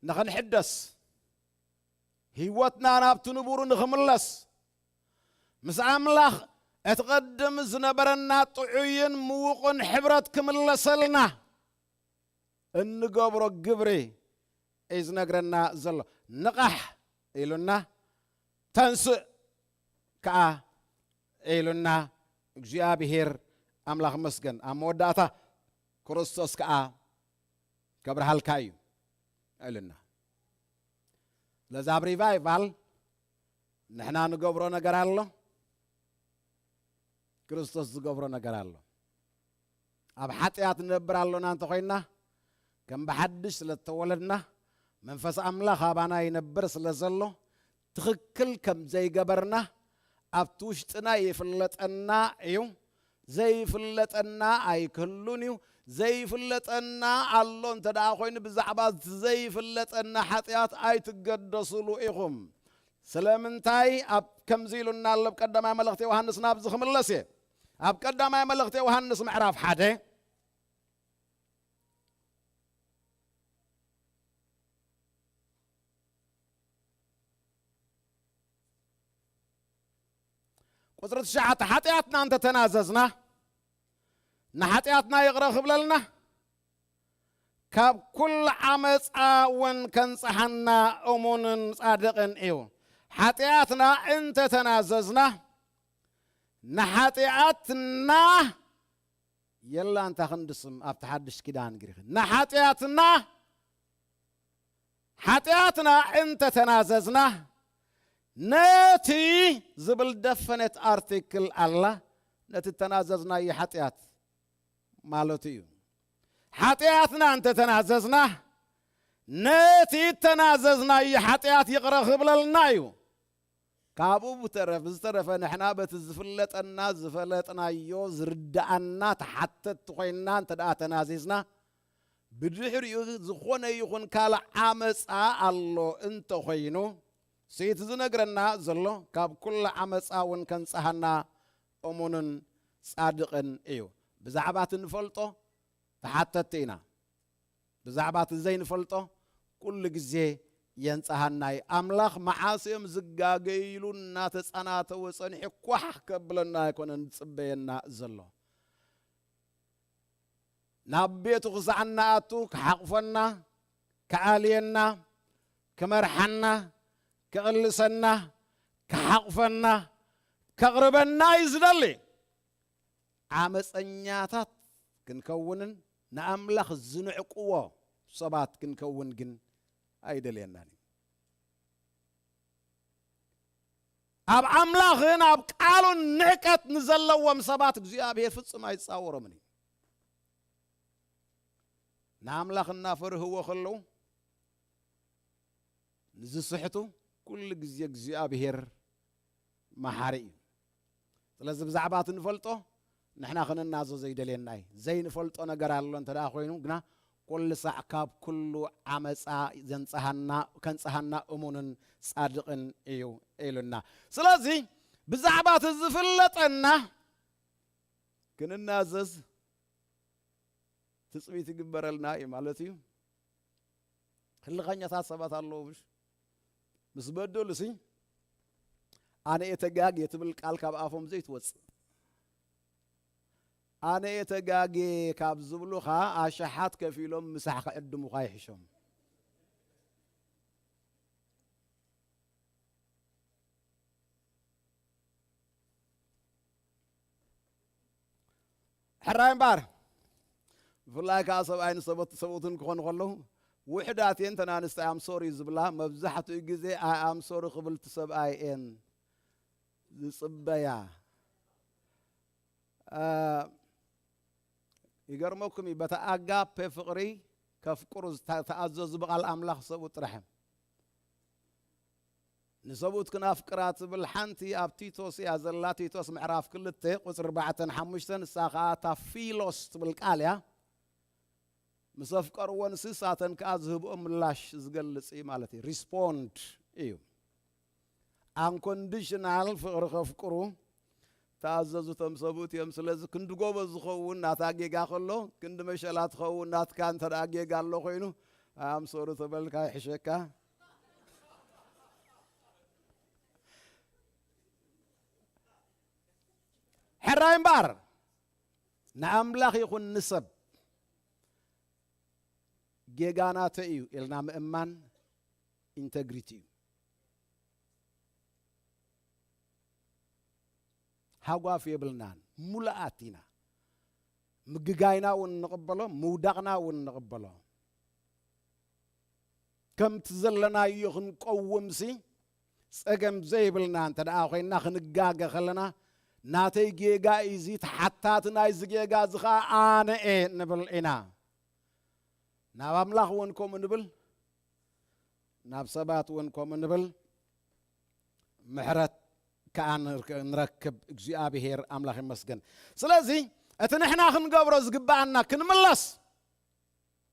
ንኽንሕደስ፣ ህይወትና ናብቲ ንቡሩ ንኽምለስ፣ ምስ ኣምላኽ እቲ ቐድም ዝነበረና ጥዑይን ምዉቕን ሕብረት ክምለሰልና እንገብሮ ግብሪ እዩ ዝነግረና ዘሎ። ንቓሕ ኢሉና፣ ተንስእ ከኣ ኢሉና እግዚኣብሔር ኣምላኽ መስገን። ኣብ መወዳእታ ክርስቶስ ከኣ ከብርሃልካ እዩ ኢሉና። ስለዚ ኣብ ሪቫይቫል ንሕና ንገብሮ ነገር ኣሎ፣ ክርስቶስ ዝገብሮ ነገር ኣሎ። ኣብ ሓጢኣት ንነብር ኣሎና እንተኾይንና፣ ከም ብሓድሽ ስለ እተወለድና፣ መንፈስ ኣምላኽ ኣባና ይነብር ስለ ዘሎ፣ ትኽክል ከም ዘይገበርና ኣብቲ ውሽጥና ይፍለጠና እዩ። ዘይፍለጠና ኣይክህሉን እዩ። ዘይፍለጠና ኣሎ እንተ ደኣ ኮይኑ፣ ብዛዕባ እቲ ዘይፍለጠና ሓጢኣት ኣይትገደሱሉ ኢኹም። ስለምንታይ ኣብ ከምዚ ኢሉና ኣሎ? ኣብ ቀዳማይ መልእኽቲ ዮሃንስ ናብዚ ክምለስ እየ። ኣብ ቀዳማይ መልእኽቲ ዮሃንስ ምዕራፍ ሓደ ቁጽሪ ትሽዓተ፣ ሓጢኣትና እንተተናዘዝና፣ ንሓጢኣትና ይቕረ ክብለልና፣ ካብ ኩሉ ዓመጻ እውን ከንጽሓና እሙንን ጻድቕን እዩ። ሓጢኣትና እንተተናዘዝና፣ ንሓጢኣትና የላ እንታ ክንዲ ስም ኣብቲ ሓድሽ ኪዳን ግሪኽ። ንሓጢኣትና፣ ሓጢኣትና እንተተናዘዝና፣ ነቲ ዝብል ደፈነት ኣርቲክል ኣላ፣ ነቲ እተናዘዝናዮ ሓጢኣት ማለቱ እዩ። ሓጢኣትና እንተተናዘዝና፣ ነቲ እተናዘዝናዮ ሓጢኣት ይቕረ ክብለልና እዩ። ካብኡ ብተረፍ-፣ ብዝተረፈ ንሕና በቲ ዝፍለጠና፣ ዝፈለጥናዮ፣ ዝርድኣና ተሓተትቲ ኮይንና እንተ ደኣ ተናዚዝና፣ ብድሕሪኡ ዝኾነ ይኹን ካልእ ዓመጻ ኣሎ እንተኾይኑ፣ እቲ ዝነግረና ዘሎ ካብ ኩሉ ዓመጻ እውን ከንጽሃና እሙንን ጻድቕን እዩ። ብዛዕባ እቲ ንፈልጦ ተሓተትቲ ኢና። ብዛዕባ እቲ ዘይንፈልጦ ኩሉ ግዜ የንጽሃና እዩ። ኣምላኽ መዓስ እዮም ዝጋገዩ ኢሉ እናተጸናተወ ጸኒሑ ኳሕ ከብለና ኣይኮነን ዝጽበየና ዘሎ። ናብ ቤቱ ክሳዕ እንኣቱ ክሓቕፈና፣ ክኣልየና፣ ክመርሓና፣ ክቕልሰና፣ ክሓቕፈና፣ ከቕርበና እዩ ዝደሊ። ዓመፀኛታት ክንከውንን ንኣምላኽ ዝንዕቅዎ ሰባት ክንከውን ግን ኣይደልየናን እዩ። ኣብ ኣምላኽን ኣብ ቃሉን ንዕቀት ንዘለዎም ሰባት እግዚኣብሔር ፍጹም ኣይጻወሮምን እዩ። ንኣምላኽ እናፈርህዎ ከለዉ ንዝስሕቱ ኩሉ ግዜ እግዚኣብሔር መሓሪ እዩ። ስለዚ ብዛዕባ እቲ ንፈልጦ ንሕና ክንናዞ ዘይደልየና እዩ። ዘይንፈልጦ ነገር ኣሎ እንተ ደኣ ኮይኑ ግና ኩሉ ሳዕ ካብ ኩሉ ዓመፃ ዘንፀሃና፣ ከንፀሃና እሙንን ጻድቕን እዩ ኢሉና። ስለዚ ብዛዕባ እቲ ዝፍለጠና ክንናዘዝ ትጽቢት ይግበረልና እዩ ማለት እዩ። ህልኸኛታት ሰባት ኣለዉ፣ ምሽ? ምስ በደሉሲ፣ "ኣነ እየ ተጋግየ" ትብል ቃል ካብ ኣፎም ዘይትወጽእ። "ኣነ እየ ተጋግየ" ካብ ዝብሉኻ፣ ኣሽሓት ከፊሎም ምሳሕ ክዕድሙኻ ይሕሾም። ሕራይ እምበኣር፣ ብፍላይ ከኣ ሰብኣይ ንሰበ-፣ ሰብኡትን ክኾኑ ከለዉ፣ ውሑዳት እየን እተን ኣንስቲ "ኣም ሶሪ" ዝብላ፣ መብዛሕትኡ ግዜ "ኣይ ኣም ሶሪ" ክብል እቲ ሰብኣይ እየን ዝጽበያ። እ፣ ይገርመኩም እዩ፣ በታ ኣጋፔ ፍቕሪ ከፍቅሩ ዝታ-፣ ተኣዘዙ ብቓል ኣምላኽ ሰብኡት ጥራሕ እዮም። ንሰብኡት ክናፍቅራ ትብል ሓንቲ ኣብ ቲቶስ እያ ዘላ። ቲቶስ ምዕራፍ ክልተ ቁጽሪ ኣርባዕተን ሓሙሽተን፣ ንሳ ኸኣ እታ ፊሎስ ትብል ቃል እያ። ምስ ኣፍቀርዎ ንስሳተን ከኣ ዝህብኦ ምላሽ ዝገልጽ እዩ ማለት እዩ። ሪስፖንድ እዩ። ኣንኮንዲሽናል ፍቕሪ ከፍቅሩ ተኣዘዙ እቶም ሰብኡት እዮም። ስለዚ ክንዲ ጎበዝ ዝኸውን ናታ ጌጋ ከሎ፣ ክንዲ መሸላ ትኸውን ናትካ እንተ ደኣ ጌጋ ኣሎ ኮይኑ፣ ኣምሶሩ ተበልካ ይሕሸካ። ሕራይ እምበኣር፣ ንኣምላኽ ይኹን ንሰብ ጌጋ ናተይ እዩ ኢልና ምእማን ኢንተግሪቲ እዩ። ሃጓፍ የብልናን፣ ሙሉኣት ኢና። ምግጋይና እውን ንቕበሎ፣ ምውዳቕና እውን ንቕበሎ። ከምቲ ዘለናዮ ክንቀውምሲ ጸገም ዘይብልና እንተ ደኣ ኮይንና፣ ክንጋገ ከለና፣ "ናተይ ጌጋ እዩ፣ እዚ ተሓታቲ ናይዚ ጌጋ እዚ ኸኣ ኣነ እየ" ንብል ኢና። ናብ ኣምላኽ እውን ከምኡ ንብል፣ ናብ ሰባት እውን ከምኡ ንብል፣ ምሕረት ከኣ ንርክ-፣ ንረክብ። እግዚኣብሄር ኣምላኽ ይመስገን። ስለዚ እቲ ንሕና ክንገብሮ ዝግብኣና ክንምለስ፣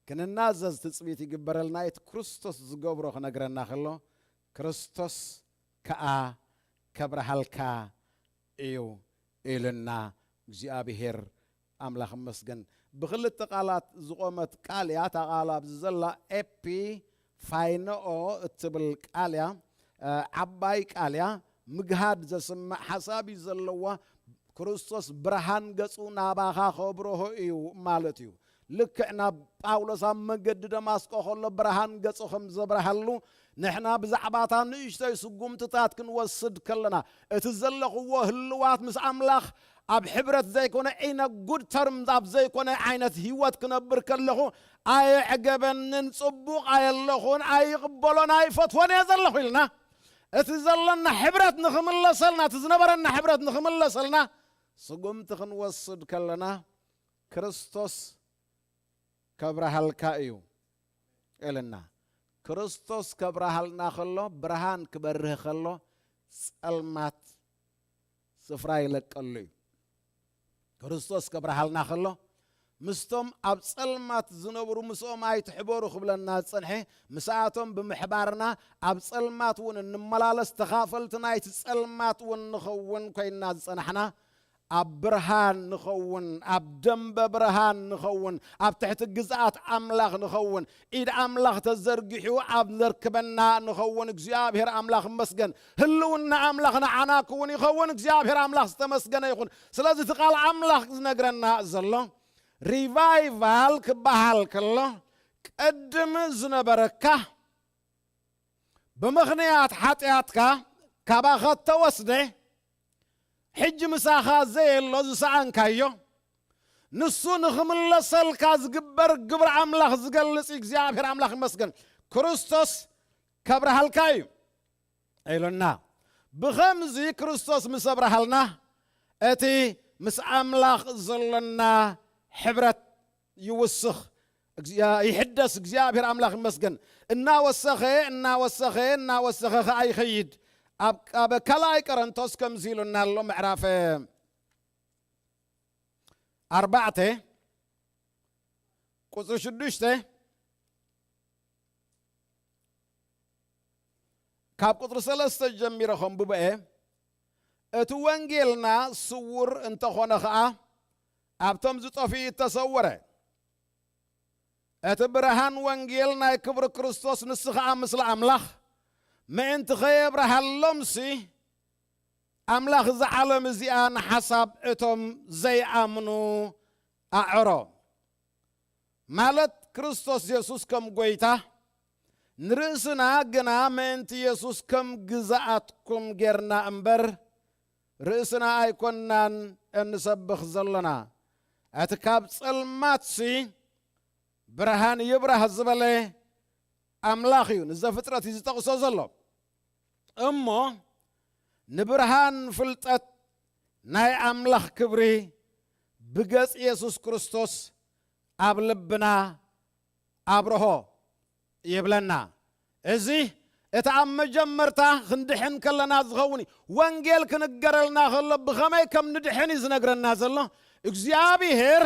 ክንናዘዝ ትጽቢት ይግበረልና። እቲ ክርስቶስ ዝገብሮ ክነግረና ከሎ፣ ክርስቶስ ከኣ ከብርሃልካ እዩ ኢሉና እግዚኣብሄር ኣምላኽ ይመስገን። ብኽልተ ቃላት ዝቖመት ቃል እያ። እታ ቃል ኣብዚ ዘላ ኤፒ ፋይነኦ እትብል ቃል እያ። እ፣ ዓባይ ቃል እያ። ምግሃድ ዘስምዕ ሓሳብ እዩ ዘለዋ። ክርስቶስ ብርሃን ገጹ ናባኻ ከብርሆ እዩ ማለት እዩ። ልክዕ ናብ ጳውሎስ ኣብ መንገዲ ደማስቆ ከሎ ብርሃን ገጹ ከም ዘብርሃሉ፣ ንሕና ብዛዕባታ ንእሽተይ ስጉምትታት ክንወስድ ከለና፣ እቲ ዘለኽዎ ህልዋት ምስ ኣምላኽ ኣብ ሕብረት ዘይኮነ፣ in a good terms ኣብ ዘይኮነ ዓይነት ህይወት ክነብር ከለኹ፣ ኣየዕገበንን፣ ጽቡቕ ኣየለኹን፣ ኣይቕበሎን፣ ኣይፈትዎን እየ ዘለኹ ኢልና፣ እቲ ዘለና ሕብረት ንኽምለሰልና፣ እቲ ዝነበረና ሕብረት ንኽምለሰልና፣ ስጉምቲ ክንወስድ ከለና፣ ክርስቶስ ከብርሃልካ እዩ ኢልና። ክርስቶስ ከብርሃልና ከሎ፣ ብርሃን ክበርህ ከሎ፣ ጸልማት ስፍራ ይለቀሉ እዩ። ክርስቶስ ከብርሃልና ከሎ፣ ምስቶም ኣብ ጸልማት ዝነብሩ ምስኦም ኣይትሕበሩ ክብለና ዝጸንሐ፣ ምስኣቶም ብምሕባርና ኣብ ጸልማት እውን እንመላለስ፣ ተኻፈልቲ ናይቲ ጸልማት እውን ንኸውን ኮይንና ዝጸናሕና፣ ኣብ ብርሃን ንኸውን፣ ኣብ ደንበ ብርሃን ንኸውን፣ ኣብ ትሕቲ ግዝኣት ኣምላኽ ንኸውን፣ ኢድ ኣምላኽ ተዘርጊሑ ኣብ ዘርክበና ንኸውን። እግዚኣብሔር ኣምላኽ ይመስገን። ህልውና ኣምላኽ ንዓና ክውን ይኸውን። እግዚኣብሔር ኣምላኽ ዝተመስገነ ይኹን። ስለዚ እቲ ቃል ኣምላኽ ዝነግረና ዘሎ፣ ሪቫይቫል ክበሃል ከሎ፣ ቅድም ዝነበረካ፣ ብምኽንያት ሓጢኣትካ ካባኻ እተወስደ፣ ሕጂ ምሳኻ ዘየሎ ዝሰኣንካዮ፣ ንሱ ንኽምለሰልካ ዝግበር ግብሪ ኣምላኽ ዝገልጽ እዩ። እግዚኣብሔር ኣምላኽ ይመስገን። ክርስቶስ ከብርሃልካ እዩ ኢሉና። ብኸምዚ ክርስቶስ ምስ ኣብርሃልና፣ እቲ ምስ ኣምላኽ ዘሎና ሕብረት ይውስኽ፣ እግዚኣብ-፣ ይሕደስ። እግዚኣብሔር ኣምላኽ ይመስገን። እናወሰኸ፣ እናወሰኸ፣ እናወሰኸ ኸዓ ይኸይድ። ኣብ፣ ኣብ ካልኣይ ቆሮንቶስ ከምዚ ኢሉና ኣሎ፣ ምዕራፍ ኣርባዕተ ቁጽሪ ሽዱሽተ፣ ካብ ቁጽሪ ሰለስተ ጀሚረ ኸንብቦ እየ። እቲ ወንጌልና ስዉር እንተኾነ ኸኣ፣ ኣብቶም ዝጠፍኡ እተሰወረ። እቲ ብርሃን ወንጌል ናይ ክብሪ ክርስቶስ፣ ንሱ ኸኣ ምስሊ ኣምላኽ፣ ምእንቲ ኸየብርሃሎምሲ፣ ኣምላኽ እዛ ዓለም እዚኣ ንሓሳብ እቶም ዘይኣምኑ ኣዕሮ። ማለት ክርስቶስ የሱስ ከም ጐይታ፣ ንርእስና ግና ምእንቲ የሱስ ከም ግዛኣትኩም ጌርና እምበር፣ ርእስና ኣይኮንናን እንሰብኽ ዘሎና። እቲ ካብ ጸልማትሲ ብርሃን ይብራህ ዝበለ ኣምላኽ እዩ ንዘፍጥረት እዩ ዝጠቕሶ ዘሎ። እሞ ንብርሃን ፍልጠት ናይ ኣምላኽ ክብሪ ብገጽ የሱስ ክርስቶስ ኣብ ልብና ኣብርሆ ይብለና። እዚ እቲ ኣብ መጀመርታ ክንድሕን ከለና ዝኸውን እዩ። ወንጌል ክንገረልና ከሎ ብኸመይ ከም ንድሕን እዩ ዝነግረና ዘሎ። እግዚኣብሔር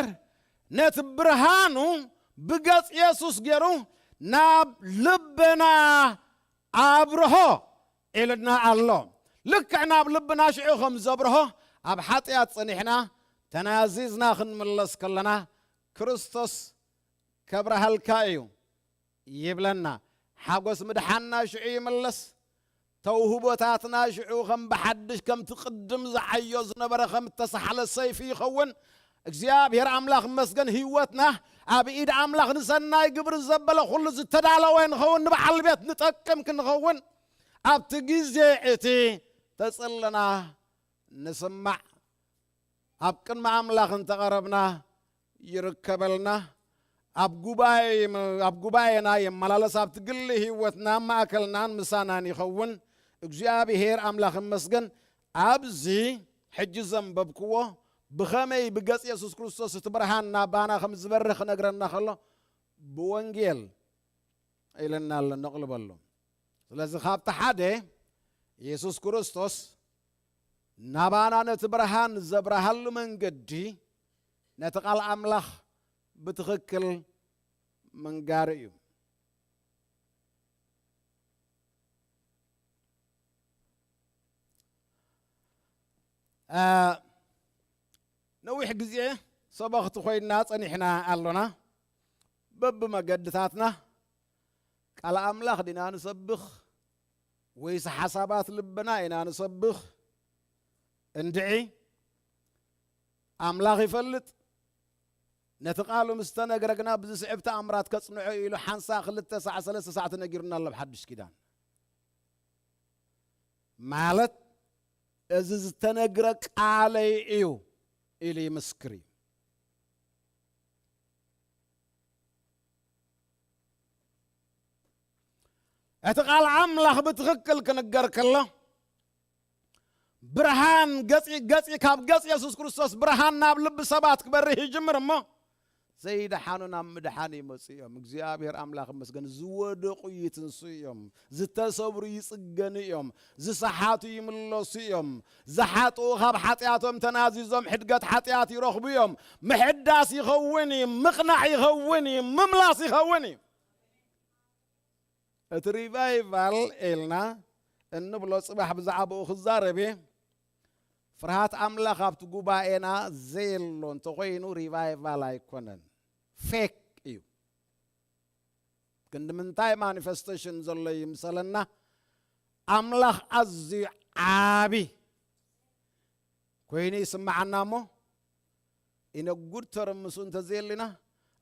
ነቲ ብርሃኑ ብገጽ የሱስ ገይሩ ናብ ልብና ኣብርሆ ኢልና ኣሎ። ልክዕ ናብ ልብና ሽዑ ከም ዘብርሆ፣ ኣብ ሓጢኣት ጸኒሕና ተናዚዝና ክንምለስ ከለና፣ ክርስቶስ ከብርሃልካ እዩ ይብለና። ሓጎስ ምድሓንና ሽዑ ይምለስ። ተውህቦታትና ሽዑ ከም ብሓድሽ፣ ከምቲ ቅድም ዝዓዮ ዝነበረ፣ ከም እተሳሕለ ሰይፊ ይኸውን። እግዚኣብሔር ኣምላኽ መስገን፣ ህይወትና ኣብ ኢድ ኣምላኽ ንሰናይ ግብሪ ዘበለ ኩሉ ዝተዳለወ ንኸውን፣ ንበዓል ቤት ንጠቅም ክንኸውን፣ ኣብቲ ግዜ እቲ ተጸለና ንስማዕ። ኣብ ቅድሚ ኣምላኽ እንተቐረብና ይርከበልና። ኣብ ጉባኤ፣ ኣብ ጉባኤና ይመላለስ፣ ኣብቲ ግሊ ህይወትና፣ ማእከልናን ምሳናን ይኸውን። እግዚኣብሔር ኣምላኽ ይመስገን። ኣብዚ ሕጂ ዘንበብክዎ ብኸመይ ብገጽ የሱስ ክርስቶስ እቲ ብርሃን ናባና ከም ዝበርህ ክነግረና ከሎ፣ ብወንጌል ኢለና ኣሎ፣ ነቕልበሉ። ስለዚ ካብቲ ሓደ፣ የሱስ ክርስቶስ ናባና ነቲ ብርሃን ዘብርሃሉ መንገዲ ነቲ ቃል ኣምላኽ ብትኽክል ምንጋር እዩ። አ፣ ነዊሕ ግዜ ሰበኽቲ ኮይንና ጸኒሕና ኣሎና። በብመገድታትና ቃል ኣምላኽ ዲና ንሰብኽ ወይስ ሓሳባት ልብና ኢና ንሰብኽ? እንድዒ ኣምላኽ ይፈልጥ። ነቲ ቃሉ ምስ ተነግረ ግና ብዝስዕብ ተኣምራት ከጽንዖ ኢሉ ሓንሳእ ክልተ ሳዕ ሰለስተ ሳዕ ተነጊሩና ኣሎ ኣብ ሓድሽ ኪዳን። ማለት እዚ ዝተነግረ ቃለይ እዩ ኢሉ ይምስክር እዩ። እቲ ቃል ኣምላኽ ብትኽክል ክንገር ከሎ ብርሃን ገጺ ገጺ ካብ ገጽ የሱስ ክርስቶስ ብርሃን ናብ ልቢ ሰባት ክበርህ ይጅምር እሞ ዘይደሓኑ ናብ ምድሓን ይመጹ እዮም። እግዚኣብሔር ኣምላኽ ይመስገን። ዝወደቑ ይትንሱ እዮም። ዝተሰብሩ ይጽገኑ እዮም። ዝሰሓቱ ይምለሱ እዮም። ዝሓጥኡ ካብ ሓጢኣቶም ተናዚዞም ሕድገት ሓጢኣት ይረኽቡ እዮም። ምሕዳስ ይኸውን እዩ። ምቕናዕ ይኸውን እዩ። ምምላስ ይኸውን እዩ። እቲ ሪቫይቫል ኢልና እንብሎ ጽባሕ ብዛዕባኡ ክዛረብ እየ። ፍርሃት ኣምላኽ ኣብቲ ጉባኤና ዘየሎ እንተኾይኑ ሪቫይቫል ኣይኮነን፣ ፌክ እዩ። ክንዲ ምንታይ ማኒፌስቴሽን ዘሎ ይምሰለና፣ ኣምላኽ ኣዝዩ ዓቢ ኮይኑ ይስምዓና እሞ፣ ኢነ ጉድ ተረምሱ እንተዘየሊና፣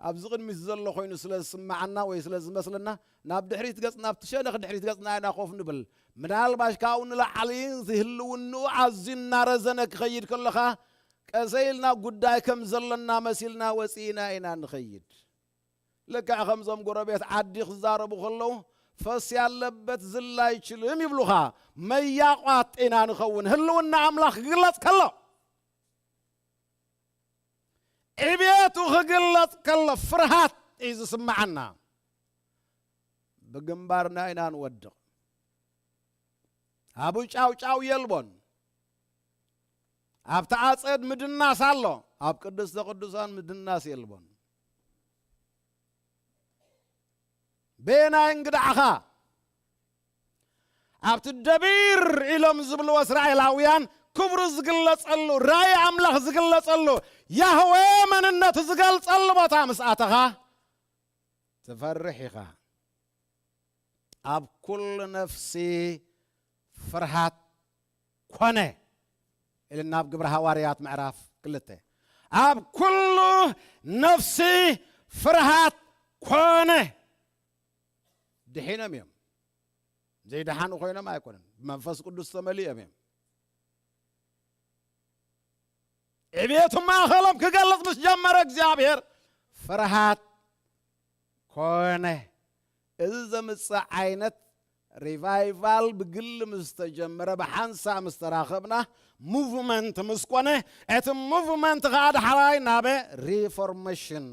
ኣብዚ ቅድሚት ዘሎ ኮይኑ ስለ ዝስምዓና ወይ ስለ ዝመስለና፣ ናብ ድሕሪት ገጽ፣ ናብቲ ሸነኽ ድሕሪት ገጽና ኢና ኮፍ ንብል። ምናልባሽ ካብኡ ንላዕሊ ህልውንኡ ኣዝዩ እናረዘነ ክኸይድ ከሎ ኸኣ፣ ቀሰ ኢልና ጉዳይ ከም ዘሎና መሲልና ወጺእና ኢና ንኸይድ። ልክዕ ከምዞም ጎረቤት ዓዲ ክዛረቡ ከለዉ፣ ፈስ ያለበት ዝል አይችልም ይብሉኻ። መያቋጥ ኢና ንኸውን። ህልውና ኣምላኽ ክግለጽ ከሎ፣ ዕቤቱ ክግለጽ ከሎ፣ ፍርሃት እዩ ዝስምዓና። ብግንባርና ኢና ንወድቕ። ኣብኡ ጫውጫው የልቦን። ኣብቲ ኣጸድ ምድናስ ኣሎ፣ ኣብ ቅድስተ ቅዱሳን ምድናስ የልቦን። በየናይ እንግዳዕኻ? ኣብቲ ደቢር ኢሎም ዝብልዎ እስራኤላውያን ክብሩ ዝግለጸሉ፣ ራእይ ኣምላኽ ዝግለጸሉ፣ ያህዌ መንነቱ ዝገልጸሉ ቦታ ምስ ኣተኻ ትፈርሕ ኢኻ። ኣብ ኩሉ ነፍሲ ፍርሃት ኮነ ኢልና ኣብ ግብረ ሃዋርያት ምዕራፍ ክልተ። ኣብ ኩሉ ነፍሲ ፍርሃት ኮነ። ድሒኖም እዮም። ዘይደሓኑ ኮይኖም ኣይኮነን። ብመንፈስ ቅዱስ ተመሊኦም እዮም። ዕቤቱ ማእኸሎም ክገልጽ ምስ ጀመረ እግዚኣብሔር ፍርሃት ኮነ። እዚ ዘምጽእ ዓይነት ሪቫይቫል ብግሊ ምስ ተጀመረ፣ ብሓንሳእ ምስ ተራኸብና፣ ሙቭመንት ምስ ኮነ፣ እቲ ሙቭመንት ኸዓ ዳሕራይ ናብ ሪፎርሜሽን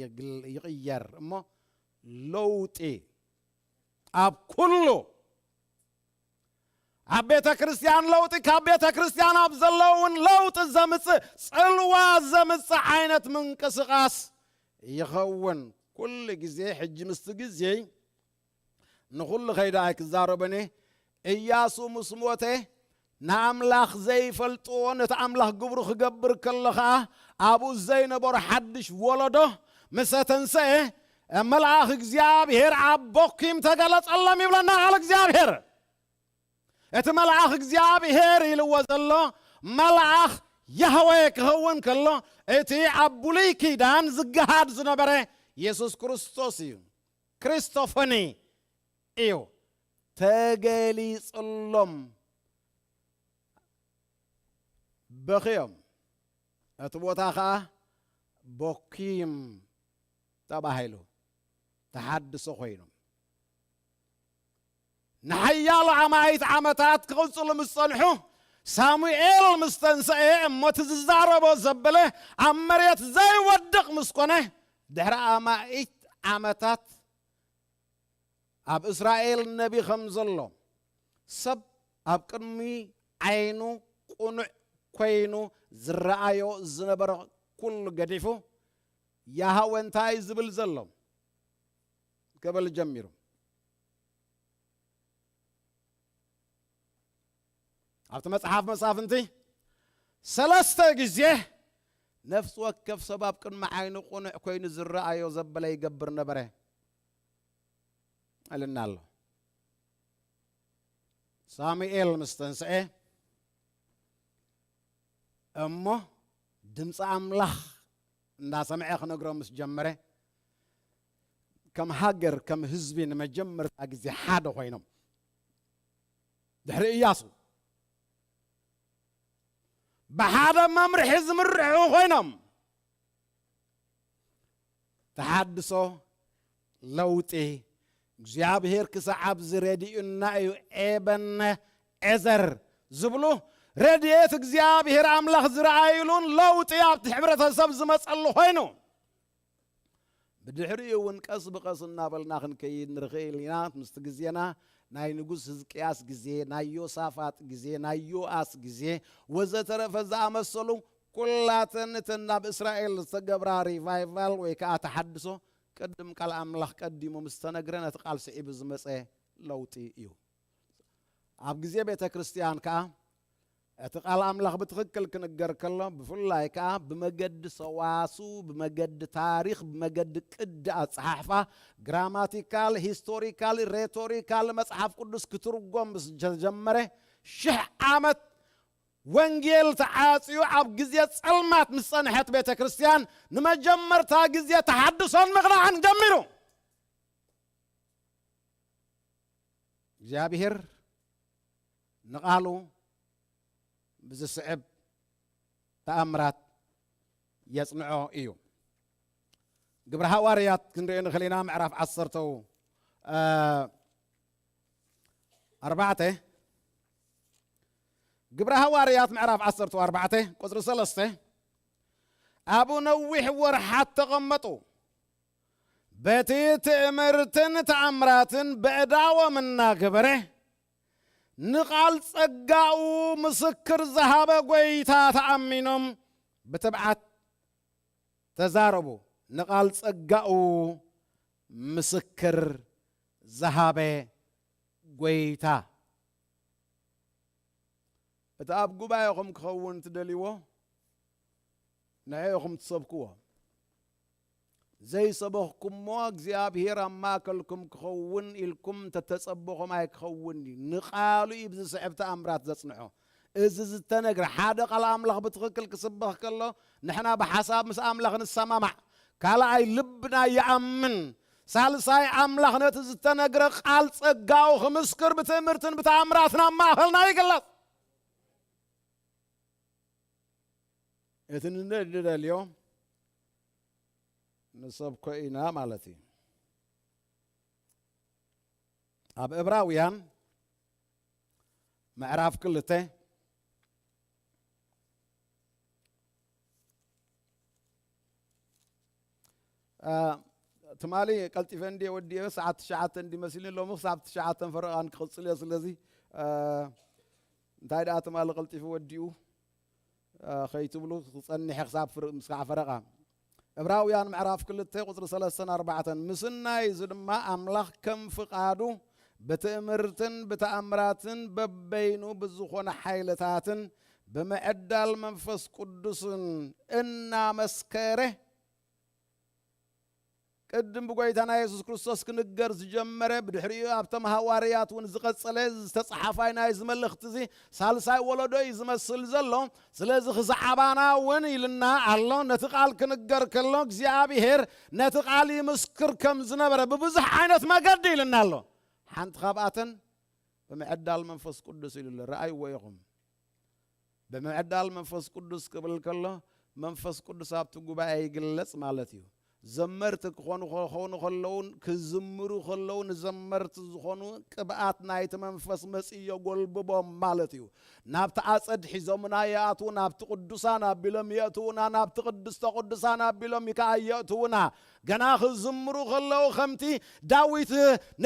ይግል- ይቕየር እሞ፣ ለውጢ ኣብ ኩሉ፣ ኣብ ቤተ ክርስቲያን ለውጢ፣ ካብ ቤተ ክርስቲያን ኣብ ዘለውን ለውጢ ዘምጽእ፣ ጽልዋ ዘምጽእ ዓይነት ምንቅስቓስ ይኸውን። ኩሉ ግዜ ሕጂ ምስቲ ግዜ ንኹሉ ከይደ ኣይክዛረቦን እየ። እያሱ ምስ ሞተ፣ ንኣምላኽ ዘይፈልጥዎ፣ ነቲ ኣምላኽ ግብሩ ክገብር ከሎ ኸኣ፣ ኣብኡ ዘይነበሮ ሓድሽ ወለዶ ምስ ተንሰኤ፣ መልኣኽ እግዚኣብሔር ኣብ ቦኪም ተገለጸሎም ይብለና ቃል እግዚኣብሔር። እቲ መልኣኽ እግዚኣብሔር ኢልዎ ዘሎ፣ መልኣኽ ያህዌ ክኸውን ከሎ፣ እቲ ኣብ ብሉይ ኪዳን ዝገሃድ ዝነበረ የሱስ ክርስቶስ እዩ። ክሪስቶፎኒ እዩ። ተገሊጽሎም፣ በኽዮም። እቲ ቦታ ኸኣ ቦኪም ተባሂሉ፣ ተሓድሶ ኮይኑ። ንሓያሎ ኣማኢት ዓመታት ክቕጽሉ ምስ ጸንሑ፣ ሳሙኤል ምስ ተንሰኤ፣ እሞ እቲ ዝዛረቦ ዘበለ ኣብ መሬት ዘይወድቕ ምስ ኮነ፣ ድሕሪ ኣማኢት ዓመታት ኣብ እስራኤል ነቢ ከም ዘሎ፣ ሰብ ኣብ ቅድሚ ዓይኑ ቅኑዕ ኮይኑ ዝረኣዮ ዝነበረ ኩሉ ገዲፉ፣ ያሃወ እንታይ ዝብል ዘሎ? ክብል ጀሚሩ። ኣብቲ መጽሓፍ መሳፍንቲ ሰለስተ ግዜ ነፍሲ ወከፍ ሰብ ኣብ ቅድሚ ዓይኑ ቅኑዕ ኮይኑ ዝረኣዮ ዘበለ ይገብር ነበረ። እልና ኣሎ። ሳሙኤል ምስ ተንስኤ እሞ ድምፂ ኣምላኽ እንዳሰምዐ ክነግሮም ምስ ጀመረ፣ ከም ሃገር፣ ከም ህዝቢ ንመጀመርታ ግዜ ሓደ ኮይኖም፣ ድሕሪ እያሱ ብሓደ መምርሒ ዝምርሑ ኮይኖም፣ ተሓድሶ፣ ለውጢ፣ እግዚኣብሔር ክሳዕ ኣብዚ ረዲኡና እዩ። ኤበነ ኤዘር ዝብሉ ረድኤት እግዚኣብሔር ኣምላኽ ዝረኣይሉን ለውጢ ኣብቲ ሕብረተሰብ ዝመጸሉ ኮይኑ፣ ብድሕሪኡ እውን ቀስ ብቐስ እናበልና ክንከይድ ንኽእል ኢና። ምስቲ ግዜና ናይ ንጉስ ህዝቅያስ ግዜ፣ ናይ ዮሳፋጥ ግዜ፣ ናይ ዮኣስ ግዜ ወዘተረፈ ዝኣመሰሉ ኩላተን እተን ናብ እስራኤል ዝተገብራ ሪቫይቫል ወይ ከዓ ተሓድሶ ቅድም ቃል ኣምላኽ ቀዲሙ ምስ ተነግረ ነቲ ቃል ስዒቡ ዝመጸ ለውጢ እዩ። ኣብ ግዜ ቤተ ክርስቲያን ከዓ እቲ ቃል ኣምላኽ ብትኽክል ክንገር ከሎ፣ ብፍላይ ከዓ ብመገዲ ሰዋሱ፣ ብመገዲ ታሪኽ፣ ብመገዲ ቅዲ ኣጸሓሕፋ፣ ግራማቲካል፣ ሂስቶሪካል፣ ሬቶሪካል መጽሓፍ ቅዱስ ክትርጎም ምስ ጀመረ፣ ሽሕ ዓመት ወንጌል ተዓጽዩ ኣብ ግዜ ጸልማት ምስ ጸንሐት ቤተ ክርስቲያን ንመጀመርታ ግዜ ተሓድሶን ምቕናዕን ጀሚሩ። እግዚኣብሔር ንቓሉ ብዝስዕብ ተኣምራት የጽንዖ እዩ። ግብሪ ሃዋርያት ክንርኢ ንኽእል ኢና፣ ምዕራፍ ዓሰርተ፣ እ፣ ኣርባዕተ። ግብሪ ሃዋርያት ምዕራፍ ዓሰርተ ኣርባዕተ ቁጽሪ ሰለስተ፣ ኣብኡ ነዊሕ ወርሓት ተቐመጡ። በቲ ትእምርትን ተኣምራትን በእዳዎም እናገበረ፣ ንቓል ጸጋኡ ምስክር ዝሃበ ጐይታ ተኣሚኖም ብትብዓት ተዛረቡ። ንቓል ጸጋኡ ምስክር ዝሃበ ጐይታ። እቲ ኣብ ጉባኤኹም ክኸውን ትደልይዎ፣ ንዕኡ ኢኹም ትሰብክዎ። ዘይሰበኽኩሞ እግዚኣብሔር ኣብ ማእከልኩም ክኸውን ኢልኩም እንተተጸበኹም ኣይክኸውን እዩ። ንቓሉ እዩ ብዝስዕብ ተኣምራት ዘጽንዖ። እዚ ዝተነግረ ሓደ ቃል ኣምላኽ ብትኽክል ክስበኽ ከሎ፣ ንሕና ብሓሳብ ምስ ኣምላኽ ንሰማማዕ። ካልኣይ ልብና ይኣምን። ሳልሳይ ኣምላኽ ነቲ ዝተነግረ ቃል ጸጋኡ ክምስክር ብትእምርትን ብተኣምራትን ኣብ ማእከልና ይግለጽ። እቲ ንደልዮ ንሰብኮ ኢና ማለት እዩ። ኣብ ዕብራውያን ምዕራፍ ክልተ፣ አ፣ ትማሊ ቀልጢፈ እንድየ ወዲኤ፣ ሰዓት ትሽዓተ እንዲ መሲልኒ፣ ሎሚ ክሳብ ትሽዓተ ፈረቓን ክቕጽል እየ። ስለዚ፣ አ፣ እንታይ ደኣ ትማሊ ቀልጢፉ ወዲኡ፣ አ፣ ከይትብሉ ክጸንሕ ክሳብ ፍር-፣ ምስካዕ ፈረቓ። ዕብራውያን ምዕራፍ ክልተ ቁጽሪ ሰለስተን ኣርባዕተን፣ ምስናይ እዚ ድማ ኣምላኽ ከም ፍቓዱ ብትእምርትን ብተኣምራትን በበይኑ ብዝኾነ ሓይልታትን ብምዕዳል መንፈስ ቅዱስን እናመስከረ፣ ቅድም ብጎይታና የሱስ ክርስቶስ ክንገር ዝጀመረ፣ ብድሕሪኡ ኣብቶም ሃዋርያት እውን ዝቐጸለ ዝተጸሓፋይ ናይዚ መልእኽቲ እዚ ሳልሳይ ወለዶ እዩ ዝመስል ዘሎ። ስለዚ ክዛዕባና እውን ኢልና ኣሎ። ነቲ ቃል ክንገር ከሎ እግዚኣብሔር ነቲ ቃል ይምስክር ከም ዝነበረ ብብዙሕ ዓይነት መገዲ ኢልና ኣሎ። ሓንቲ ካብኣተን ብምዕዳል መንፈስ ቅዱስ ኢሉ ኣሎ። ረኣይዎ ኢኹም። ብምዕዳል መንፈስ ቅዱስ ክብል ከሎ መንፈስ ቅዱስ ኣብቲ ጉባኤ ይግለጽ ማለት እዩ። ዘመርቲ ክኾኑ፣ ክኾኑ ከለውን ክዝምሩ ከለውን ዘመርቲ ዝኾኑ ቅብኣት ናይቲ መንፈስ መጺኡ የጎልብቦም ማለት እዩ። ናብቲ ኣጸድ ሒዞምና ይኣትዉ፣ ናብቲ ቅዱሳን ኣቢሎም የእትዉና፣ ናብቲ ቅድስተ ቅዱሳን ኣቢሎም ይከኣ የእትዉና። ገና ክዝምሩ ከለዉ ከምቲ ዳዊት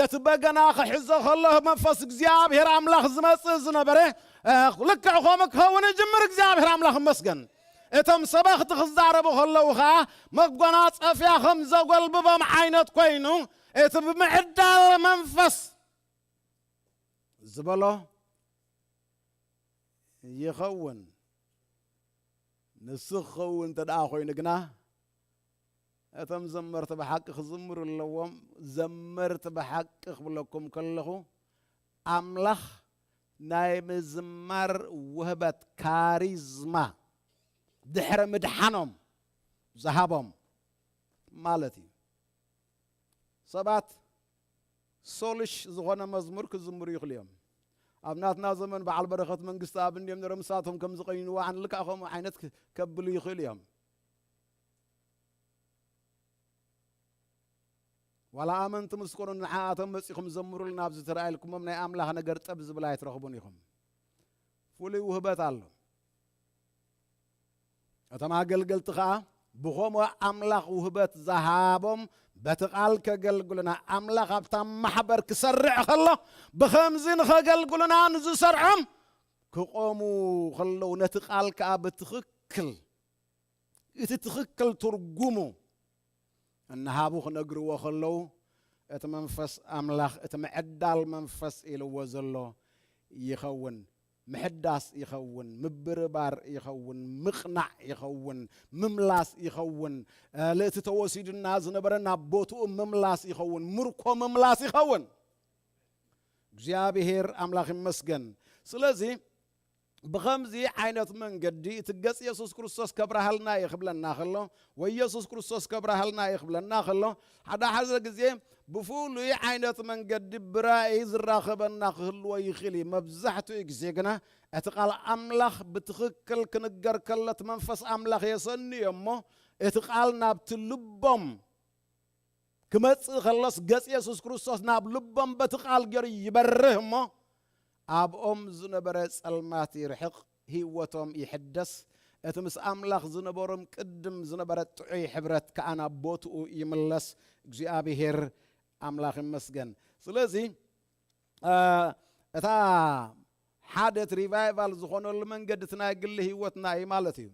ነቲ በገና ክሕዞ ከሎ መንፈስ እግዚኣብሔር ኣምላኽ ዝመጽእ ዝነበረ፣ እ፣ ልክዕ ከምኡ ክኸውን ይጅምር። እግዚኣብሔር ኣምላኽ ይመስገን። እቶም ሰበኽቲ ክዛረቡ ከለዉ ኸዓ መጎናጸፊያ ከም ዘጎልብቦም ዓይነት ኮይኑ እቲ ብምዕዳል መንፈስ ዝበሎ ይኸውን። ንሱ ክኸውን እንተ ደኣ ኮይኑ ግና እቶም ዘመርቲ ብሓቂ ክዝምሩ ኣለዎም። ዘመርቲ ብሓቂ ክብለኩም ከለኹ ኣምላኽ ናይ ምዝማር ውህበት ካሪዝማ ድሕሪ ምድሓኖም ዝሃቦም ማለት እዩ። ሰባት ሶልሽ ዝኾነ መዝሙር ክዝምሩ ይኽእሉ እዮም። ኣብ ናትና ዘመን በዓል በረኸት መንግስቲ ኣብ እንድዮም ነሮም ንሳቶም ከም ዝቐይንዎ ኣን ልክዕ ከምኡ ዓይነት ክ-፣ ከብሉ ይኽእሉ እዮም። ዋላ ኣመንቲ ምስ ኮኑ ንዓኣቶም መጺኹም ዘምሩልና ኣብዚ ተራእይልኩሞም ናይ ኣምላኽ ነገር ጠብ ዝብል ኣይትረኽቡን ኢኹም። ፍሉይ ውህበት ኣሎ። እቶም ኣገልገልቲ ኸዓ ብኸምኡ ኣምላኽ ውህበት ዝሃቦም በቲ ቃል ከገልግሉና፣ ኣምላኽ ኣብታ ማሕበር ክሰርዕ ከሎ ብኸምዚ ንኸገልግሉና ንዝሰርዖም ክቆሙ ከለዉ ነቲ ቃል ከኣ ብትኽክል፣ እቲ ትኽክል ትርጉሙ እናሃቡ ክነግርዎ ከለዉ እቲ መንፈስ ኣምላኽ፣ እቲ ምዕዳል መንፈስ ኢልዎ ዘሎ ይኸውን። ምሕዳስ ይኸውን፣ ምብርባር ይኸውን፣ ምቕናዕ ይኸውን፣ ምምላስ ይኸውን። እ፣ ለእቲ ተወሲዱና ዝነበረ ናብ ቦትኡ ምምላስ ይኸውን፣ ምርኮ ምምላስ ይኸውን። እግዚኣብሔር ኣምላኽ ይመስገን። ስለዚ ብኸምዚ ዓይነት መንገዲ እቲ ገጽ የሱስ ክርስቶስ ከብርሃልና እዩ ክብለና ከሎ፣ ወይ የሱስ ክርስቶስ ከብርሃልና እዩ ክብለና ከሎ፣ ሓደ ሓደ ግዜ ብፍሉይ ዓይነት መንገዲ ብራእይ ዝራኸበና ክህልዎ ይኽእል እዩ። መብዛሕትኡ ግዜ ግና እቲ ቃል ኣምላኽ ብትኽክል ክንገር ከሎ፣ እቲ መንፈስ ኣምላኽ የሰንዮ እሞ፣ እቲ ቃል ናብቲ ልቦም ክመጽእ ከሎስ፣ ገጽ የሱስ ክርስቶስ ናብ ልቦም በቲ ቃል ገይሩ ይበርህ እሞ፣ ኣብኦም ዝነበረ ጸልማት ይርሕቕ፣ ህይወቶም ይሕደስ፣ እቲ ምስ ኣምላኽ ዝነበሮም ቅድም ዝነበረ ጥዑይ ሕብረት ከኣ ናብ ቦትኡ ይምለስ። እግዚኣብሔር ኣምላኽ ይመስገን። ስለዚ፣ እ፣ እታ ሓደ እቲ ሪቫይቫል ዝኾነሉ መንገዲ እቲ ናይ ግሊ ህይወትና እዩ ማለት እዩ።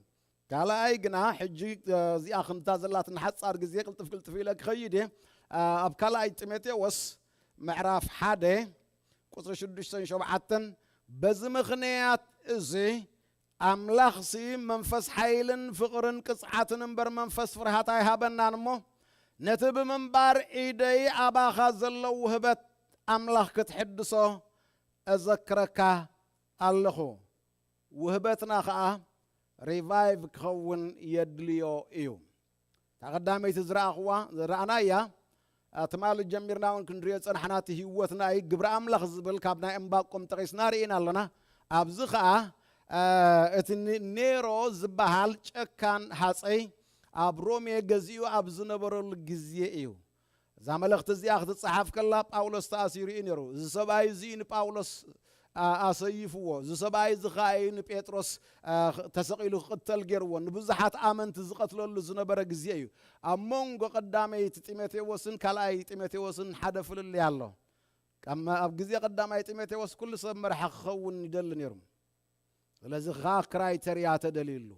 ካልኣይ ግና፣ ሕጂ፣ እ፣ እዚኣ ከምታ ዘላትና ሓጻር ግዜ ቅልጥፍ ቅልጥፍ ኢለ ክኸይድ እየ። እ፣ ኣብ ካልኣይ ጢሞቴዎስ ምዕራፍ ሓደ ቁጽሪ ሽዱሽተን ሸውዓተን፣ በዚ ምኽንያት እዚ ኣምላኽሲ መንፈስ ሓይልን ፍቕርን ቅጽዓትን እምበር መንፈስ ፍርሃት ኣይሃበናን እሞ፣ ነቲ ብምንባር ኢደይ ኣባኻ ዘሎ ውህበት ኣምላኽ ክትሕድሶ እዘክረካ ኣለኹ። ውህበትና ኸኣ ሪቫይቭ ክኸውን የድልዮ እዩ። እታ ቀዳመይቲ ዝረኣኽዋ፣ ዝረኣናያ፣ አ፣ ትማሊ ጀሚርና እውን ክንሪኦ ዝጸናሕና እቲ ህይወትና እዩ። ግብሪ ኣምላኽ ዝብል ካብ ናይ እምባቆም ጠቒስና ርኢና ኣለና። ኣብዚ ኸኣ፣ አ፣ እቲ ኒ-፣ ኔሮ ዝበሃል ጨካን ሃጸይ ኣብ ሮሜ ገዚኡ ኣብ ዝነበረሉ ግዜ እዩ። እቲ እዛ መልእኽቲ እዚኣ ክትጸሓፍ ከላ ጳውሎስ ተኣሲሩ እዩ ነይሩ። እዚ ሰብኣይ እዚ እዩ ንጳውሎስ፣ ኣ-፣ ኣሰይፍዎ። እዚ ሰብኣይ እዚ ኸኣ እዩ ንጴጥሮስ፣ ኣ፣ ተሰቒሉ ክቕተል ገይርዎ። ንብዙሓት ኣመንቲ ዝቐትለሉ ዝነበረ ግዜ እዩ። ኣብ መንጎ ቀዳመይቲ ጢሞቴዎስን ካልኣይ ጢሞቴዎስን ሓደ ፍልልይ ኣሎ። ካብ መ-፣ ኣብ ግዜ ቀዳማይ ጢሞቴዎስ ኩሉ ሰብ መራሒ ክኸውን ይደሊ ነይሩ። ስለዚ ኸኣ ክራይተርያ ተደልዩሉ።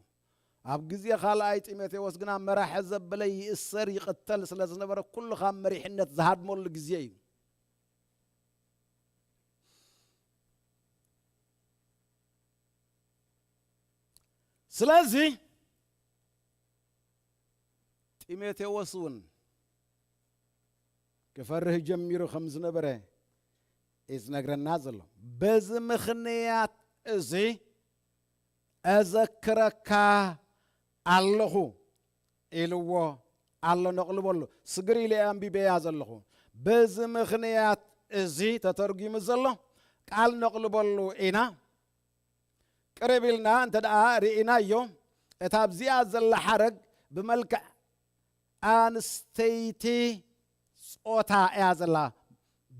ኣብ ግዜ ካልኣይ ጢሞቴዎስ ግና መራሒ ዘበለ ይእሰር ይቕተል ስለ ዝነበረ ኩሉ ካብ መሪሕነት ዝሃድመሉ ግዜ እዩ። ስለዚ ጢሞቴዎስ እውን ክፈርህ ጀሚሩ ከም ዝነበረ እዩ ዝነግረና ዘሎ። በዚ ምኽንያት እዚ እዘክረካ ኣለኹ ኢልዎ ኣሎ። ነቕልበሉ። ስግር ኢለ ኣንቢበያ ዘለኹ። በዚ ምኽንያት እዚ ተተርጒሙ ዘሎ ቃል ነቕልበሉ ኢና። ቅርብ ኢልና እንተ ደኣ ርኢናዮ፣ እታ ኣብዚኣ ዘላ ሓረግ ብመልክዕ ኣንስተይቲ ጾታ እያ ዘላ።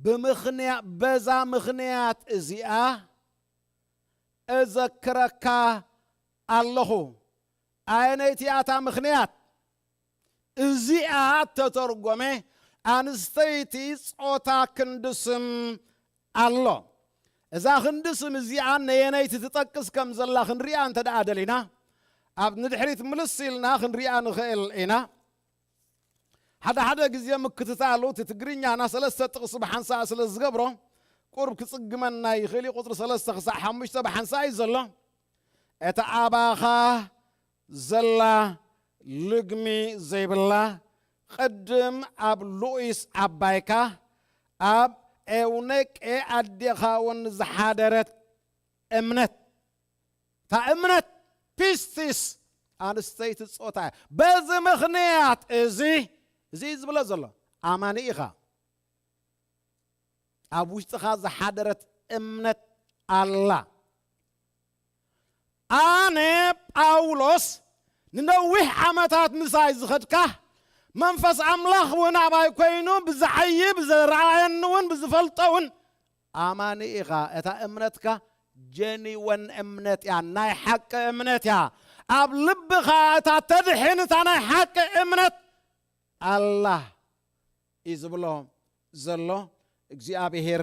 ብምኽንያ-፣ በዛ ምኽንያት እዚኣ እዘክረካ ኣለኹ። ኣየነይቲ እያ እታ ምኽንያት? እዚኣ እተተርጎመ ኣንስተይቲ ጾታ ክንዲ ስም ኣሎ። እዛ ክንዲ ስም እዚኣ ነየነይቲ ትጠቅስ ከም ዘላ ክንሪኣ እንተ ደኣ ደሊና፣ ኣብ ንድሕሪት ምልስ ኢልና ክንሪኣ ንኽእል ኢና። ሓደ ሓደ ግዜ ምክትታሉ እቲ ትግርኛና ሰለስተ ጥቕሲ ብሓንሳእ ስለ ዝገብሮ፣ ቁሩብ ክጽግመና ይኽእል እዩ። ቁጽሪ ሰለስተ ክሳዕ ሓሙሽተ ብሓንሳእ እዩ ዘሎ። እታ ኣባኻ ዘላ ልግሚ ዘይብላ፣ ቅድም ኣብ ሉኢስ ዓባይካ፣ ኣብ ኤውነቄ ኣዴኻ እውን ዝሓደረት እምነት፣ እታ እምነት ፒስቲስ ኣንስተይቲ ጾታ እያ። በዚ ምኽንያት እዚ፣ እዚ እዩ ዝብሎ ዘሎ፣ ኣማኒ ኢኻ። ኣብ ውሽጥኻ ዝሓደረት እምነት ኣላ። ኣነ ጳውሎስ ንነዊሕ ዓመታት ምሳይ ዝኸድካ፣ መንፈስ ኣምላኽ እውን ኣባይ ኮይኑ ብዝዓዪ፣ ብዝረኣየኒ እውን ብዝፈልጦ እውን ኣማኒ ኢኻ። እታ እምነትካ ጀኒወን እምነት እያ፣ ናይ ሓቂ እምነት እያ። ኣብ ልብኻ እታ ተድሕን እታ ናይ ሓቂ እምነት ኣላ እዩ ዝብሎ ዘሎ። እግዚኣብሔር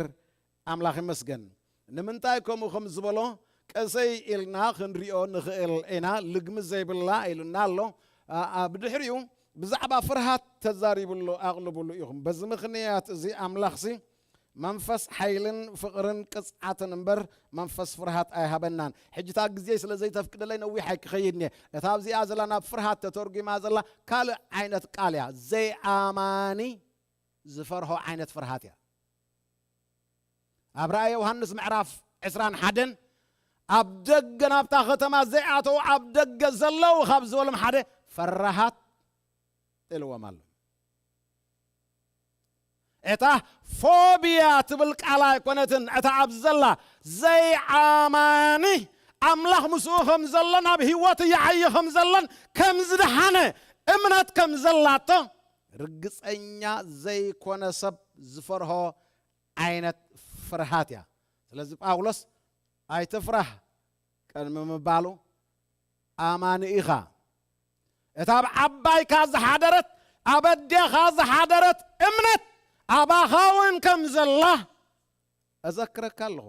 ኣምላኽ ይመስገን። ንምንታይ ከምኡ ከም ዝበሎ ቀሰይ ኢልና ክንሪኦ ንኽእል ኢና። ልግሚ ዘይብላ ኢሉና ኣሎ። ኣ-፣ ኣ-፣ ብድሕሪኡ ብዛዕባ ፍርሃት ተዛሪብሉ ኣቕልብሉ ኢኹም። በዚ ምኽንያት እዚ ኣምላኽሲ መንፈስ ሓይልን ፍቕርን ቅጽዓትን እምበር መንፈስ ፍርሃት ኣይሃበናን። ሕጂ እታ ግዜ ስለ ዘይተፍቅደለይ ነዊሕ ኣይክኸይድን እየ። እታ ኣብዚኣ ዘላ ናብ ፍርሃት ተተርጒማ ዘላ ካልእ ዓይነት ቃል እያ። ዘይኣማኒ ዝፈርሆ ዓይነት ፍርሃት እያ። ኣብ ራእየ ዮሃንስ ምዕራፍ ዕስራን ሓደን ኣብ ደገ ናብታ ከተማ ዘይኣተዉ ኣብ ደገ ዘለዉ ካብ ዝበሎም ሓደ ፈራሃት ኢልዎም ኣሎ። እታ ፎብያ ትብል ቃል ኣይኮነትን። እታ ኣብ ዘላ ዘይኣማኒ ኣምላኽ ምስኡ ከም ዘሎን ኣብ ህይወቱ ይዓዪ ከም ዘሎን ከም ዝደሓነ እምነት ከም ዘላቶ ርግጸኛ ዘይኮነ ሰብ ዝፈርሆ ዓይነት ፍርሃት እያ። ስለዚ ጳውሎስ ኣይትፍራህ ቅድሚ ምባሉ ኣማኒ ኢኻ። እታ ኣብ ዓባይካ ዝሓደረት፣ ኣብ ኣዴኻ ዝሓደረት እምነት ኣባኻ እውን ከም ዘላ እዘክረካ ኣለኹ።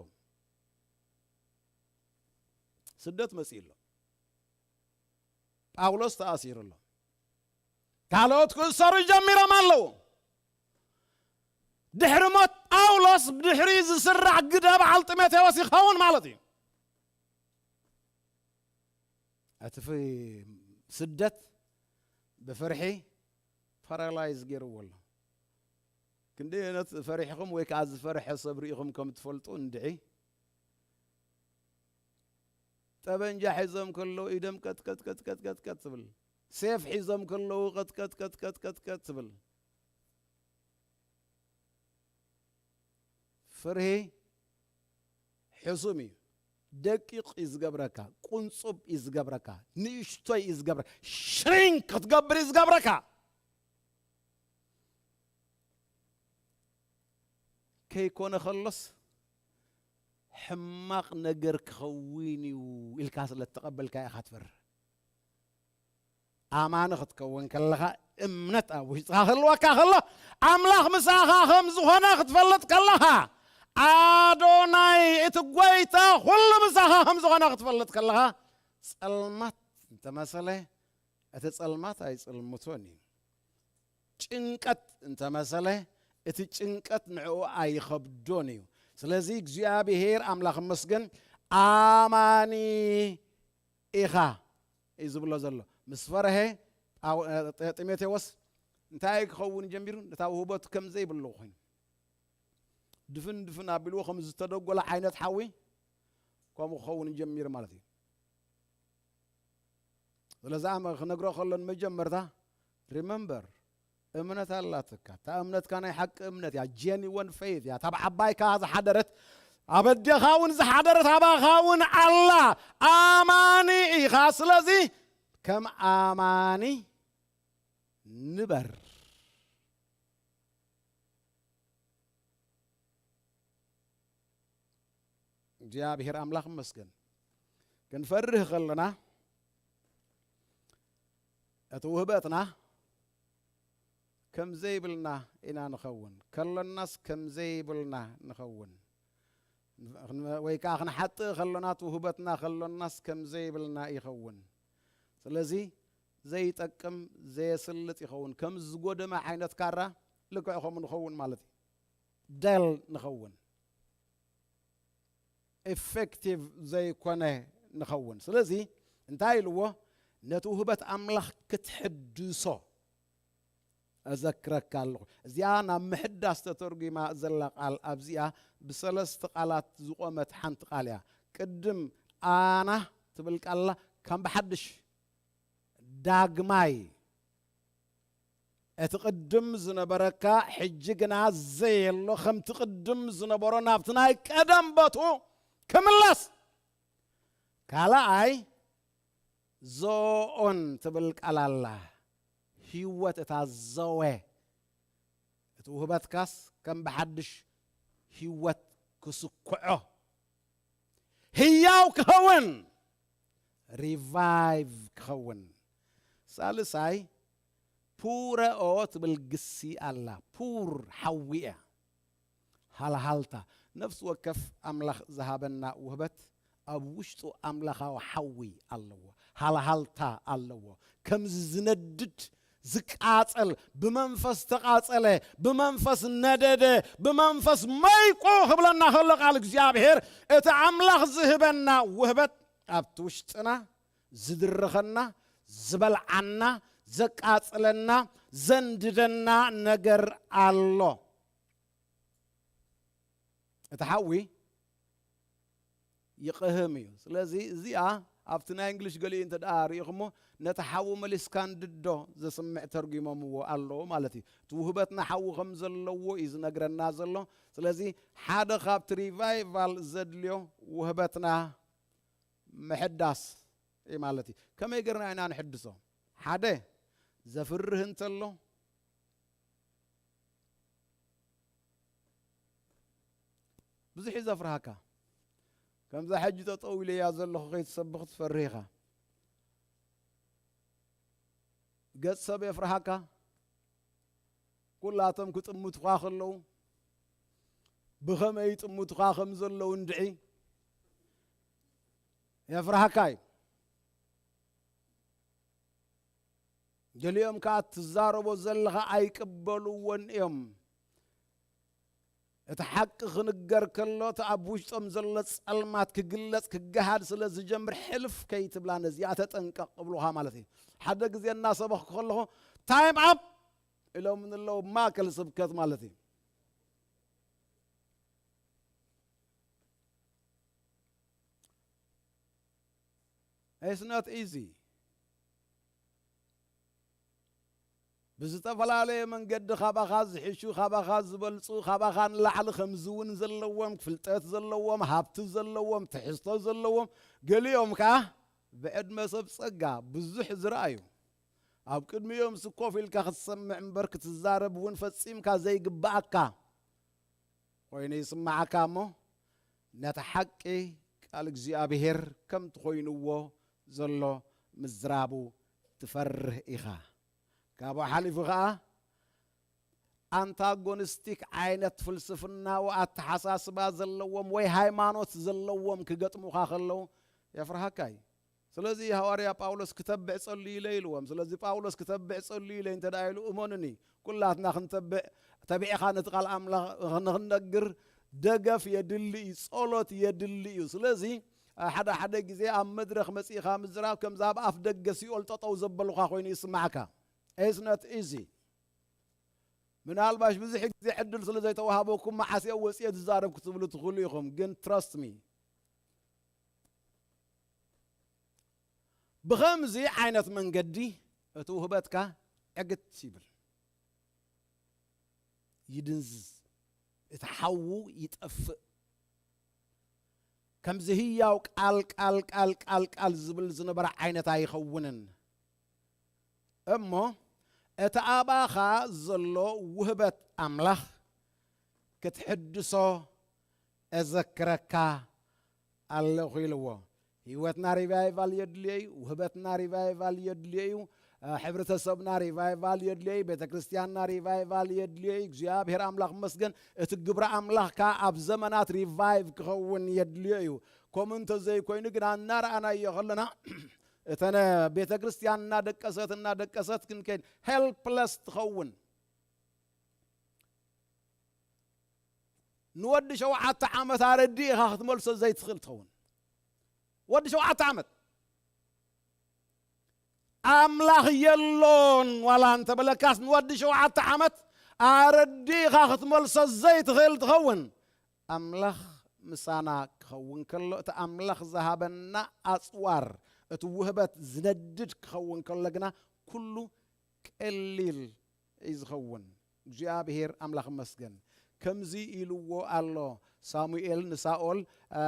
ስደት መጺኡ ኣሎ። ጳውሎስ ተኣሲሩ ኣሎ። ካልኦት ክእሰሩ ጀሚሮም ኣለዉ። ድሕሪ ሞት ጳውሎስ ብድሕሪ ዝስራሕ ግደ በዓል ጢሞቴዎስ ይኸውን ማለት እዩ። እቲ ፍ-፣ ስደት ብፍርሒ ፓራላይዝ ገይርዎ ኣሎ። ክንደይ ዓይነት ፈሪሕኹም ወይ ከዓ ዝፈርሐ ሰብ ርኢኹም ከም ትፈልጡ እንድዒ። ጠበንጃ ሒዞም ከለዉ ኢዶም ቀጥቀጥ ቀጥቀጥ ቀጥቀጥ ትብል። ሴፍ ሒዞም ከለዉ ቀጥቀጥ ቀጥቀጥ ቀጥቀጥ ትብል። ፍርሂ ሕሱም እዩ። ደቂቕ እዩ ዝገብረካ፣ ቁንጹብ እዩ ዝገብረካ፣ ንእሽቶይ እዩ ዝገብረካ፣ ሽሪንክ ክትገብር እዩ ዝገብረካ። ከይኮነ ከሎስ ሕማቕ ነገር ክኸውን እዩ ኢልካ ስለ እተቐበልካ ኢኻ ትፈርህ። ኣማኒ ክትከውን ከለኻ እምነት ኣብ ውሽጥኻ ክህልወካ ከሎ ኣምላኽ ምሳኻ ከም ዝኾነ ክትፈልጥ ከለኻ ኣዶናይ እቲ ጎይታ ኩሉ ምሳኻ ከም ዝኾነ ክትፈልጥ ከለኻ ጸልማት እንተመሰለ እቲ ጸልማት ኣይጽልምቶን እዩ። ጭንቀት እንተመሰለ እቲ ጭንቀት ንዕኡ ኣይኸብዶን እዩ። ስለዚ እግዚኣብሔር ኣምላኽ መስገን ኣማኒ ኢኻ እዩ ዝብሎ ዘሎ። ምስ ፈርሀ ጳው- ጢ- ጢሞቴዎስ እንታይ ክኸውን ጀሚሩ? ነታ ውህበቱ ከም ዘይብሉ ኮይኑ ድፍን ድፍን ኣቢልዎ ከም ዝተደጎለ ዓይነት ሓዊ ከምኡ ክኸውን ጀሚሩ ማለት እዩ። ስለዚ ኣመ ክነግሮ ከሎ ንመጀመርታ ሪመምበር እምነት ኣላትካ። እታ እምነትካ ናይ ሓቂ እምነት እያ፣ ጀኒወን ፌይት እያ። እታ ብዓባይካ ዝሓደረት ኣብ ኣዴኻ እውን ዝሓደረት ኣባኻ እውን ኣላ። ኣማኒ ኢኻ። ስለዚ ከም ኣማኒ ንበር። እግዚኣብሔር ኣምላኽ ይመስገን። ክንፈርህ ከለና እቲ ውህበትና ከም ዘይብልና ኢና ንኸውን። ከሎናስ ከም ዘይብልና ንኸውን። ወይ ከዓ ክንሓጥእ ከሎና እቲ ውህበትና ከሎናስ ከም ዘይብልና ይኸውን። ስለዚ ዘይጠቅም ዘየስልጥ ይኸውን። ከም ዝጎደመ ዓይነት ካራ ልክዕ ከምኡ ንኸውን ማለት እዩ። ደል ንኸውን። ኤፌክቲቭ ዘይኮነ ንኸውን። ስለዚ እንታይ ኢልዎ? ነቲ ውህበት ኣምላኽ ክትሕድሶ እዘክረካ ኣለኹ። እዚኣ ናብ ምሕዳስ ተተርጒማ ዘላ ቃል ኣብዚኣ ብሰለስተ ቃላት ዝቖመት ሓንቲ ቃል እያ። ቅድም ኣና ትብል ቃል ኣላ፣ ከም ብሓድሽ ዳግማይ እቲ ቅድም ዝነበረካ ሕጂ ግና ዘየሎ ከምቲ ቅድም ዝነበሮ ናብቲ ናይ ቀደም ቦትኡ ክምለስ። ካልኣይ ዞኦን ትብል ቃል ኣላ። ህይወት እታ ዘወ እቲ ውህበትካስ ከም ብሓድሽ ህይወት ክስኩዖ ህያው ክኸውን ሪቫይቭ ክኸውን። ሳልሳይ ፑረኦ ትብል ግሲ ኣላ። ፑር ሓዊ እያ። ሃልሃልታ ነፍሲ ወከፍ ኣምላኽ ዝሃበና ውህበት ኣብ ውሽጡ ኣምላኻዊ ሓዊ ኣለዎ። ሃልሃልታ ኣለዎ። ከምዚ ዝነድድ ዝቃጸል ብመንፈስ ተቃጸለ፣ ብመንፈስ ነደደ፣ ብመንፈስ መይቁ ክብለና ከሎ ቃል እግዚኣብሔር እቲ ኣምላኽ ዝህበና ውህበት ኣብቲ ውሽጥና ዝድርኸና ዝበልዓና ዘቃጽለና ዘንድደና ነገር ኣሎ። እቲ ሓዊ ይቕህም እዩ። ስለዚ እዚኣ ኣብቲ ናይ እንግሊሽ ገሊኡ እንተ ደኣ ርኢኹሞ ነቲ ሓዊ መሊስካ እንድዶ ዘስምዕ ተርጒሞምዎ ኣለዉ ማለት እዩ። እቲ ውህበትና ሓዊ ከም ዘለዎ እዩ ዝነግረና ዘሎ። ስለዚ ሓደ ካብቲ ሪቫይቫል ዘድልዮ ውህበትና ምሕዳስ እዩ ማለት እዩ። ከመይ ገርና ኢና ንሕድሶ? ሓደ ዘፍርህ እንተሎ ብዙሕ እዩ ዘፍርሃካ። ከምዛ ሕጂ ጠጠው ኢለያ ዘለኹ ከይትሰብኽ ትፈርህ ኢኻ። ገጽ ሰብ የፍርሃካ። ኩላቶም ክጥምቱኻ ከለዉ ብኸመይ ይጥምቱኻ ከም ዘለዉ እንድዒ የፍርሃካ እዩ። ገሊኦም ከኣ ትዛረቦ ዘለኻ ኣይቅበልዎን እዮም። እቲ ሓቂ ክንገር ከሎ እቲ ኣብ ውሽጦም ዘሎ ጸልማት ክግለጽ ክገሃድ ስለ ዝጀምር ሕልፍ ከይትብላ ነዚኣ ተጠንቀቕ እብሉኻ ማለት እዩ። ሓደ ግዜ እናሰበኽኩ ከለኹ ታይም ኣፕ ኢሎም ንለው ማእከል ስብከት ማለት እዩ። It's not easy። ብዝተፈላለየ መንገዲ ካባኻ ዝሕሹ፣ ካባኻ ዝበልጹ፣ ካባኻ ንላዕሊ ከምዚ እውን ዘለዎም፣ ፍልጠት ዘለዎም፣ ሃብቲ ዘለዎም፣ ትሕዝቶ ዘለዎም፣ ገሊኦም ከኣ ብዕድመ ሰብ ጸጋ ብዙሕ ዝረኣዩ፣ ኣብ ቅድሚኦም ሲ ኮፍ ኢልካ ክትሰምዕ እምበር ክትዛረብ እውን ፈጺምካ ዘይግብኣካ ኮይኑ ይስማዓካ እሞ፣ ነቲ ሓቂ ቃል እግዚኣብሔር ከምቲ ኮይንዎ ዘሎ ምዝራቡ ትፈርህ ኢኻ። ካብኡ ሓሊፉ ኸኣ ኣንታጎኒስቲክ ዓይነት ፍልስፍናዊ ኣተሓሳስባ ዘለዎም ወይ ሃይማኖት ዘለዎም ክገጥሙኻ ከለዉ የፍርሃካ እዩ። ስለዚ ሃዋርያ ጳውሎስ "ክተብዕ ጸልዩ ኢለ" ኢልዎም። ስለዚ ጳውሎስ "ክተብዕ ጸልዩ ኢለ" እንተ ደኣ ኢሉ፣ እመኑኒ፣ ኩላትና ክንተብዕ፣ ተቢዕኻ ነቲ ቃል ኣምላኽ ንኽንነግር ደገፍ የድሊ እዩ፣ ጸሎት የድሊ እዩ። ስለዚ ሓደ ሓደ ግዜ ኣብ መድረኽ መጺእኻ ምዝራብ ከምዛ ኣብ ኣፍ ደገ ሲኦል ጠጠው ዘበልኻ ኮይኑ ይስማዕካ። It's not easy። ምናልባሽ ብዙሕ ግዜ ዕድል ስለ ዘይተዋሃበኩም መዓስ እየ ወጽየ ዝዛረብ ክትብሉ ትኽእሉ ኢኹም። ግን trust me፣ ብኸምዚ ዓይነት መንገዲ እቲ ውህበትካ ዕግት ይብል፣ ይድንዝዝ፣ እቲ ሓዉ ይጠፍእ። ከምዚ ህያው ቃል፣ ቃል፣ ቃል፣ ቃል፣ ቃል ዝብል ዝነበረ ዓይነት ኣይኸውንን። እሞ እቲ ኣባኻ ዘሎ ውህበት ኣምላኽ ክትሕድሶ እዘክረካ ኣለኹ ኢልዎ። ህይወትና ሪቫይቫል የድልዮ እዩ። ውህበትና ሪቫይቫል የድልዮ እዩ። እ፣ ሕብረተሰብና ሪቫይቫል የድልዮ እዩ። ቤተ ክርስቲያንና ሪቫይቫል የድልዮ እዩ። እግዚኣብሔር ኣምላኽ መስገን፣ እቲ ግብረ ኣምላኽ ከኣ ኣብ ዘመናት ሪቫይቭ ክኸውን የድልዮ እዩ። ከምኡ እንተዘይኮይኑ ግና እናረኣናዮ ከለና እተን ቤተ ክርስቲያን እናደቀሰት እናደቀሰት ክንከይድ ሄልፕለስ ትኸውን። ንወዲ ሸውዓተ ዓመት ኣረዲእኻ ክትመልሶ ዘይትኽእል ትኸውን። ወዲ ሸውዓተ ዓመት ኣምላኽ የሎን ዋላ እንተበለካስ ንወዲ ሸውዓተ ዓመት ኣረዲእኻ ክትመልሶ ዘይትኽእል ትኸውን። ኣምላኽ ምሳና ክኸውን ከሎ፣ እቲ ኣምላኽ ዝሃበና ኣጽዋር፣ እቲ ውህበት ዝነድድ ክኸውን ከሎ ግና ኩሉ ቀሊል እዩ ዝኸውን። እግዚኣብሔር ኣምላኽ ይመስገን። ከምዚ ኢልዎ ኣሎ ሳሙኤል ንሳኦል፣ እ፣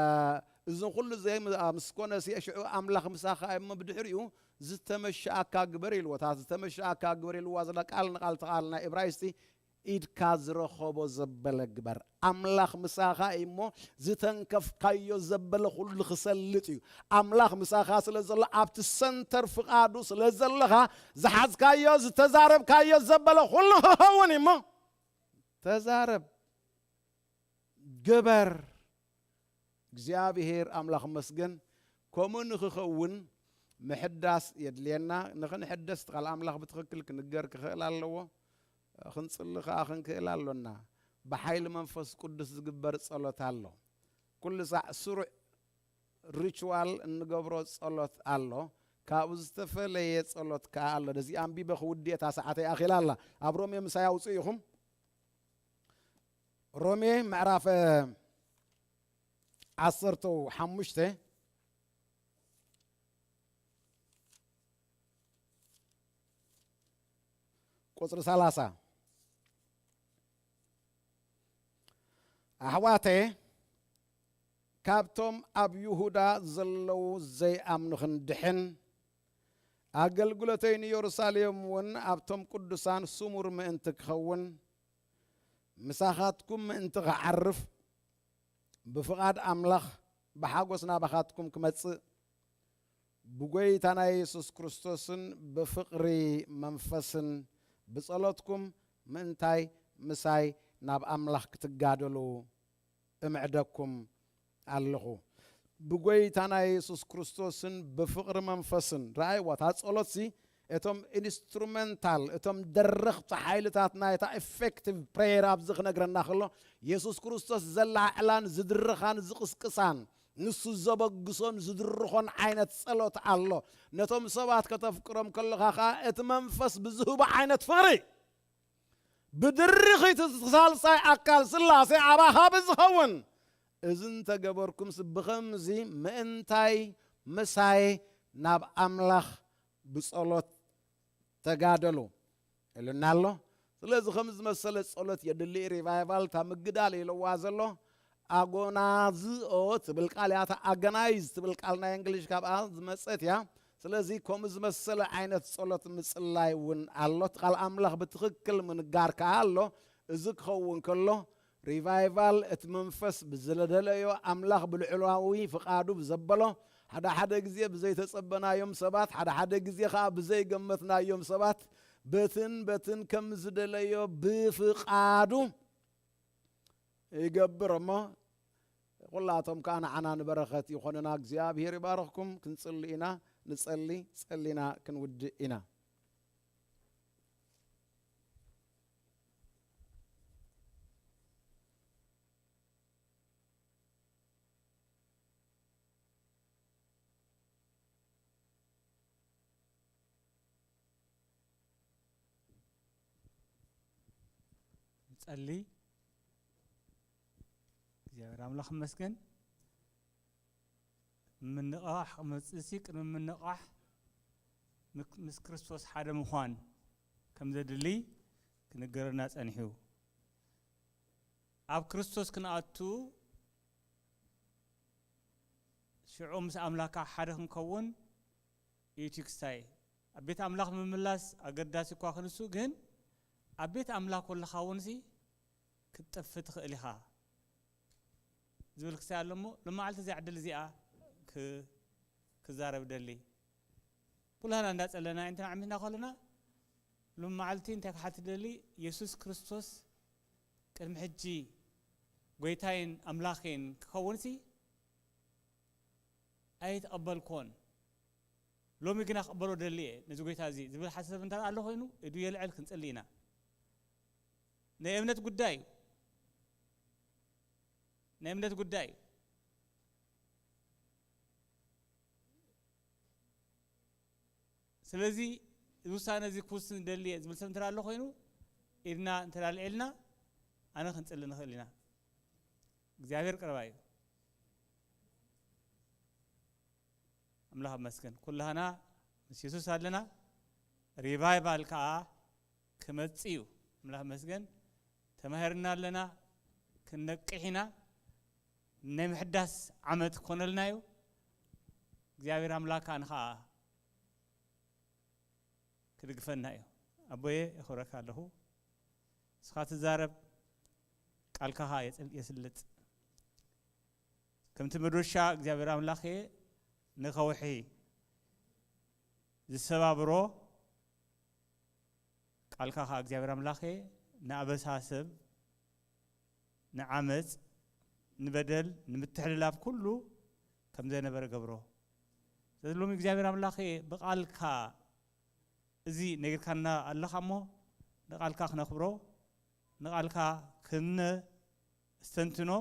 እዚ ኩሉ ዘይ-፣ ምስ ኮነ ሲ ሽዑ ኣምላኽ ምሳኻ እሞ ብድሕሪኡ ዝተመሸኣካ ግበር ኢልዎ። እታ ዝተመሸኣካ ግበር ኢልዋ ዘላ ቃል ንቃል ተቓል ናይ እብራይስጢ ኢድካ ዝረኸቦ ዘበለ ግበር። ኣምላኽ ምሳኻ እዩ እሞ ዝተንከፍካዮ ዘበለ ኩሉ ክሰልጥ እዩ። ኣምላኽ ምሳኻ ስለ ዘሎ ኣብቲ ሰንተር ፍቓዱ ስለ ዘለኻ ዝሓዝካዮ ዝተዛረብካዮ ዘበለ ኩሉ ክኸውን እዩ እሞ ተዛረብ፣ ግበር። እግዚኣብሔር ኣምላኽ መስገን። ከምኡ ንኽኸውን ምሕዳስ የድልየና። ንኽንሕደስ ቃል ኣምላኽ ብትኽክል ክንገር ክኽእል ኣለዎ። ክንጽሊ ከኣ ክንክእል ኣሎና። ብሓይሊ መንፈስ ቅዱስ ዝግበር ጸሎት ኣሎ። ኩሉ ሳዕ ስሩዕ ሪቹዋል እንገብሮ ጸሎት ኣሎ። ካብኡ ዝተፈለየ ጸሎት ከኣ ኣሎ። ነዚ ኣንቢበ ክውድእ እታ ሰዓተይ ኣኺላ ኣላ። ኣብ ሮሜ ምሳይ ኣውጽኡ ኢኹም። ሮሜ ምዕራፍ ዓሰርተ ሓሙሽተ ቁጽሪ ሰላሳ። ኣሕዋተ፣ ካብቶም ኣብ ይሁዳ ዘለዉ ዘይኣምኑ ክንድሕን፣ ኣገልግሎተይ ንየሩሳሌም እውን ኣብቶም ቅዱሳን ስሙር ምእንቲ ክኸውን፣ ምሳኻትኩም ምእንቲ ክዓርፍ፣ ብፍቓድ ኣምላኽ ብሓጎስ ናባኻትኩም ክመጽእ፣ ብጎይታና የሱስ ክርስቶስን ብፍቕሪ መንፈስን ብጸሎትኩም ምእንታይ ምሳይ ናብ ኣምላኽ ክትጋደሉ እምዕደኩም ኣለኹ። ብጎይታና የሱስ ክርስቶስን ብፍቕሪ መንፈስን፣ ረኣይዋ፣ እታ ጸሎትሲ እቶም ኢንስትሩመንታል፣ እቶም ደረኽቲ ሓይልታት ናይታ ኢፌክቲቭ ፕሬየር ኣብዚ ክነግረና ከሎ፣ የሱስ ክርስቶስ ዘላዕላን ዝድርኻን ዝቕስቅሳን፣ ንሱ ዘበግሶን ዝድርኾን ዓይነት ጸሎት ኣሎ። ነቶም ሰባት ከተፍቅሮም ከለኻ ኸኣ እቲ መንፈስ ብዝህቦ ዓይነት ፍቕሪ፣ ብድርኺት እቲ ሳልሳይ ኣካል ስላሴ ኣባኻ ብዝኸውን፣ እዚ እንተገበርኩምስ ብኸምዚ ምእንታይ ምሳይ ናብ ኣምላኽ ብጸሎት ተጋደሉ ኢሉና ኣሎ። ስለዚ ከም ዝመሰለ ጸሎት የድሊ እዩ። ሪቫይቫል እታ ምግዳል ኢልዋ ዘሎ ኣጎናዝኦ ትብል ቃል እያ። እታ ኣገናይዝ ትብል ቃል ናይ እንግሊሽ ካብኣ ዝመጸት እያ። ስለዚ ከምኡ ዝመሰለ ዓይነት ጸሎት ምጽላይ እውን ኣሎ። እቲ ቃል ኣምላኽ ብትኽክል ምንጋር ከኣ ኣሎ። እዚ ክኸውን ከሎ ሪቫይቫል እቲ መንፈስ ብዝለደለዮ ኣምላኽ ብልዕላዊ ፍቓዱ ብዘበሎ ሓደ ሓደ ግዜ ብዘይተጸበናዮም ሰባት ሓደ ሓደ ግዜ ኸዓ ብዘይገመትናዮም ሰባት በትን በትን ከም ዝደለዮ ብፍቓዱ ይገብር እሞ ኩላቶም ከዓ ንዓና ንበረኸት ይኾንና። እግዚኣብሔር ይባርኽኩም። ክንጽሊ ኢና። ንጸሊ፣ ጸሊና ክንውድእ ኢና። ንጸሊ። እግዚኣብሔር ኣምላኽ ይመስገን። ምንቕቓሕ ክመጽእሲ ቅድሚ ምንቕቓሕ ምክ- ምስ ክርስቶስ ሓደ ምዃን ከም ዘድሊ ክንገረና ጸኒሑ። ኣብ ክርስቶስ ክንኣቱ ሽዑ ምስ ኣምላካ ሓደ ክንከውን እዩ እቲ ክስታይ። ኣብ ቤት ኣምላኽ ምምላስ ኣገዳሲ እኳ ክንሱ ግን ኣብ ቤት ኣምላኽ ኮለኻ እውን ሲ ክትጠፍእ ትኽእል ኢኻ ዝብል ክስታይ ኣሎ እሞ ሎማዓልቲ እዚኣ ዕድል እዚኣ ክ- ክዛረብ ደሊ ኩላና እንዳጸለና እንትና ዓሚትና ከለና ሎም መዓልቲ እንታይ ክሓት ደሊ የሱስ ክርስቶስ ቅድሚ ሕጂ ጎይታይን ኣምላኽን ክኸውንሲ ኣይተቐበልኮን ሎሚ ግና ክቕበሎ ደሊ እየ ነዚ ጎይታ እዚ ዝብል ሓሳብ እንተ ኣሎ ኮይኑ እዱ የልዕል ክንጽሊ ኢና ናይ እምነት ጉዳይ እዩ ናይ እምነት ጉዳይ እዩ ስለዚ እዚ ውሳነ እዚ ክውስን ደሊ እየ ዝብል ሰብ እንተ ኣሎ ኮይኑ ኢድና እንተ ኣልዒልና ኣነ ክንጽሊ ንኽእል ኢና እግዚኣብሔር ቅረባ እዩ ኣምላኽ ኣመስግን ኩላህና ምስ የሱስ ኣለና ሪቫይቫል ከዓ ክመጽእ እዩ ኣምላኽ ኣመስግን ተማሂርና ኣለና ክንነቅሕ ኢና ናይ ምሕዳስ ዓመት ክኾነልና እዩ እግዚኣብሔር ኣምላክ ኣነ ከዓ ክድግፈና እዩ ኣቦየ የኽብረካ ኣለኹ እስኻ ትዛረብ ቃልካ ከዓ የስልጥ ከምቲ መዶሻ እግዚኣብሔር ኣምላክ ንኸውሒ ዝሰባብሮ ቃልካ ከዓ እግዚኣብሔር ኣምላክ ንኣበሳ ሰብ ንዓመፅ ንበደል ንምትሕልላፍ ኩሉ ከም ዘይነበረ ገብሮ ስለዚ ሎሚ እግዚኣብሔር ኣምላክ ብቃልካ እዚ ነጊርካና ኣለኻ እሞ ንቃልካ ክነኽብሮ ንቃልካ ክነስተንትኖ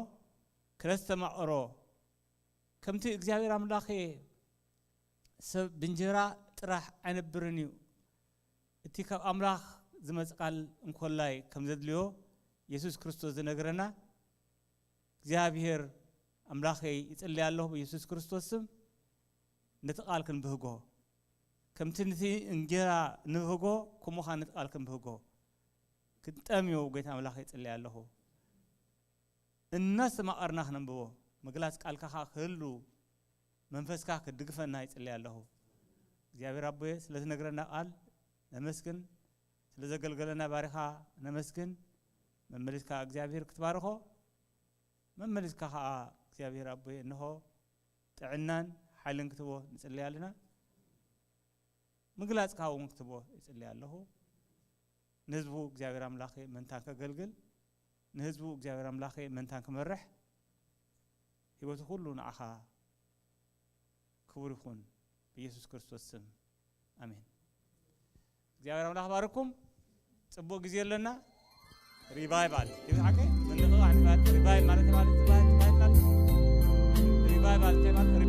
ክነስተማቕሮ ከምቲ እግዚኣብሔር ኣምላኽ ሰብ ብእንጀራ ጥራሕ ኣይነብርን እዩ እቲ ካብ ኣምላኽ ዝመጽእ ቃል እንኮላይ ከም ዘድልዮ የሱስ ክርስቶስ ዝነግረና እግዚኣብሔር ኣምላኸይ ይጽሊ ኣለኹ ብየሱስ ክርስቶስ ስም ነቲ ቃል ክንብህጎ ከምቲ ነቲ እንጀራ ንብህጎ ከምኡ ኸዓ ነቲ ቃል ክንብህጎ ክንጠምዮ ጎይታ ኣምላኸይ ይጽሊ ኣለኹ እናስተማቐርና ክነንብቦ ምግላጽ ቃልካ ኸዓ ክህሉ መንፈስካ ክድግፈና ይጽሊ ኣለኹ እግዚኣብሔር ኣቦየ ስለ ዝነግረና ቃል ነመስግን ስለ ዘገልገለና ባሪኻ ነመስግን መመሊስካ እግዚኣብሔር ክትባርኾ መመሊስካ ኸዓ እግዚኣብሔር ኣቦየ እንሆ ጥዕናን ሓይልን ክትቦ ንጽልይ ኣለና ምግላጽካ እውን ክትቦ ይጽልይ ኣለኹ ንህዝቡ እግዚኣብሔር ኣምላኽ መንታን ከገልግል ንህዝቡ እግዚኣብሔር ኣምላኽ መንታን ክመርሕ ህይወቱ ኩሉ ንዓኻ ክቡር ይኹን ብኢየሱስ ክርስቶስ ስም ኣሜን እግዚኣብሔር ኣምላኽ ባርኩም ጽቡቅ ግዜ ኣለና ሪቫይቫል ይብል ሓቀ ምንቕቓዕ ንባል ሪቫይቭ ማለት ማለት ሪቫይቭ ማለት ሪቫይቫል እንታይ ማለት